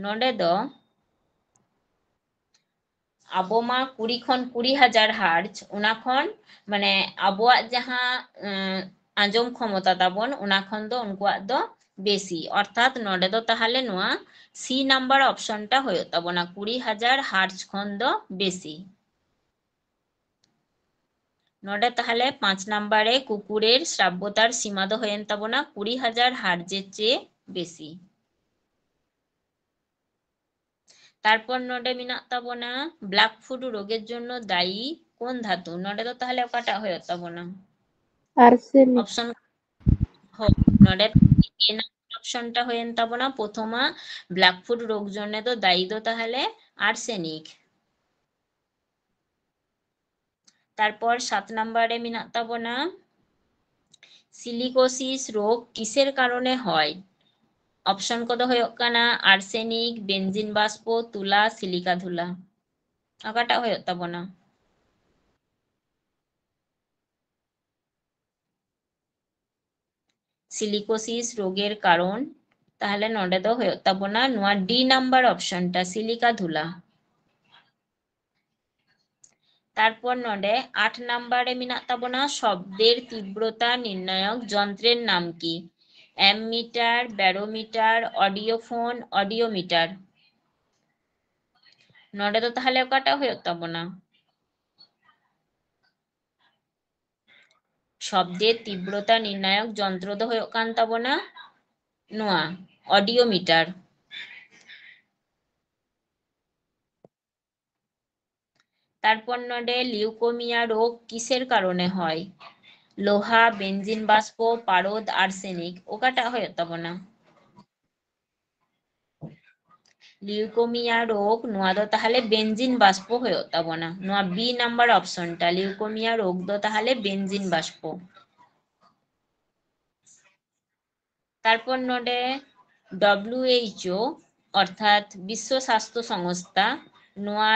ᱱᱚᱰᱮ ᱫᱚ ᱟᱵᱚ ᱢᱟ ᱠᱩᱲᱤ ᱠᱷᱚᱱ ᱠᱩᱲᱤ ᱦᱟᱡᱟᱨ hertz, ᱚᱱᱟ ᱠᱷᱚᱱ ᱢᱟᱱᱮ ᱟᱵᱚᱣᱟᱜ ᱡᱟᱦᱟᱸ, ᱮᱸ, ᱟᱸᱡᱚᱢ ᱠᱷᱚᱢᱚᱛᱟ ᱛᱟᱵᱚᱱ, ᱚᱱᱟ ᱠᱷᱚᱱ ᱫᱚ ᱩᱱᱠᱩᱣᱟᱜ ᱫᱚ ᱵᱮᱥᱤ᱾ ᱚᱨᱛᱷᱟᱛ ᱱᱚᱰᱮ ᱫᱚ ᱛᱟᱦᱚᱞᱮ ᱱᱚᱣᱟ C number option ᱴᱟ ᱦᱩᱭᱩᱜ ᱛᱟᱵᱚᱱᱟ, ᱠᱩᱲᱤ ᱦᱟᱡᱟᱨ hertz ᱠᱷᱚᱱ ᱫᱚ ᱵᱮᱥᱤ᱾ ᱱᱚᱰᱮ ᱛᱟᱦᱚᱞᱮ ᱯᱟᱸᱪ ᱱᱟᱢᱵᱟᱨ ᱨᱮ ᱠᱩᱠᱩᱨᱮᱨ ᱥᱨᱟᱵᱽᱵᱚᱛᱟᱨ ᱥᱤᱢᱟ ᱫᱚ ᱦᱩᱭᱮᱱ ᱛᱟᱵᱚᱱᱟ ᱠᱩᱲᱤ ᱦᱟᱡᱟᱨ hertz ᱮᱨ ᱪᱮ ᱵᱮᱥᱤ᱾ ᱛᱟᱨᱯᱚᱨ ᱱᱚᱰᱮ ᱢᱮᱱᱟᱜ ᱛᱟᱵᱚᱱᱟ black foot ᱨᱳᱜᱮᱨ ᱡᱚᱱᱱᱚ ᱫᱟᱭᱤ ᱠᱳᱱ ᱫᱷᱟᱛᱩ? ᱱᱚᱰᱮ ᱫᱚ ᱛᱟᱦᱚᱞᱮ ᱚᱠᱟᱴᱟᱜ ᱦᱩᱭᱩᱜ ᱛᱟᱵᱚᱱᱟ? Arsenic. ᱚᱯᱥᱚᱱ, ᱦᱳᱭ, ᱱᱚᱰᱮ A number ᱚᱯᱥᱚᱱ ᱴᱟ ᱦᱩᱭᱮᱱ ᱛᱟᱵᱚᱱᱟ ᱯᱨᱚᱛᱷᱚᱢᱟ, ᱵᱞᱮᱠ ᱯᱷᱩᱴ ᱨᱳᱜᱽ ᱡᱚᱱᱱᱮ ᱫᱚ ᱫᱟᱭᱤ ᱫᱚ ᱛᱟᱦᱚᱞᱮ ᱟᱨᱥᱮᱱᱤᱠ᱾ ᱛᱟᱨᱯᱚᱨ ᱥᱟᱛ ᱱᱟᱢᱵᱟᱨ ᱨᱮ ᱢᱮᱱᱟᱜ ᱛᱟᱵᱚᱱᱟ, ᱥᱤᱞᱤᱠᱳᱥᱤᱥ ᱨᱳᱜᱽ ᱠᱤᱥᱮᱨ ᱠᱟᱨᱚᱱᱮ ᱦᱚᱭ? ᱚᱯᱥᱚᱱ ᱠᱚᱫᱚ ᱦᱩᱭᱩᱜ ᱠᱟᱱᱟ ᱟᱨᱥᱮᱱᱤᱠ, ᱵᱮᱱᱡᱤᱱ ᱵᱟᱥᱯᱚ, ᱛᱩᱞᱟ, ᱥᱤᱞᱤᱠᱟ ᱫᱷᱩᱞᱟ᱾ ᱚᱠᱟᱴᱟᱜ ᱦᱩᱭᱩᱜ ᱛᱟᱵᱚᱱᱟ? ᱥᱤᱞᱤᱠᱳᱥᱤᱥ ᱨᱳᱜᱮᱨ ᱠᱟᱨᱚᱱ, ᱛᱟᱦᱚᱞᱮ ᱱᱚᱰᱮ ᱫᱚ ᱦᱩᱭᱩᱜ ᱛᱟᱵᱚᱱᱟ ᱱᱚᱣᱟ ᱰᱤ ᱱᱟᱢᱵᱟᱨ ᱚᱯᱥᱚᱱ ᱴᱟ, ᱥᱤᱞᱤᱠᱟ ᱫᱷᱩᱞᱟ᱾ ᱛᱟᱨᱯᱚᱨ ᱱᱚᱰᱮ ᱟᱴ ᱱᱟᱢᱵᱟᱨ ᱨᱮ ᱢᱮᱱᱟᱜ ᱛᱟᱵᱚᱱᱟ ᱥᱚᱵᱫᱮᱨ ᱛᱤᱵᱨᱚᱛᱟ ᱱᱤᱨᱱᱟᱭᱚᱠ ᱡᱚᱱᱛᱨᱮᱨ ᱱᱟᱢ ᱠᱤ? M meter, barometer, audiophone, audiometer. ᱱᱚᱰᱮ ᱫᱚ ᱛᱟᱦᱚᱞᱮ ᱚᱠᱟᱴᱟᱜ ᱦᱩᱭᱩᱜ ᱛᱟᱵᱚᱱᱟ? ᱥᱚᱵᱫᱮᱨ ᱛᱤᱵᱨᱚᱛᱟ ᱱᱤᱨᱱᱟᱭᱚᱠ ᱡᱚᱱᱛᱨᱚ ᱫᱚ ᱦᱩᱭᱩᱜ ᱠᱟᱱ ᱛᱟᱵᱚᱱᱟ ᱱᱚᱣᱟ ᱚᱰᱤᱭᱳ ᱢᱤᱴᱟᱨ᱾ ᱛᱟᱨᱯᱚᱨ ᱱᱚᱰᱮ ᱞᱤᱭᱩᱠᱳᱢᱤᱭᱟ ᱨᱳᱜᱽ ᱠᱤᱥᱮᱨ ᱠᱟᱨᱚᱱᱮ ᱦᱚᱭ? ᱞᱳᱦᱟ, ᱵᱮᱱᱡᱤᱱ ᱵᱟᱥᱯᱚ, ᱯᱟᱨᱚᱫ, ᱟᱨᱥᱮᱱᱤᱠ, ᱚᱠᱟᱴᱟᱜ ᱦᱩᱭᱩᱜ ᱛᱟᱵᱚᱱᱟ? ᱞᱤᱭᱩᱠᱳᱢᱤᱭᱟ ᱨᱳᱜᱽ, ᱱᱚᱣᱟ ᱫᱚ ᱛᱟᱦᱚᱞᱮ ᱵᱮᱱᱡᱤᱱ ᱵᱟᱥᱯᱚ ᱦᱩᱭᱩᱜ ᱛᱟᱵᱚᱱᱟ᱾ ᱱᱚᱣᱟ ᱵᱤ ᱱᱟᱢᱵᱟᱨ ᱚᱯᱥᱚᱱ ᱴᱟ, ᱞᱤᱭᱩᱠᱳᱢᱤᱭᱟ ᱨᱳᱜᱽ ᱫᱚ ᱛᱟᱦᱚᱞᱮ ᱵᱮᱱᱡᱤᱱ ᱵᱟᱥᱯᱚ᱾ ᱛᱟᱨᱯᱚᱨ ᱱᱚᱰᱮ ᱰᱟᱵᱞᱤᱭᱩ ᱮᱭᱤᱪ ᱳ ᱚᱨᱛᱷᱟᱛ ᱵᱤᱥᱥᱚ ᱥᱟᱥᱛᱷᱚ ᱥᱚᱝᱥᱛᱷᱟ ᱱᱚᱣᱟ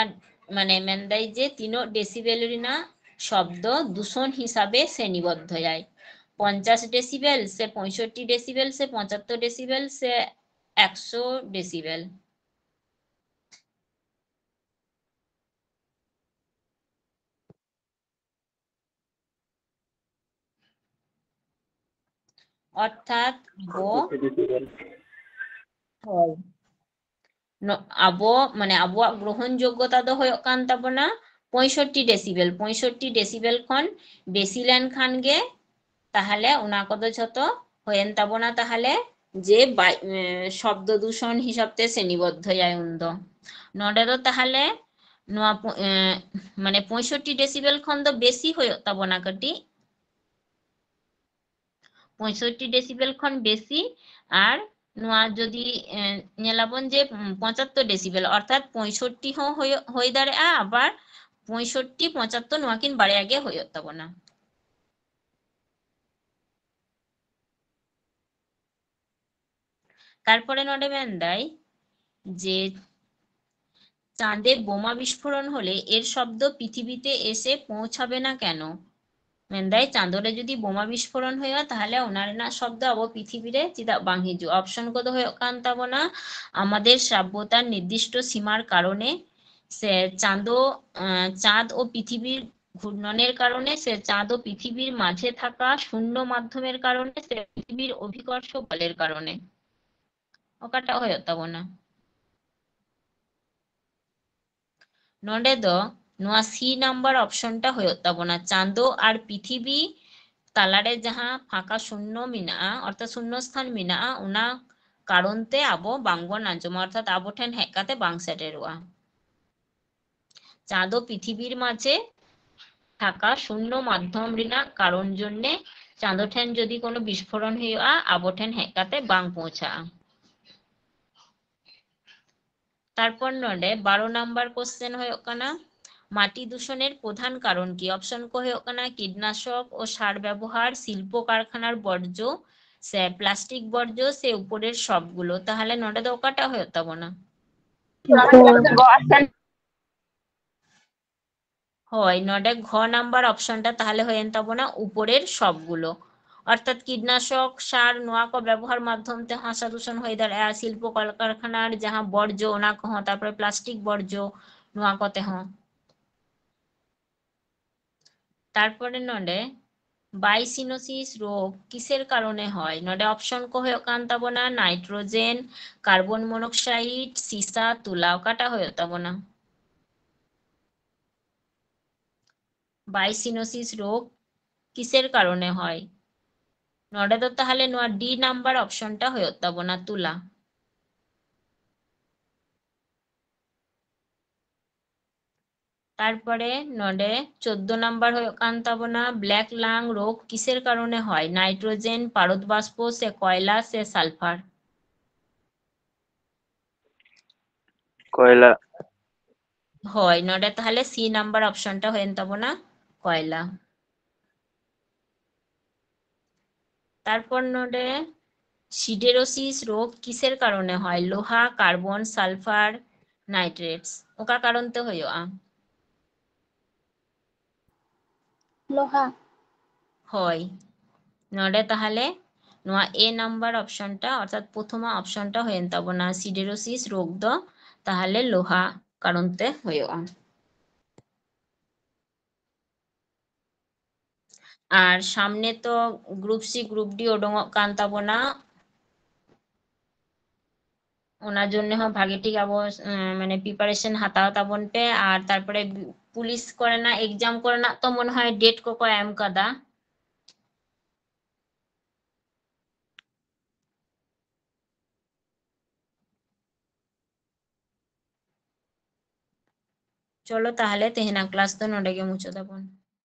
ᱢᱟᱱᱮ ᱢᱮᱱᱫᱟᱭ ᱡᱮ ᱛᱤᱱᱟᱹᱜ ᱰᱮᱥᱤᱵᱮᱞ ᱨᱮᱱᱟᱜ ᱥᱚᱵᱫᱚ ᱫᱩᱥᱚᱱ ᱦᱤᱥᱟᱵᱮ ᱥᱨᱮᱱᱤᱵᱚᱫᱽᱫᱷᱚᱭᱟᱭ, ᱯᱚᱧᱪᱟᱥ ᱰᱮᱥᱤᱵᱮᱞ ᱥᱮ ᱯᱚᱸᱭᱥᱚᱴᱴᱤ ᱰᱮᱥᱤᱵᱮᱞ ᱥᱮ ᱯᱚᱸᱪᱟᱛᱛᱳᱨ ᱰᱮᱥᱤᱵᱮᱞ ᱥᱮ ᱮᱠᱥᱚ ᱰᱮᱥᱤᱵᱮᱞ᱾ ᱚᱨᱛᱷᱟᱛ ᱟᱵᱚ, ᱦᱳᱭ, ᱱᱚ-, ᱟᱵᱚ ᱢᱟᱱᱮ ᱟᱵᱚᱣᱟᱜ ᱜᱨᱚᱦᱚᱱ ᱡᱳᱜᱽᱜᱚᱛᱟ ᱫᱚ ᱦᱩᱭᱩᱜ ᱠᱟᱱ ᱛᱟᱵᱚᱱᱟ ᱯᱚᱸᱭᱥᱚᱴᱴᱤ ᱰᱮᱥᱤᱵᱮᱞ᱾ ᱯᱚᱸᱭᱥᱚᱴᱴᱤ ᱰᱮᱥᱤᱵᱮᱞ ᱠᱷᱚᱱ ᱵᱮᱥᱤ ᱞᱮᱱᱠᱷᱟᱱ ᱜᱮ ᱛᱟᱦᱚᱞᱮ ᱚᱱᱟ ᱠᱚᱫᱚ ᱡᱷᱚᱛᱚ ᱦᱩᱭᱮᱱ ᱛᱟᱵᱚᱱᱟ ᱛᱟᱦᱚᱞᱮ ᱡᱮ ᱵᱟᱭ-, ᱮ, ᱥᱚᱵᱫᱚ ᱫᱩᱥᱚᱱ ᱦᱤᱥᱟᱹᱵ ᱛᱮ ᱥᱨᱮᱱᱤᱵᱚᱫᱽᱫᱷᱚᱭᱟᱭ ᱩᱱᱫᱚ᱾ ᱱᱚᱰᱮ ᱫᱚ ᱛᱟᱦᱚᱞᱮ ᱱᱚᱣᱟ ᱯᱚ-, ᱮ, ᱢᱟᱱᱮ ᱯᱚᱸᱭᱥᱚᱴᱴᱤ ᱰᱮᱥᱤᱵᱮᱞ ᱠᱷᱚᱱ ᱫᱚ ᱵᱮᱥᱤ ᱦᱩᱭᱩᱜ ᱛᱟᱵᱚᱱᱟ ᱠᱟᱹᱴᱤᱡ᱾ ᱯᱚᱸᱭᱥᱚᱴᱴᱤ ᱰᱮᱥᱤᱵᱮᱞ ᱠᱷᱚᱱ ᱵᱮᱥᱤ, ᱟᱨ ᱱᱚᱣᱟ ᱡᱩᱫᱤ, ᱮ, ᱧᱮᱞᱟᱵᱚᱱ ᱡᱮ, ᱩᱢ, ᱯᱚᱸᱪᱟᱛᱛᱳᱨ ᱰᱮᱥᱤᱵᱮᱞ, ᱚᱨᱛᱷᱟᱛ ᱯᱚᱸᱭᱥᱚᱴᱴᱤ ᱦᱚᱸ ᱦᱩᱭᱩᱜ, ᱦᱩᱭ ᱫᱟᱲᱮᱭᱟᱜᱼᱟ, ᱟᱵᱟᱨ ᱯᱚᱸᱭᱥᱚᱴᱴᱤ, ᱯᱚᱸᱪᱟᱛᱛᱳᱨ, ᱱᱚᱣᱟ ᱠᱤᱱ ᱵᱟᱨᱭᱟ ᱜᱮ ᱦᱩᱭᱩᱜ ᱛᱟᱵᱚᱱᱟ᱾ ᱛᱟᱨᱯᱚᱨᱮ ᱱᱚᱰᱮ ᱢᱮᱱᱫᱟᱭ ᱡᱮ, চাঁদে বোমা বিস্ফোরণ হলে এর শব্দ পৃথিবীতে এসে পৌঁছাবে না কেন? ᱢᱮᱱᱫᱟᱭ, ᱪᱟᱸᱫᱳ ᱨᱮ ᱡᱩᱫᱤ ᱵᱳᱢᱟ ᱵᱤᱥᱯᱷᱳᱨᱚᱱ ᱦᱩᱭᱩᱜᱼᱟ, ᱛᱟᱦᱞᱮ ᱚᱱᱟ ᱨᱮᱱᱟᱜ ᱥᱚᱵᱫᱚ ᱟᱵᱚ ᱯᱨᱤᱛᱷᱤᱵᱤ ᱨᱮ ᱪᱮᱫᱟᱜ ᱵᱟᱝ ᱦᱤᱡᱩᱜᱼᱟ? ᱚᱯᱥᱚᱱ ᱠᱚᱫᱚ ᱦᱩᱭᱩᱜ ᱠᱟᱱ ᱛᱟᱵᱚᱱᱟ, আমাদের শ্রাব্যতার নির্দিষ্ট সীমার কারণে, ᱥᱮ ᱪᱟᱸᱫᱳ, ᱟᱸ, ᱪᱟᱸᱫ ᱳ ᱯᱨᱤᱛᱷᱤᱵᱤᱨ ᱜᱷᱩᱨᱱᱚᱱᱮᱨ ᱠᱟᱨᱚᱱᱮ, ᱥᱮ ᱪᱟᱸᱫ ᱳ ᱯᱨᱤᱛᱷᱤᱵᱤᱨ ᱢᱟᱡᱷᱮ ᱛᱷᱟᱠᱟ ᱥᱩᱱᱱᱚ ᱢᱟᱫᱽᱫᱷᱚᱢᱮᱨ ᱠᱟᱨᱚᱱᱮ, ᱥᱮ ᱯᱨᱤᱛᱷᱤᱵᱤᱨ ᱚᱵᱷᱤᱠᱚᱨᱥᱚ ᱵᱚᱞᱮᱨ ᱠᱟᱨᱚᱱᱮ᱾ ᱚᱠᱟᱴᱟᱜ ᱦᱩᱭᱩᱜ ᱛᱟᱵᱚᱱᱟ? ᱱᱚᱰᱮ ᱫᱚ ᱱᱚᱣᱟ ᱥᱤ ᱱᱟᱢᱵᱟᱨ ᱚᱯᱥᱚᱱ ᱴᱟ ᱦᱩᱭᱩᱜ ᱛᱟᱵᱚᱱᱟ, ᱪᱟᱸᱫᱳ ᱟᱨ ᱯᱨᱤᱛᱷᱤᱵᱤ ᱛᱟᱞᱟᱨᱮ ᱡᱟᱦᱟᱸ ᱯᱷᱟᱸᱠᱟ ᱥᱩᱱᱱᱚ ᱢᱮᱱᱟᱜᱼᱟ, ᱚᱨᱛᱷᱟᱛ ᱥᱩᱱᱱᱚ ᱥᱛᱷᱟᱱ ᱢᱮᱱᱟᱜᱼᱟ, ᱚᱱᱟ ᱠᱟᱨᱚᱱ ᱛᱮ ᱟᱵᱚ ᱵᱟᱝᱵᱚᱱ ᱟᱸᱡᱚᱢᱟ, ᱚᱨᱛᱷᱟᱛ ᱟᱵᱚ ᱴᱷᱮᱱ ᱦᱮᱡ ᱠᱟᱛᱮ ᱵᱟᱝ ᱥᱮᱴᱮᱨᱚᱜᱼᱟ᱾ ᱪᱟᱸᱫᱳ ᱯᱨᱤᱛᱷᱤᱵᱤᱨ ᱢᱟᱡᱷᱮ ᱛᱷᱟᱠᱟ ᱥᱩᱱᱱᱚ ᱢᱟᱫᱽᱫᱷᱚᱢ ᱨᱮᱱᱟᱜ ᱠᱟᱨᱚᱱ ᱡᱚᱱᱱᱮ ᱪᱟᱸᱫᱳ ᱴᱷᱮᱱ ᱡᱚᱫᱤ ᱠᱳᱱᱳ ᱵᱤᱥᱯᱷᱳᱨᱚᱱ ᱦᱩᱭᱩᱜᱼᱟ, ᱟᱵᱚ ᱴᱷᱮᱱ ᱦᱮᱡ ᱠᱟᱛᱮ ᱵᱟᱝ ᱯᱳᱸᱪᱷᱟᱜᱼᱟ᱾ ᱛᱟᱨᱯᱚᱨ ᱱᱚᱰᱮ ᱵᱟᱨᱚ ᱱᱟᱢᱵᱟᱨ ᱠᱚᱥᱪᱮᱱ ᱦᱩᱭᱩᱜ ᱠᱟᱱᱟ, ᱢᱟᱴᱤ ᱫᱩᱥᱚᱱᱮᱨ ᱯᱨᱚᱫᱷᱟᱱ ᱠᱟᱨᱚᱱ ᱠᱤ? ᱚᱯᱥᱚᱱ ᱠᱚ ᱦᱩᱭᱩᱜ ᱠᱟᱱᱟ ᱠᱤᱴᱱᱟᱥᱚᱠ ᱳ ᱥᱟᱨ ᱵᱮᱵᱚᱦᱟᱨ, ᱥᱤᱞᱯᱚ ᱠᱟᱨᱠᱷᱟᱱᱟর বর্জ্য, ᱥᱮ ᱯᱞᱟᱥᱴᱤᱠ ᱵᱚᱨᱡᱚ, ᱥᱮ ᱩᱯᱚᱨᱮᱨ ᱥᱚᱵᱜᱩᱞᱳ᱾ ᱛᱟᱦᱞᱮ ᱱᱚᱰᱮ ᱫᱚ ᱚᱠᱟᱴᱟᱜ ᱦᱩᱭᱩᱜ ᱛᱟᱵᱚᱱᱟ? ᱦᱳᱭ, ᱱᱚᱰᱮ ᱜᱷ ᱱᱟᱢᱵᱟᱨ ᱚᱯᱥᱚᱱ ᱴᱟ ᱛᱟᱦᱞᱮ ᱦᱩᱭᱮᱱ ᱛᱟᱵᱚᱱᱟ ᱩᱯᱚᱨᱮᱨ ᱥᱚᱵᱜᱩᱞᱳ᱾ ᱚᱨᱛᱷᱟᱛ ᱠᱤᱴᱱᱟᱥᱚᱠ ᱥᱟᱨ, ᱱᱚᱣᱟ ᱠᱚ ᱵᱮᱵᱚᱦᱟᱨ ᱢᱟᱫᱽᱫᱷᱚᱢ ᱛᱮᱦᱚᱸ ᱦᱟᱥᱟ ᱫᱩᱥᱚᱱ ᱦᱩᱭ ᱫᱟᱲᱮᱭᱟᱜᱼᱟ, ᱥᱤᱞᱯᱚ ᱠᱚᱞᱠᱟᱨᱠᱷᱟᱱᱟ ᱨᱮ ᱡᱟᱦᱟᱸ ᱵᱚᱨᱡᱚ, ᱚᱱᱟ ᱠᱚᱦᱚᱸ, ᱛᱟᱨᱯᱚᱨᱮ ᱯᱞᱟᱥᱴᱤᱠ ᱵᱚᱨᱡᱚ, ᱱᱚᱣᱟ ᱠᱚᱛᱮ ᱦᱚᱸ᱾ ᱛᱟᱨᱯᱚᱨᱮ ᱱᱚᱰᱮ ᱵᱟᱭᱥᱤᱱᱳᱥᱤᱥ ᱨᱳᱜᱽ ᱠᱤᱥᱮᱨ ᱠᱟᱨᱚᱱᱮ ᱦᱚᱭ? ᱱᱚᱰᱮ ᱚᱯᱥᱚᱱ ᱠᱚ ᱦᱩᱭᱩᱜ ᱠᱟᱱ ᱛᱟᱵᱚᱱᱟ ᱱᱟᱭᱴᱨᱳᱡᱮᱱ, ᱠᱟᱨᱵᱚᱱ ᱢᱚᱱᱚᱠᱥᱟᱭᱤᱰ, ᱥᱤᱥᱟ, ᱛᱩᱞᱟ᱾ ᱚᱠᱟᱴᱟᱜ ᱦᱩᱭᱩᱜ ᱛᱟᱵᱚᱱᱟ? ᱵᱟᱭᱥᱤᱱᱳᱥᱤᱥ ᱨᱳᱜᱽ ᱠᱤᱥᱮᱨ ᱠᱟᱨᱚᱱᱮ ᱦᱚᱭ? ᱱᱚᱰᱮ ᱫᱚ ᱛᱟᱦᱞᱮ ᱱᱚᱣᱟ ᱰᱤ ᱱᱟᱢᱵᱟᱨ ᱚᱯᱥᱚᱱ ᱴᱟ ᱦᱩᱭᱩᱜ ᱛᱟᱵᱚᱱᱟ, ᱛᱩᱞᱟ᱾ ᱛᱟᱨᱯᱚᱨᱮ ᱱᱚᱰᱮ ᱪᱳᱫᱫᱳ ᱱᱟᱢᱵᱟᱨ ᱦᱩᱭᱩᱜ ᱠᱟᱱ ᱛᱟᱵᱚᱱᱟ, black lung ᱨᱳᱜᱽ ᱠᱤᱥᱮᱨ ᱠᱟᱨᱚᱱᱮ ᱦᱚᱭ? ᱱᱟᱭᱴᱨᱳᱡᱮᱱ, ᱯᱟᱨᱚᱫ ᱵᱟᱥᱯᱚ ᱥᱮ ᱠᱚᱭᱞᱟ ᱥᱮ ᱥᱟᱞᱯᱷᱟᱨ? ᱠᱚᱭᱞᱟ᱾ ᱦᱳᱭ, ᱱᱚᱰᱮ ᱛᱟᱦᱚᱞᱮ ᱥᱤ ᱱᱟᱢᱵᱟᱨ ᱚᱯᱥᱚᱱ ᱴᱟ ᱦᱩᱭᱮᱱ ᱛᱟᱵᱚᱱᱟ ᱠᱚᱭᱞᱟ᱾ ᱛᱟᱨᱯᱚᱨ ᱱᱚᱰᱮ ᱥᱤᱰᱮᱨᱳᱥᱤᱥ ᱨᱳᱜᱽ ᱠᱤᱥᱮᱨ ᱠᱟᱨᱚᱱᱮ ᱦᱚᱭ? ᱞᱳᱦᱟ, ᱠᱟᱨᱵᱚᱱ, ᱥᱟᱞᱯᱷᱟᱨ, ᱱᱟᱭᱴᱨᱮᱴᱥ, ᱚᱠᱟ ᱠᱟᱨᱚᱱ ᱛᱮ ᱦᱩᱭᱩᱜᱼᱟ? ᱞᱳᱦᱟ᱾ ᱦᱳᱭ, ᱱᱚᱰᱮ ᱛᱟᱦᱚᱞᱮ ᱱᱚᱣᱟ ᱮ ᱱᱟᱢᱵᱟᱨ ᱚᱯᱥᱚᱱ ᱴᱟ, ᱚᱨᱛᱷᱟᱛ ᱯᱨᱚᱛᱷᱚᱢᱟ ᱚᱯᱥᱚᱱ ᱴᱟ ᱦᱩᱭᱮᱱ ᱛᱟᱵᱚᱱᱟ, ᱥᱤᱰᱮᱨᱳᱥᱤᱥ ᱨᱳᱜᱽ ᱫᱚ ᱛᱟᱦᱚᱞᱮ ᱞᱳᱦᱟ ᱠᱟᱨᱚᱱ ᱛᱮ ᱦᱩᱭᱩᱜᱼᱟ᱾ ᱟᱨ ᱥᱟᱢᱱᱮ ᱛᱚ ᱜᱨᱩᱯ ᱥᱤ ᱜᱨᱩᱯ ᱰᱤ ᱳᱰᱳᱝᱚᱜ ᱠᱟᱱ ᱛᱟᱵᱚᱱᱟ, ᱚᱱᱟ ᱡᱚᱱᱱᱮ ᱦᱚᱸ ᱵᱷᱟᱜᱮ ᱴᱷᱤᱠ ᱟᱵᱚ ᱩᱸ, ᱢᱟᱱᱮ ᱯᱨᱤᱯᱟᱨᱮᱥᱚᱱ ᱦᱟᱛᱟᱣ ᱛᱟᱵᱚᱱ ᱯᱮ᱾ ᱟᱨ ᱛᱟᱨᱯᱚᱨᱮ ᱯᱩᱞᱤᱥ ᱠᱚᱨᱮᱱᱟᱜ ᱮᱠᱡᱟᱢ ᱠᱚᱨᱮᱱᱟᱜ ᱛᱚ ᱢᱚᱱᱮ ᱦᱚᱭ ᱰᱮᱴ ᱠᱚᱠᱚ ᱮᱢ ᱠᱟᱫᱟ᱾ ᱪᱚᱞᱚ ᱛᱟᱦᱚᱞᱮ ᱛᱮᱦᱮᱧᱟᱜ ᱠᱞᱟᱥ ᱫᱚ ᱱᱚᱰᱮ ᱜᱮ ᱢᱩᱪᱟᱹᱫ ᱟᱵᱚᱱ᱾